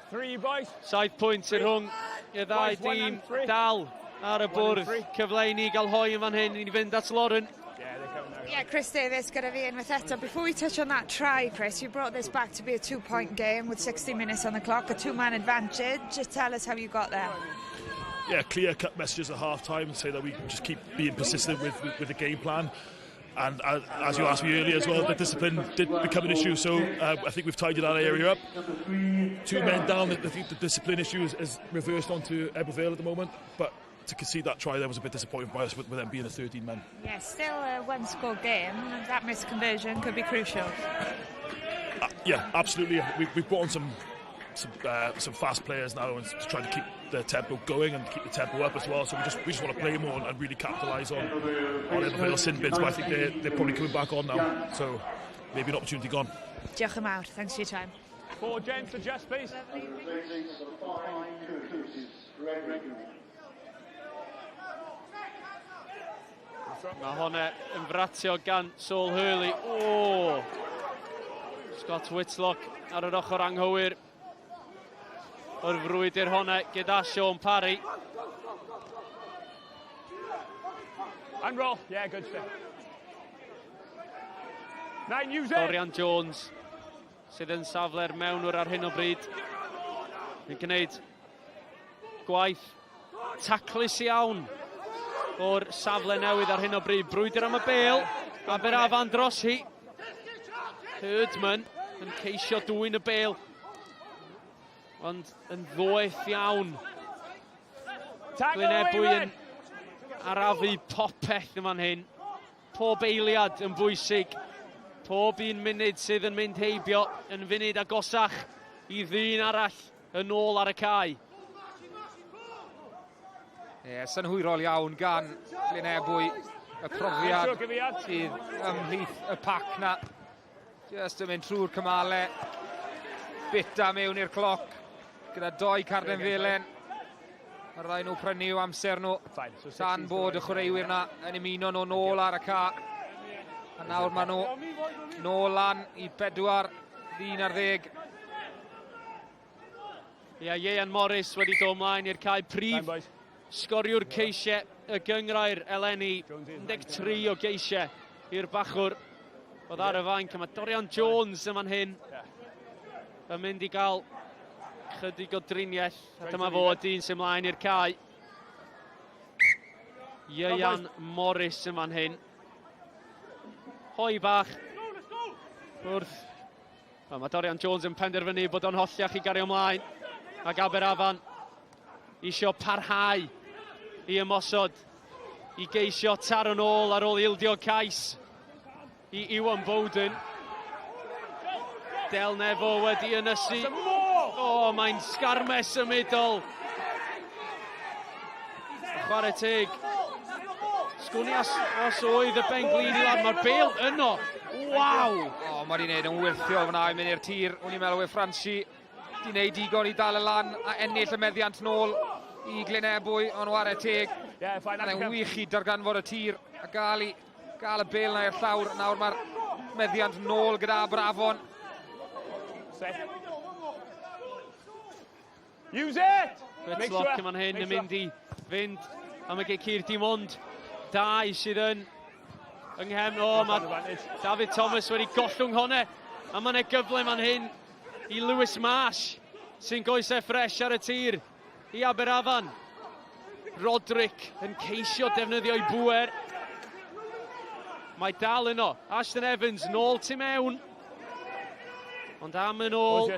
7 pwynt sy'n rhwng y ddau dîm dal ar y bwrdd. Cyfle i ni gael hoi yn fan hyn, i ni fynd at Lauren. Yeah, Chris Davies gyda fi unwaith eto. Before we touch on that try, Chris, you brought this back to be a two-point game with 60 minutes on the clock, a two-man advantage. Just tell us how you got there. Yeah, clear-cut messages at half-time and say that we just keep being persistent with, with, with the game plan. And as you asked me earlier as well, the discipline did become an issue, so I think we've tidied that area up. Two men down, I think the discipline issue is, is reversed onto Ebbw Vale at the moment, but to concede that try there was a bit disappointing by us with, with them being a 13 men. Yeah, still a one-score game. That missed conversion could be crucial. Yeah, absolutely. We, we've brought on some some, some fast players now and to try to keep the tempo going and keep the tempo up as well. So we just we just want to play more and, and really capitalise on on Ebbw Vale sin bins. But I think they're, they're probably coming back on now. So maybe an opportunity gone. Diolch yn fawr. Thanks for your time. Four gents adjust, please. Mae hwnna yn fratio gan Saul Hurley. O! Scott Whitlock ar yr ochr anghywir. O'r frwydr hwnna gyda Sean Parry. And roll. Yeah, good step. Nine, use it. Dorian Jones sydd yn safle'r mewnwr ar hyn o bryd. Yn gwneud gwaith taclus iawn o'r safle newydd ar hyn o bryd. Brwydr am y bel, Aberafan dros hi. Herdman yn ceisio dwyn y bel, ond yn ddoeth iawn. Glyn Ebwy yn arafu popeth yn fan hyn. Pob eiliad yn bwysig. Pob un munud sydd yn mynd heibio yn funud agosach i ddyn arall yn ôl ar y cae. Ie, yeah, synhwyrol iawn gan Glyn Ebwy. Y profiad sydd ymhlith y pac na. Just yn mynd trwy'r cymale. Bita mewn i'r cloc. Gyda doi carden felen. Mae'r ddau nhw prynu i'w amser nhw. Tan bod y chwaraewyr na yn ymuno nhw nôl ar y ca. A nawr maen nhw nôl lan i bedwar ddyn ar ddeg. Ia, Ieuan Morris wedi dod ymlaen i'r cae prif sgoriwr ceisiau y gyngrair eleni. 13 o geisiau i'r bachwr oedd ar y fainc. A mae Dorian Jones yn fan hyn yn mynd i gael chydig o driniaeth. A dyma fo, dyn sy'n mlaen i'r cae. Ieuan Morris yn fan hyn. Hoi bach wrth Wel, mae Dorian Jones yn penderfynu bod o'n holliach i gario ymlaen. Ac Aberafan isio parhau i ymosod, i geisio taro nôl ar ôl ildio cais i Iwan Bowden. Del Nefo wedi ynysu. O, oh, mae'n sgarmes symudol. Chwarae teg. Sgwn i os, os oedd y ben glin i lawr. Mae'r bel yno. Waw! O, oh, mae wedi gwneud yn wyrthio fyna i mynd i'r tir. O'n i'n meddwl we Franci di wneud digon i dal y lan a ennill y meddiant nôl i Glyn Ebwy, ond ware teg. Yeah, Mae'n wych i darganfod y tir a gael, i, gael y bel na i'r llawr. Nawr mae'r meddiant nôl gyda Aberafon. Set. Use it! Whitlock yn fan hyn yn mynd i fynd am y gic hir. Dim ond dau sydd yn yng nghefn. O, mae David Thomas wedi gollwng honne. A mae yna gyfle fan hyn i Lewis Marsh sy'n goesau ffres ar y tir i Aberafan. Roderick yn ceisio defnyddio ei bŵer. Mae dal yno. Ashton Evans nôl tu mewn. Ond am yn ôl.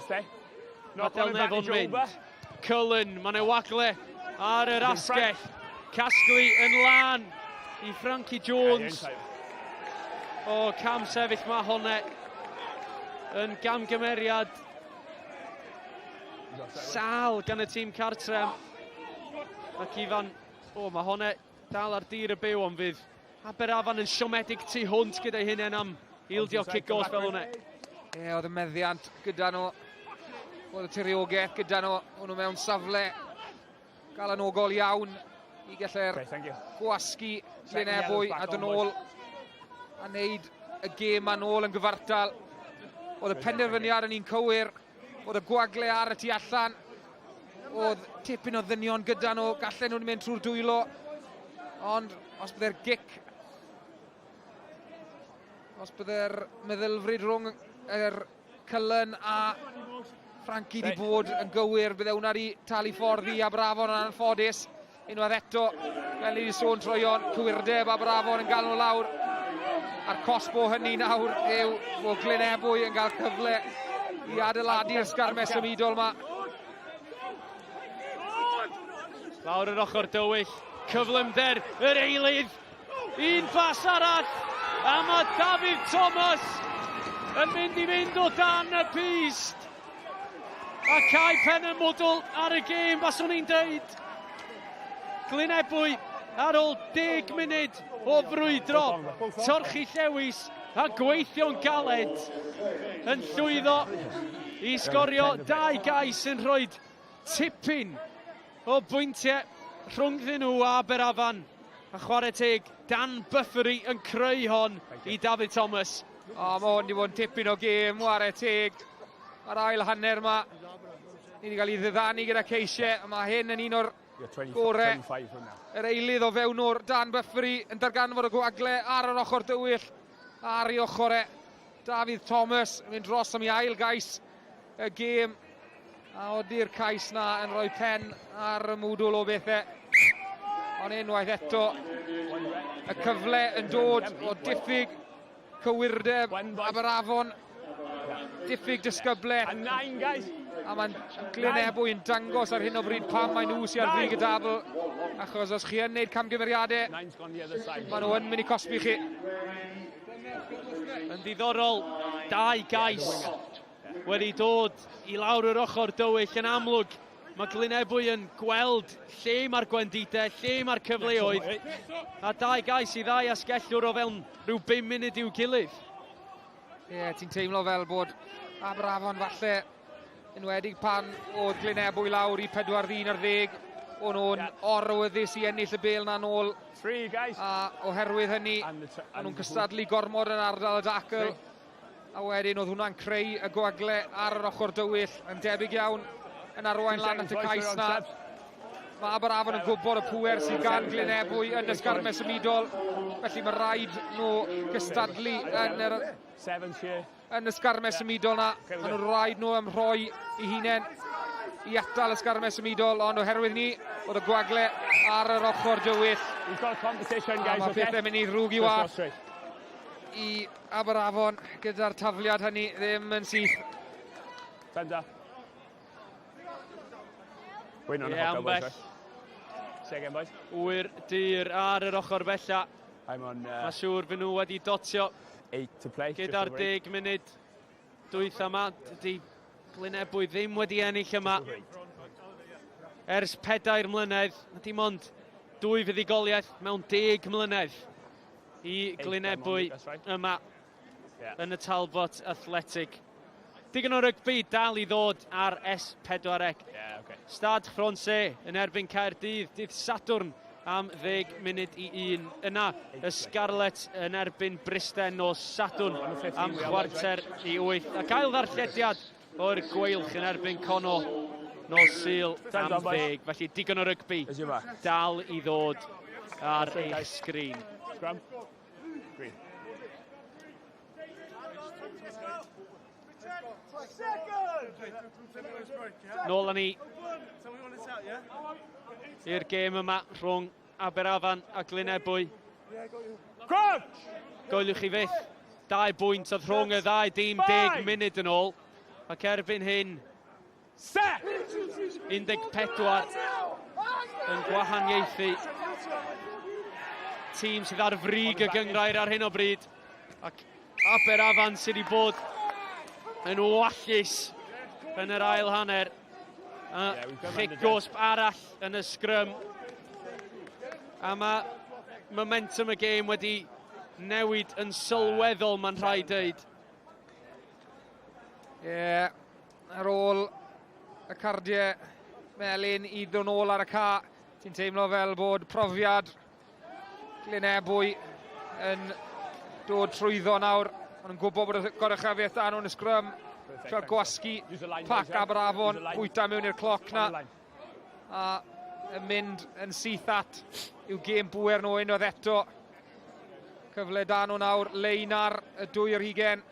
Mae Del Nefo'n mynd. Cullen, mae'n e wagle ar yr asgell. Casglu yn lan i Frankie Jones. O, cam sefyll mae honne yn gamgymeriad sal gan y tîm cartref. Ac Ifan, o, mae honne dal ar dir y byw ond fydd Aberafan yn siomedig tu hwnt gyda'i hunain am ildio cic gos fel hwnna. Ie, oedd y meddiant gyda nhw. Oedd y tiriogaeth gyda nhw. O'n nhw mewn safle galanogol iawn i gallu'r okay, gwasgu Glyn Ebwy a dod nôl a wneud y gêm ma'n ôl yn gyfartal. Oedd y penderfyniad yn un cywir, oedd y gwagle ar y tu allan, oedd tipyn o ddynion gyda nhw, gallen nhw'n mynd trwy'r dwylo, ond os bydde'r gic, os bydde'r meddylfryd rhwng yr Cullen a Frankie di bod yn gywir, bydde hwnna di talu ffordd i Aberafon yn anffodus. Unwaith eto, fel ni wedi sôn troion, cywirdeb Aberafon yn gael nhw lawr. A'r cosb o hynny nawr yw bod Glyn Ebwy yn cael cyfle i adeiladu'r sgarmes symudol yma. Lawr yr ochr dywyll, cyflymder yr eilydd. Un pas arall, a mae David Thomas yn mynd i fynd o dan y pyst. A cau pen y mwdwl ar y gêm, faswn i'n deud. Glyn Ebwy ar ôl 10 munud o frwydro, torchi llewis a gweithio'n galed yn llwyddo i sgorio dau gais yn rhoi tipyn o bwyntiau rhwngddyn nhw a Aberafan. A chwarae teg, Dan Buffery yn creu hon i David Thomas. O, mae hwn wedi bod yn tipyn o gêm, chwarae teg. Mae'r ail hanner yma, ni wedi cael ei ddiddanu gyda ceisiau, a mae hyn yn un o'r gorau. Yr eilydd o fewnwr, Dan Buffery, yn darganfod y gwagle ar yr ochr dywyll, ar ei ochr e. Dafydd Thomas yn mynd dros am ei ail gais y gêm. A odi'r cais na yn rhoi pen ar y mwdwl o bethau. Ond unwaith eto, y cyfle yn dod o diffyg cywirdeb Aberafon, diffyg disgyblaeth. A mae'n Glyn Ebwy yn dangos ar hyn o bryd pam mae nhw sy'n ar frig y dabl. Achos os chi yn gwneud camgymeriadau, maen nhw yn mynd i cosbi chi. Yn ddiddorol, dau gais wedi dod i lawr yr ochr dywyll yn amlwg. Mae Glyn Ebwy yn gweld lle mae'r gwendidau, lle mae'r cyfleoedd. A dau gais i ddau asgellwr o fewn rhyw 5 munud i'w gilydd. Ie, yeah, ti'n teimlo fel bod Aberafon falle, enwedig pan oedd Glyn Ebwy lawr i 4 ddyn ar ddeg, o'n nhw'n orwyddus i ennill y bêl na nôl. A oherwydd hynny, o'n nhw'n cystadlu gormod yn ardal y dacl. A wedyn oedd hwnna'n creu y gwagle ar yr ochr dywyll yn debyg iawn yn arwain lan at y cais na. Mae Aberafon yn gwybod y pŵer sydd gan Glyn Ebwy yn y sgarmes symudol, felly mae rhaid nhw gystadlu yn yr, yn y sgarmes symudol na. Mae nhw rhaid nhw ymrhoi i hunain i atal y sgarmes symudol, ond oherwydd ni, oedd y gwagle ar yr ochr dywyll. A mae pethau'n mynd i ddrwg i wath i Aberafon gyda'r tafliad hynny ddim yn syth. Time's up. Waiting on yeah, the hot ambell. boys, right? Say again, boys. Wyr dyr ar yr ochr bella. I'm on... Mae siŵr fy nhw wedi dotio eight to play. Gyda'r deg munud dwytha yma. Dydy Glynebwy ddim wedi ennill yma ers pedair mlynedd. Dim ond dwy fuddugoliaeth mewn deg mlynedd. i Glynebwy yma yn y Talbot Athletic. Digon o rygbi dal i ddod ar S4C. Yeah, okay. Stade Francais yn erbyn Caerdydd, dydd Sadwrn am 10 munud i 1. Yna, y Scarlets yn erbyn Bryste nos Sadwrn am chwarter i 8. Ac ail ddarllediad o'r Gweilch yn erbyn Cono nos Sul am ddeg. Felly digon o rygbi dal i ddod ar eich sgrin. Scrum. Green. Nôl â ni i'r gêm yma rhwng Aberafan a Glynebwy. Crouch! Goeliwch chi fyth, dau bwynt oedd rhwng y ddau dîm deg munud yn ôl. Ac erbyn hyn, 14 yn gwahaniaethu tîm sydd ar frig y gynghrair ar hyn o bryd. Ac Aberafan sydd wedi bod yn wallus yn yr ail hanner. A chic gosb arall yn y sgrym. A mae momentum y gêm wedi newid yn sylweddol, mae'n rhaid dweud. Ie, yeah, ar ôl y cardiau melyn i ddod nôl ar y ca, ti'n teimlo fel bod profiad Glyn Ebwy yn dod trwyddo nawr. Maen nhw'n gwybod bod y goruchafiaeth dan nhw'n y sgrym. Trial gwasgu pac Aberafon, bwyta mewn i'r cloc na. A yn mynd yn syth at i'w gêm bŵer nhw unwaith eto. Cyfle dan nhw nawr, lein ar y dwy ar hugen.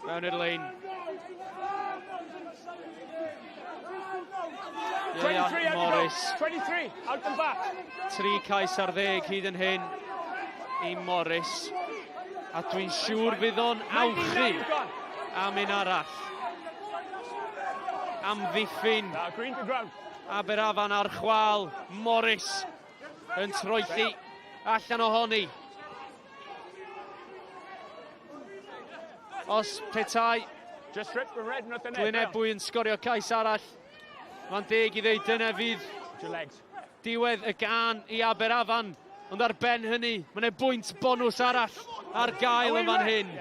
Mewn i'r lein. 23 Morris. 23, out and back. Tri cais ar ddeg hyd yn hyn i Morris. A dwi'n siŵr fydd o'n awchu am un arall. Amddiffyn. Aberafan ar chwal. Morris yn troelli allan ohoni. Os petai Glynebwy yn sgorio cais arall, mae'n deg i ddeud dyna fydd diwedd y gân i Aberafan. Ond ar ben hynny, mae yna bwynt bonws arall ar gael yn fan hyn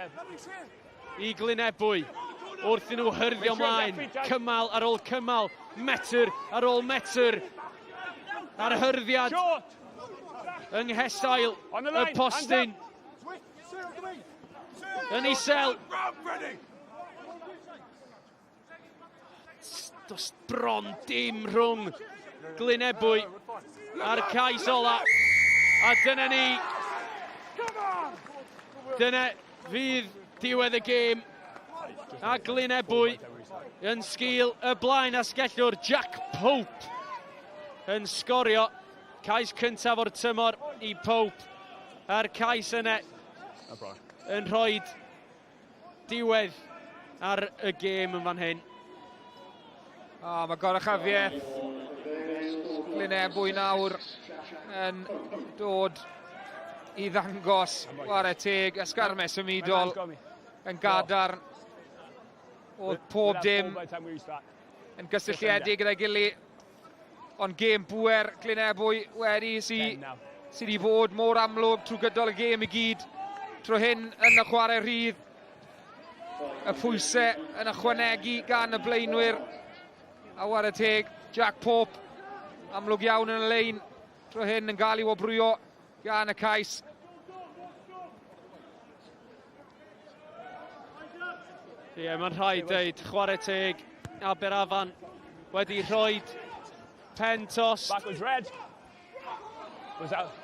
i Glynebwy. Wrth i nhw hyrddio ymlaen, cymal ar ôl cymal, metr ar ôl metr, a'r hyrddiad yng nghesail y postyn. Yn isel. Does bron dim rhwng Glynebwy a'r cais ola. A dyna ni. Dyna fydd diwedd y gêm. A Glynebwy yn sgil y blaen asgellwr Jack Pope yn sgorio cais cyntaf o'r tymor i Pope. A'r cais yna yn rhoi diwedd ar y gêm yn fan hyn. O, mae goruchafiaeth Glynebwy nawr yn dod i ddangos chwarae teg, ysgarmes symudol yn gadarn. Oedd pob dim yn gysylltiedig gyda'i gilydd. Ond gêm bŵer Glynebwy wedi sy, sydd wedi bod mor amlwg trwy gydol y gêm i gyd. Tro hyn yn y chwarae rhydd. Y pwysau yn ychwanegu gan y blaenwyr. A ware teg, Jack Pope, amlwg iawn yn y lein. Tro hyn yn gael ei wobrwyo gan y cais. Ie, yeah, mae'n rhaid dweud, chwarae teg, Aberafan wedi rhoi pen tost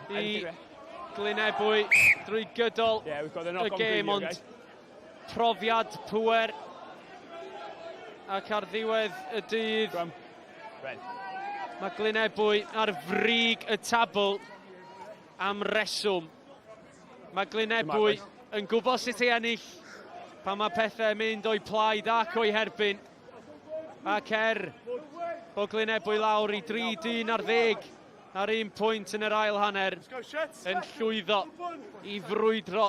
i Glynebwy drwy gydol y gêm, ond profiad pŵer ac ar ddiwedd y dydd mae Glynebwy ar frig y tabl am reswm. Mae Glynebwy yn gwybod sut i ennill pan mae pethau yn mynd o'i plaid ac o'i herbyn. Ac er bod Glynebwy lawr i dri dyn ar ddeg ar un pwynt yn yr ail hanner yn llwyddo i frwydro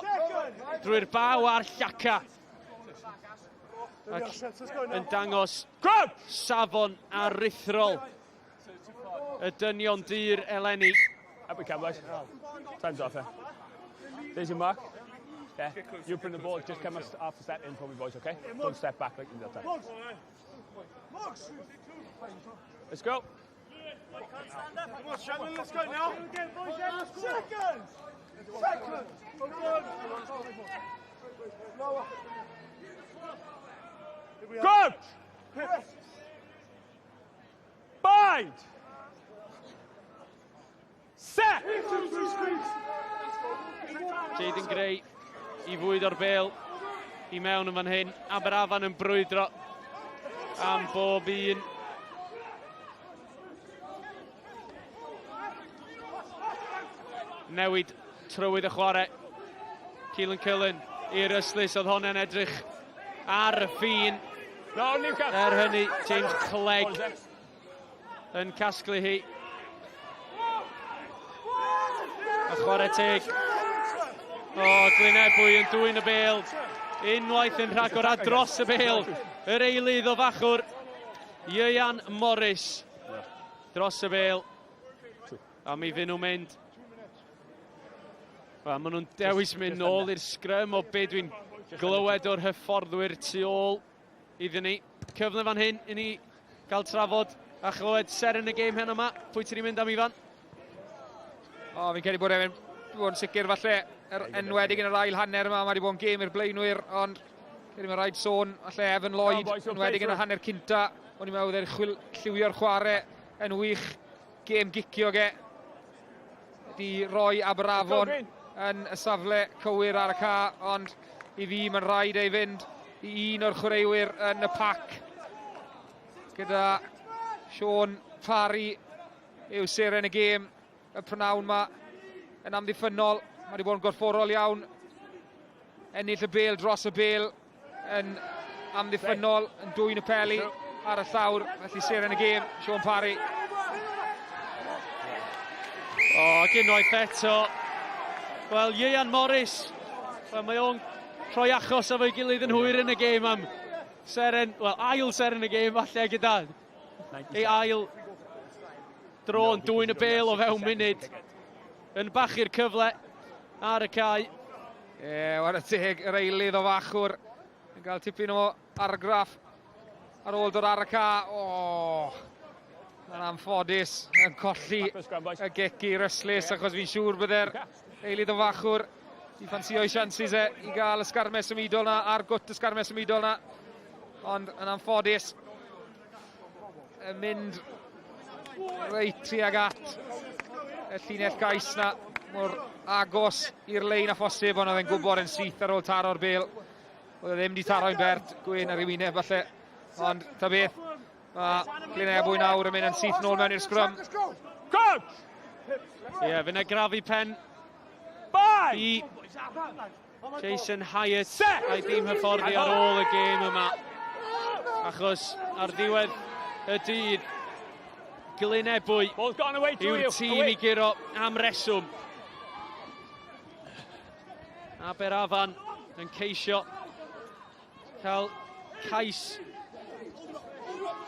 drwy'r baw a'r llaca. Ac yn dangos safon aruthrol y dynion dur eleni. Up we come, boys. Time's off, eh? There's your mark. Yeah. You bring the ball, just come after step in for me, boys, okay? Don't step back like you did that time. Let's go. Come on, Shannon, let's go now. Seconds! Seconds! Crouch! Bind! Set! Jaden Gray i fwyd o'r bel i mewn yn fan hyn. Aberafan yn brwydro am bob un. Newid trywydd y chwarae. Keelan Cullen i'r ystlys, oedd honna'n edrych ar y ffin. Er hynny, James Clegg yn casglu hi. A chwarae teg. O, Glynebwy yn dwyn y bel. Unwaith yn rhagor a dros y bel. Yr eilydd o fachwr, Ieuan Morris. Dros y bel. A mi fyn nhw'n mynd. Wel, maen nhw'n dewis mynd nôl i'r sgrym o be dwi'n glywed o'r hyfforddwyr tu ôl iddyn ni. Cyfle fan hyn i ni gael trafod a chlywed seren y gêm heno yma. Pwy ti'n mynd am Ifan? O, fi'n credu bod e'n bod yn sicr falle, er enwedig yn yr ail hanner yma, mae wedi bod yn gêm i'r blaenwyr, ond credu mae rhaid sôn, falle Evan Lloyd, enwedig yn y hanner cynta, o'n i'n meddwl e'n lliwio'r chwarae yn wych, gêm gicio ge, di roi Aberafon yn y safle cywir ar y ca, ond i fi mae'n rhaid ei fynd i un o'r chwaraewyr yn y pac gyda Sean Parry yw seren y gêm y prynawn ma yn amddiffynnol. Mae wedi bod yn gorfforol iawn. Ennill y bel dros y bel yn amddiffynnol, yn dwyn y peli ar y llawr, felly seren y gêm, Sean Parry. O, ac unwaith eto, wel, Ieuan Morris, wel, mae o'n rhoi achos efo'i gilydd yn hwyr yn y gêm am seren, wel, ail seren y gêm falle gyda ei ail dro yn dwyn y bêl o fewn munud. Yn bachu'r cyfle ar y cae. Ie, yeah, wara teg, yr eilydd o fachwr yn cael tipyn o argraff ar ôl dod ar y ca. O, oh, yn anffodus yn colli y gic i Ryslis achos fi'n siŵr bydde'r eilydd o fachwr i ffansio'i siansus e i gael y sgarmes symudol na a'r gwt y sgarmes symudol na. Ond yn anffodus yn mynd reit tuag at y llinell gais na mor agos i'r lein a phosib, ond oedd e'n gwybod yn syth ar ôl taro'r bel. Oedd e ddim wedi taro'n bert, gwyn ar ei wyneb falle. Ond ta beth, mae Glyn Ebwy nawr yn mynd yn syth nôl mewn i'r sgrym. Ie, yeah, fe na grafu pen i Jason Hyatt a'i dîm hyfforddi ar ôl y gêm yma. Achos ar ddiwedd y dydd, Glyn Ebwy yw'r tîm i guro am reswm. Aberafan yn ceisio cael cais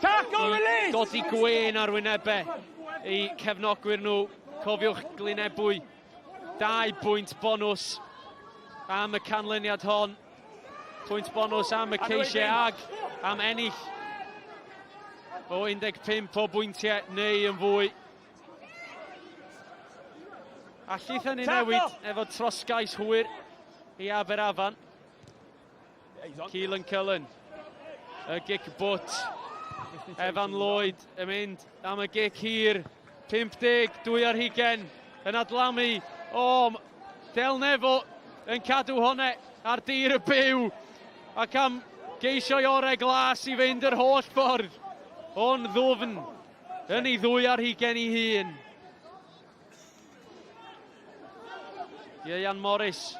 i godi gwên ar wynebau eu cefnogwyr nhw. Cofiwch Glyn Ebwy 2 bwynt bonws am y canlyniad hon. Pwynt bonws am y ceisiau ag am ennill o 15 o bwyntiau neu yn fwy. Allith hynny newid efo trosgais hwyr i Aberafan. Keelan Cullen, y gic bwt. Evan Lloyd yn mynd am y gic hir. 52 ar hugen yn adlamu. O, Del Nefo yn cadw honne ar dir y byw. Ac am geisio'i orau glas i fynd yr holl ffordd. O'n ddwfn yn ei ddwy ar hugen ei hun. Ieuan Morris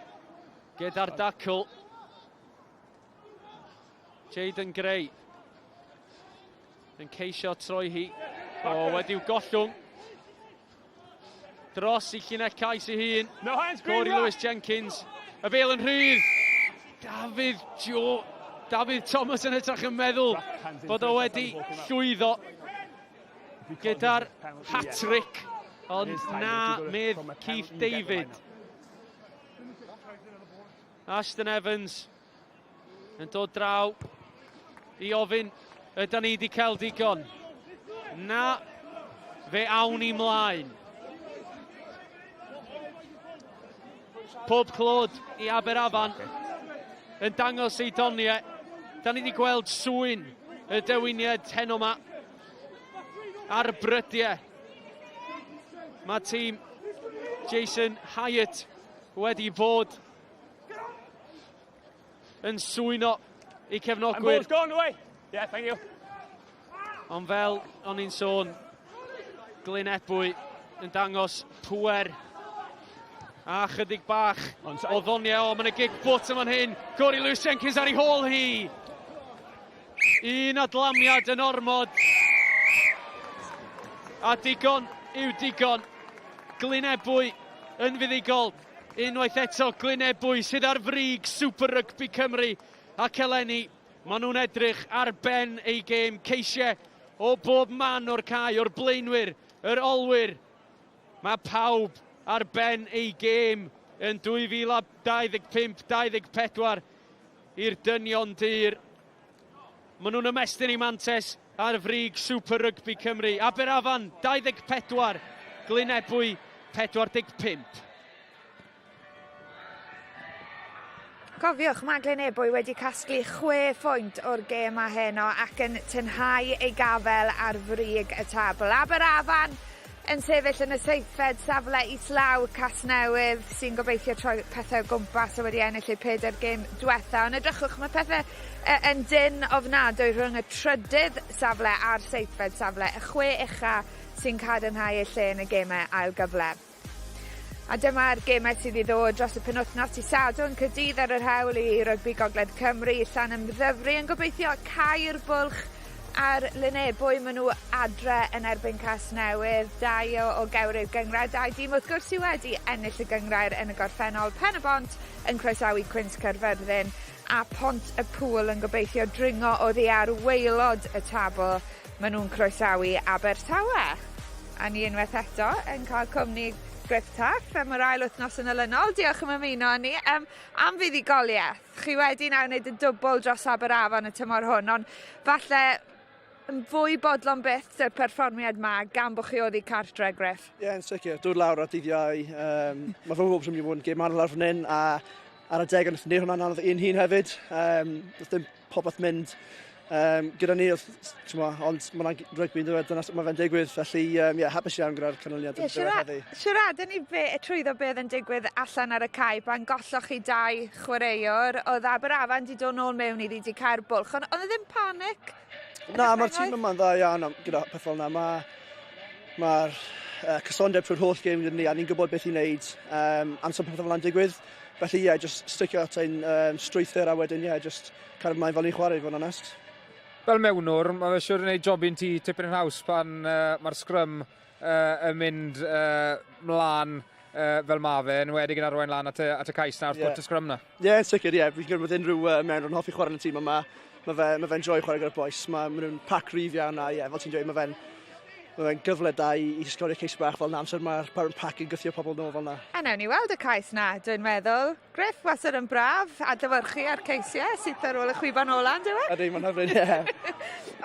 Gyda'r dacl. Jaden Gray yn ceisio troi hi. O, wedi'w gollwng. Dros i llinell cais ei hun. No hands, Corey Lewis Jenkins. Y bel yn rhydd. Dafydd Joe. Dafydd Thomas yn hytrach yn meddwl bod o wedi llwyddo gyda'r hat-trick. Ond na, medd Keith David. Ashton Evans yn dod draw i ofyn, ydy ni wedi cael digon? Na, fe awn ni mlaen. Pob clod i Aberafan yn dangos ei doniau. Da ni wedi gweld swyn y dewiniad heno yma ar y brydiau. Mae tîm Jason Hyatt wedi bod yn swyno eu cefnogwyr. Yeah, thank you. Ond fel o'n i'n sôn, Glyn Ebwy yn dangos pwer a chydig bach o ddoniau. O, mae'n y gig bwt yma'n hyn. Corey Lewis Jenkins ar ei hôl hi. Un adlamiad yn ormod. A digon yw digon. Glyn Ebwy yn fuddugol. Unwaith eto, Glyn Ebwy sydd ar frig Super Rugby Cymru ac eleni maen nhw'n edrych ar ben eu gêm. Ceisiau o bob man o'r cae, o'r blaenwyr, yr olwyr. Mae pawb ar ben eu gêm yn 2025-24 i'r dynion dur. Maen nhw'n ymestyn eu mantes ar frig Super Rugby Cymru. Aberafan 24, Glyn Ebwy 45. Cofiwch, mae Glyn Ebwy wedi casglu chwe phwynt o'r gêm a heno ac yn tynhau ei gafel ar frig y tabl. Aberafan yn sefyll yn y seithfed safle islaw Casnewydd sy'n gobeithio troi pethau o gwmpas a wedi ennill eu pedair gêm dwetha. Ond edrychwch, mae pethau yn dynn ofnadwy rhwng y trydydd safle a'r seithfed safle, y chwe ucha sy'n cadarnhau eu lle yn y gemau ail gyfle. A dyma'r gemau sydd i ddod dros y penwythnos i Sadwrn, Caerdydd ar yr hewl i Rygbi Gogledd Cymru, Llanymddyfri yn gobeithio cau'r bwlch ar Lynebwy, maen nhw adre yn erbyn Casnewydd, dau o, o gewri'r gynghrair, dau dîm wrth gwrs sydd wedi ennill y gynghrair yn y gorffennol. Pen y Bont yn croesawu Cwins Caerfyrddin a Pont y Pŵl yn gobeithio dringo oddi ar waelod y tabl. Maen nhw'n croesawu Abertawe. A ni unwaith eto yn cael cwmni Griff Taff am yr ail wythnos yn olynol. Diolch am ymuno â ni. Um, am fuddugoliaeth, chi wedi nawr wneud y dwbl dros Aberafan y tymor hwn, ond falle yn fwy bodlon byth y perfformiad ma gan bod chi oddi cartre, Griff. Ie, yeah, yn sicr. Dod lawr ar dydd Iau. Um, mae fy mhob sy'n mynd i fod yn gêm anodd lawr fan hyn, a ar y deg wnaethon ni hwnna'n anodd i'n hun hefyd. Um, doedd dim popeth mynd um, gyda ni, mo, ond mae'n rygbi yn dweud, dyna sut mae fe'n digwydd, felly um, yeah, hapus iawn gyda'r canlyniad yeah, yn heddi. Siarad ni be, trwyddo beth yn digwydd allan ar y cae pan golloch chi dau chwaraewr, oedd Aberafan di dod nôl mewn iddi, di cael bwlch, ond oedd e ddim panic? Na, mae'r tîm yma'n dda iawn gyda peth fel yna. Mae'r ma cysondeb trwy'r holl gêm gyda ni, a ni'n gwybod beth i wneud um, amser pethau fel yna'n digwydd. Felly ie, yeah, just sticio at ein um, strwythur a wedyn ie, yeah, just cario ymlaen fel ni'n chwarae, i fod yn onest. Fel mewnwr, mae fe siwr yn gwneud jobyn ti tipyn yn haws pan uh, mae'r sgrym uh, yn mynd uh, mlaen uh, fel ma fe, yn enwedig yn arwain lan at y, at y cais na wrth yeah. pwynt y sgrym na. Ie, yeah, sicr, ie. Yeah. Fi'n credu bod unrhyw uh, mewnwr yn hoffi chwarae yn y tîm yma. Mae fe, ma fe'n joio chwarae gyda'r boys. Mae ma nhw'n pac rif iawn a, ie, yeah, fel ti'n dweud, mae fe'n mae fe'n gyfle da i, i sgorio ceis bach fel na, amser mae'r pac yn gythio pobl nôl fel na. A newn ni weld y cais na, dwi'n meddwl. Griff, wastad yn braf, adlewyrchu ar ceisiau sydd ar ôl y chwiban ola, on'd yw e? Ydy, mae'n hyfryd, ie.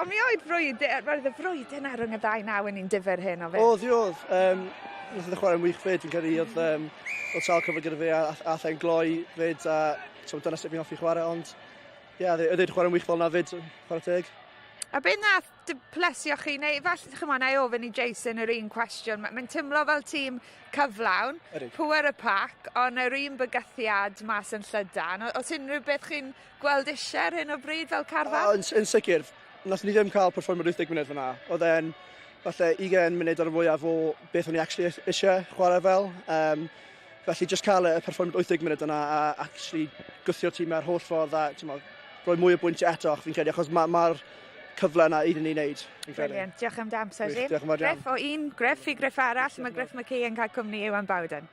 Ond mi oedd frwydr, roedd y frwydr yna rhwng y ddau naw yn un difyr hyn o fe. Oedd, oedd. Um, nath e chwarae'n wych fyd, fi'n credu, oedd, um, oedd sawl cyfle gyda fe a, a ath e'n gloi fyd, a so, dyna sut fi'n hoffi chwarae, ond ie, yeah, oedd e'n chwarae'n wych fel na fyd, chwarae teg. A beth nath plesio chi, neu falle, chymod, na i ofyn i Jason yr un cwestiwn, mae'n teimlo fel tîm cyflawn, pwer y pac, ond yr un bygythiad mas yn llydan. Oes unrhyw beth chi'n gweld eisiau ar hyn o bryd fel carfan? O, yn, yn sicr, nath ni ddim cael perfformiad 80 munud fyna. Oedd e'n falle 20 munud ar y fwyaf o beth o'n i actually eisiau chwarae fel. Um, felly just cael y perfformiad 80 munud yna a actually gwthio'r tîm ar holl ffordd a mo, rhoi mwy o bwyntiau eto, fi'n credu, achos mae'r ma, cyfle yna iddyn ni wneud. Brilliant, diolch am dy amser di. Diolch yn fawr iawn. Griff o un Griff i Griff arall, mae Griff McKee yn cael cwmni Iwan Bowden.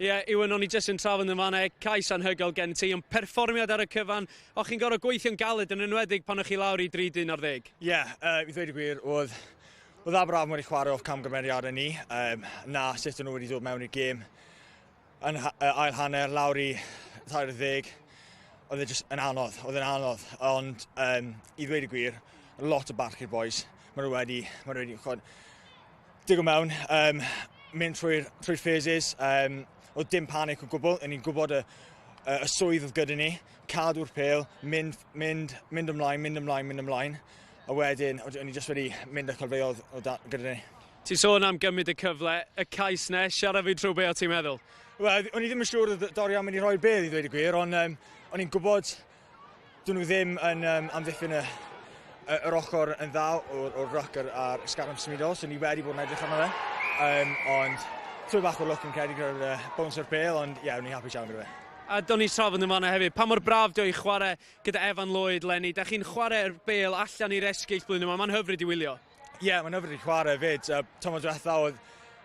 Ie, yeah, Iwan, o'n i jyst yn trafod yn fanna, cais anhygoel gen ti, ond perfformiad ar y cyfan, o'ch chi'n gorfod gweithio'n galed yn enwedig pan o'ch chi lawr i 3 dyn ar ddeg. Ie, yeah, i ddweud y gwir, oedd, oedd Aberafan wedi chwarae off camgymeriadau ni, um, na sut o'n nhw wedi dod mewn i'r gêm yn ail hanner lawr i 30, oedd e jyst yn anodd, oedd e'n anodd, ond um, i ddweud y gwir, lot o barch i'r boys, maen nhw wedi, maen nhw wedi, chod, digon mewn, um, mynd trwy'r trwy phases, um, oedd dim panic o gwbl, o'n i'n gwybod y, y, y swydd oedd gyda ni, cadw'r pêl, mynd, mynd, mynd ymlaen, mynd ymlaen, mynd ymlaen, a wedyn, o'n i jyst wedi mynd â'r cyfleoedd oedd gyda ni. Ti'n sôn am gymryd y cyfle, y cais 'ne, siarad fi trwy be o ti'n meddwl? Wel, o'n i ddim yn siŵr oedd Dorian mynd i rhoi'r bêl i ddweud y gwir, ond um, o'n i'n gwybod dyn nhw ddim yn um, amddiffyn y, y, yr ochr yn dda o'r, or ruck a'r, a'r sgarm symudol, so ni wedi bod yn edrych arno fe. Um, ond trwy bach o lwc yn credu gyda'r uh, bounce o'r bêl, ond ie, yeah, o'n i'n hapus iawn gyda fe. A do'n i trafod yn fanna hefyd, pa mor braf dio i chwarae gyda Evan Lloyd, Lenny. Da chi'n chwarae'r bêl allan i'r esgyll blwyddyn yma, mae'n hyfryd i wylio. Ie, yeah, mae'n hyfryd i chwarae fyd. Uh, tymor diwetha oedd,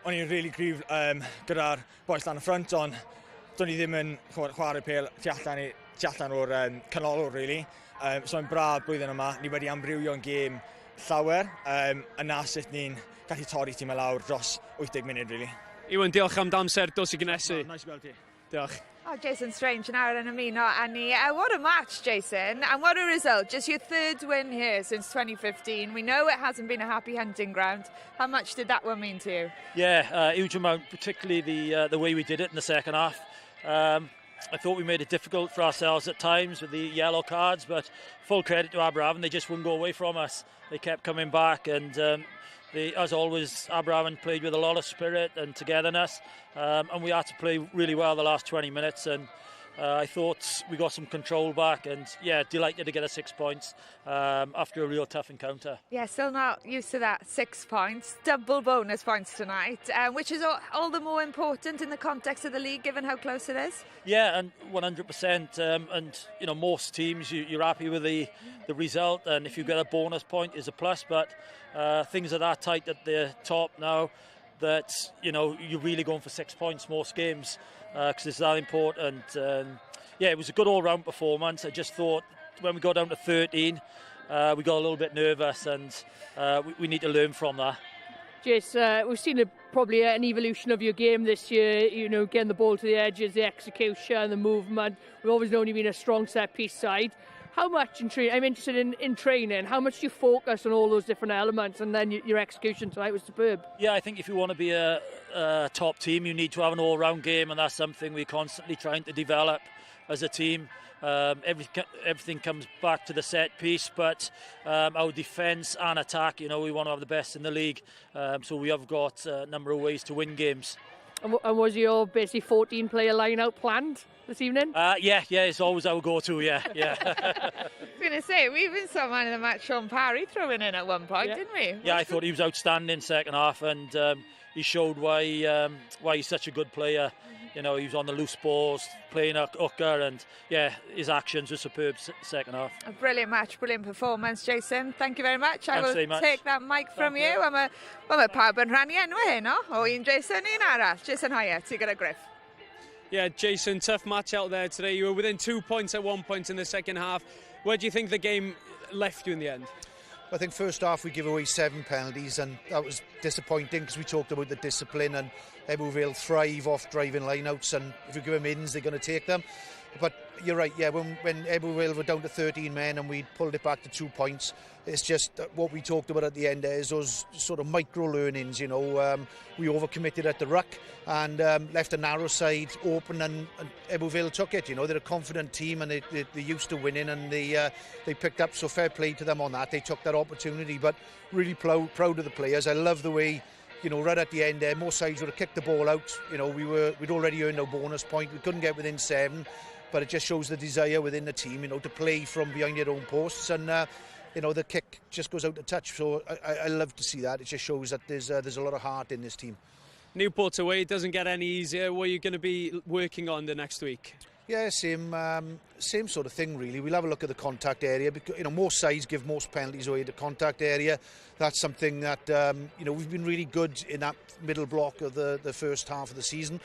o'n i'n really gryf um, gyda'r boys lan y ffrynt, ond do'n i ddim yn chwarae pêl tu allan, i, tu allan o'r um, canolwr, really. Um, so mae'n braf blwyddyn yma, ni wedi amrywio'n gêm llawer, um, a na sut ni'n gallu torri tîm lawr dros 80 munud, really. Iwan, diolch am damser, dos i gnesu. No, nice i gweld ti. Diolch. Oh, Jason Strange nawr yn ymuno â ni. What a match, Jason, and what a result. Just your third win here since 2015. We know it hasn't been a happy hunting ground. How much did that one mean to you? Yeah, huge amount, particularly the, the way we did it in the second half. I thought we made it difficult for ourselves at times with the yellow cards, but full credit to Aberafan, they just wouldn't go away from us. They kept coming back and they, as always, Aberafan played with a lot of spirit and togetherness, and we had to play really well the last 20 minutes and Uh, I thought we got some control back and yeah, delighted to get a six points um, after a real tough encounter. Yeah, still not used to that six points, double bonus points tonight, um, which is all, all the more important in the context of the league given how close it is. Yeah, and 100%. Um, and you know, most teams you, you're happy with the the result, and if you get a bonus point, is a plus. But uh, things are that tight at the top now that you know you're really going for six points most games because uh, it's that important. Um, yeah, it was a good all-round performance. I just thought when we got down to 13, uh, we got a little bit nervous, and uh, we, we need to learn from that. Jace, uh, we've seen a, probably an evolution of your game this year, you know, getting the ball to the edges, the execution, the movement. We've always known you've been a strong set piece side. How much in training, I'm interested in, in training, how much do you focus on all those different elements and then your execution tonight was superb? Yeah, I think if you want to be a, a top team, you need to have an all-round game and that's something we're constantly trying to develop as a team. Um, every, everything comes back to the set piece, but um, our defence and attack, you know, we want to have the best in the league. Um, so we have got a number of ways to win games. And, and was your basically 14 player line out planned this evening? Uh, yeah, yeah, it's always our go-to, yeah, yeah. I was going to say, we even saw man of the match Sean Parry throwing in at one point, yeah. didn't we? Yeah, I thought he was outstanding second half and um, he showed why um, why he's such a good player. You know, he was on the loose balls, playing a hooker, and yeah, his actions were superb second half. A brilliant match, brilliant performance, Jason. Thank you very much. Thanks I will very much. take that mic from Thank you. you. Am y, well, mae pawb yn rhannu enw heno, o un Jason un arall. Jason Hoyer, ti gyda Griff. Yeah, Jason, tough match out there today. You were within two points at one point in the second half. Where do you think the game left you in the end? I think first half we give away seven penalties and that was disappointing because we talked about the discipline and Ebbw Vale thrive off driving lineouts and if you give them ins they're going to take them. But you're right, yeah, when, when Ebbw Vale were down to 13 men and we pulled it back to two points, it's just what we talked about at the end there is those sort of micro learnings, you know. Um, we overcommitted at the ruck and um, left a narrow side open and, and Ebbw Vale took it, you know. They're a confident team and they, they, they're used to winning and they, uh, they picked up, so fair play to them on that. They took that opportunity, but really proud, proud of the players. I love the way you know, right at the end there, most sides would have kicked the ball out. You know, we were, we'd already earned our bonus point. We couldn't get within seven, but it just shows the desire within the team, you know, to play from behind their own posts. And, uh, you know, the kick just goes out to touch. So I, I, I love to see that. It just shows that there's, uh, there's a lot of heart in this team. Newport away doesn't get any easier. What are you going to be working on the next week? Yeah, same um, same sort of thing really. We'll have a look at the contact area because you know most sides give most penalties away at the contact area. That's something that um, you know we've been really good in that middle block of the the first half of the season.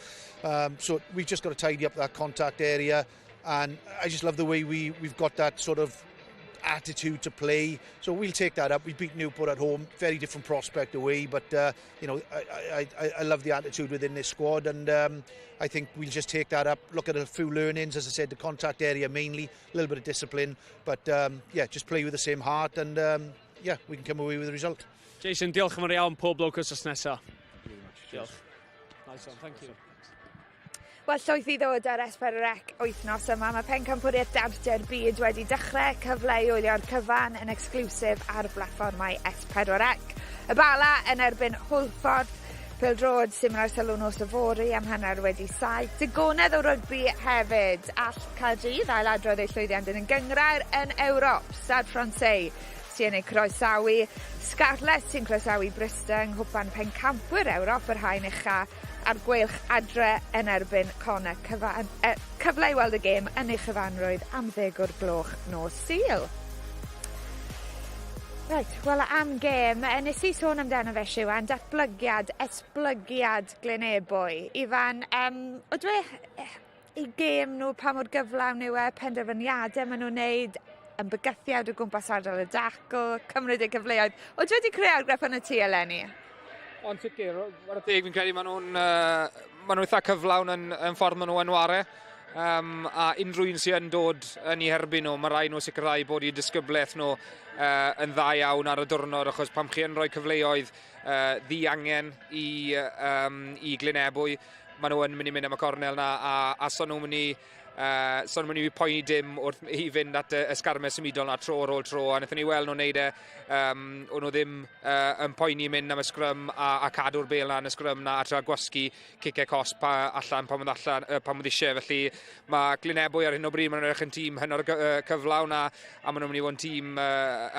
Um, so we've just got to tidy up that contact area, and I just love the way we we've got that sort of attitude to play. So we'll take that up. We beat Newport at home, very different prospect away, but uh, you know I, I, I love the attitude within this squad, and um, I think we'll just take that up. Look at a few learnings, as I said, the contact area mainly, a little bit of discipline, but um, yeah, just play with the same heart, and um, yeah, we can come away with a result. Jason, diolch yn fawr iawn, pob lwc wythnos nesaf. Diolch. Nice one, thank you. Wel, llwyth i ddod ar S4C wythnos yma. Mae pencampwriaeth darter byd wedi dechrau cyfle i wylio'r cyfan yn exclusive ar blatfformau S4C. Y Bala yn erbyn Hwlffordd, Pêl-droed sy'n mynd ar sylw nos yfory am hanner wedi saith. Digonedd o rygbi hefyd. All Caerdydd ailadrodd eu llwyddiant yn y gynghrair yn Ewrop. Stade Francais sy'n ei croesawu. Scarlets sy'n croesawu Bryste yng Nghwpan Pencampwyr Ewrop yr haen ucha a'r Gweilch adre yn erbyn Connacht. Cyfan, eh, cyfle i weld y gêm yn ei chyfanrwydd am ddeg o'r gloch nos Sul. Reit, wel am gêm, e, nes i sôn amdano fe Siwan, datblygiad, esblygiad Glyn Ebwy. Ifan, um, o dwi i gêm nhw pa mor gyflawn yw e, penderfyniadau maen nhw'n neud, yn bygythiad o gwmpas ardal y dacl, cymryd eu cyfleoedd. O dwi wedi creu argraff yn y tŷ eleni? Ond sicr, ar y teg fi'n credu maen nhw'n uh, ma nhw eitha cyflawn yn, yn ffordd maen nhw yn ware. Um, a unrhyw un sy'n dod yn ei herbyn nhw, mae rhaid nhw sicrhau bod eu disgyblaeth nhw uh, yn dda iawn ar y diwrnod, achos pam chi yn rhoi cyfleoedd uh, ddi-angen i, um, i Glyn Ebwy, maen nhw yn mynd i mynd am y cornel na, a, a so nhw'n mynd i So nhw'n mynd i poeni dim wrth i fynd at y, y sgarmau symudol na tro ar ôl tro, a wnaethon ni weld nhw'n neud e, um, o'n nhw ddim yn poeni mynd am y sgrym a, a cadw'r bel na yn y sgrym na a tra gwasgu ciciau cosp pa, allan pan oedd allan, pan oedd eisiau. Felly mae Glynebwy ar hyn o bryd, maen nhw'n edrych yn tîm hynod o cyflawn a, a maen nhw'n mynd i fod yn tîm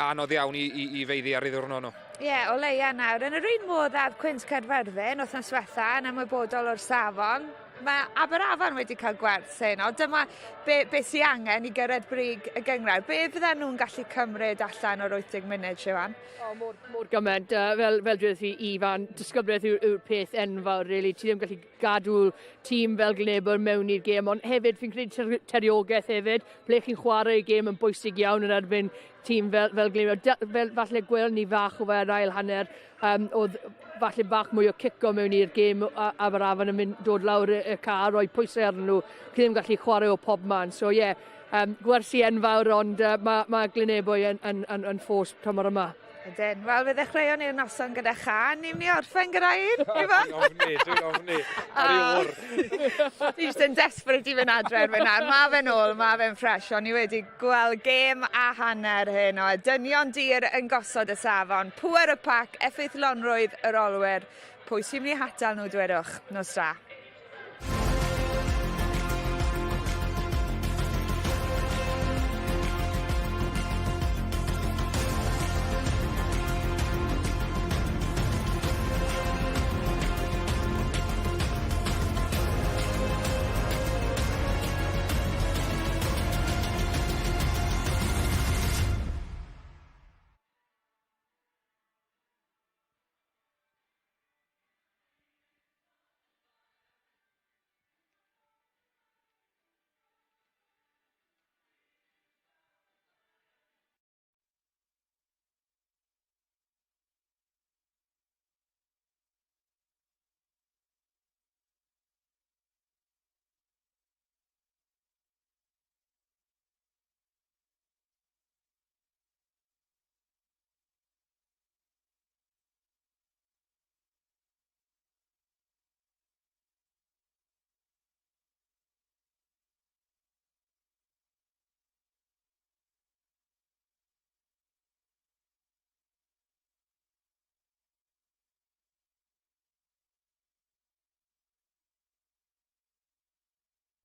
anodd iawn i, i, i feiddi ar ei ddiwrnod nhw. Ie, yeah, o leia nawr. Yn yr un modd â'r Cwins Caerfyrddin, wythnos diwetha, yn ymwybodol o'r safon, mae Aberafan wedi cael gwerth heno. Dyma be, be sy'n angen i gyrraedd brig y gynghrair. Be fydden nhw'n gallu cymryd allan o'r 80 munud, Siwan? O, mor, mor gymaint. Uh, fel, fel dweud i Ifan, disgybliaeth yw'r yw peth enfawr, really. Ti ddim gallu gadw tîm fel Glynebwy mewn i'r gêm, ond hefyd fi'n credu teriogaeth hefyd. Ble chi'n chwarae y gêm yn bwysig iawn yn erbyn tîm fel, fel Glynebwy. Fel, falle gwelwn ni fach o fe yn ail hanner, um, oedd falle bach mwy o cico mewn i'r gêm Aberafan yn mynd dod lawr y, y car, rhoi pwysau arnyn nhw, chi ddim gallu chwarae o pob man. So ie, yeah, um, gwersi enfawr, ond uh, mae ma Glynebwy yn, yn, yn, yn ffos tymor yma. Ydyn. Wel, fe ddechreuon ni'r noson gyda chan. Ni'n mynd i orffen gyda un, Ifan? Dwi'n ofni, dwi'n ofni. Ar ei o'r. Fi jyst yn desperate i fynd adre erbyn nawr. Mae fe'n ôl, mae fe'n ffres. O'n i wedi gweld gêm a hanner heno. Dynion dir yn gosod y safon. Pŵer y pac, effeithlonrwydd yr olwyr. Pwy sy'n mynd i hatal nhw, dwedwch? Nos da.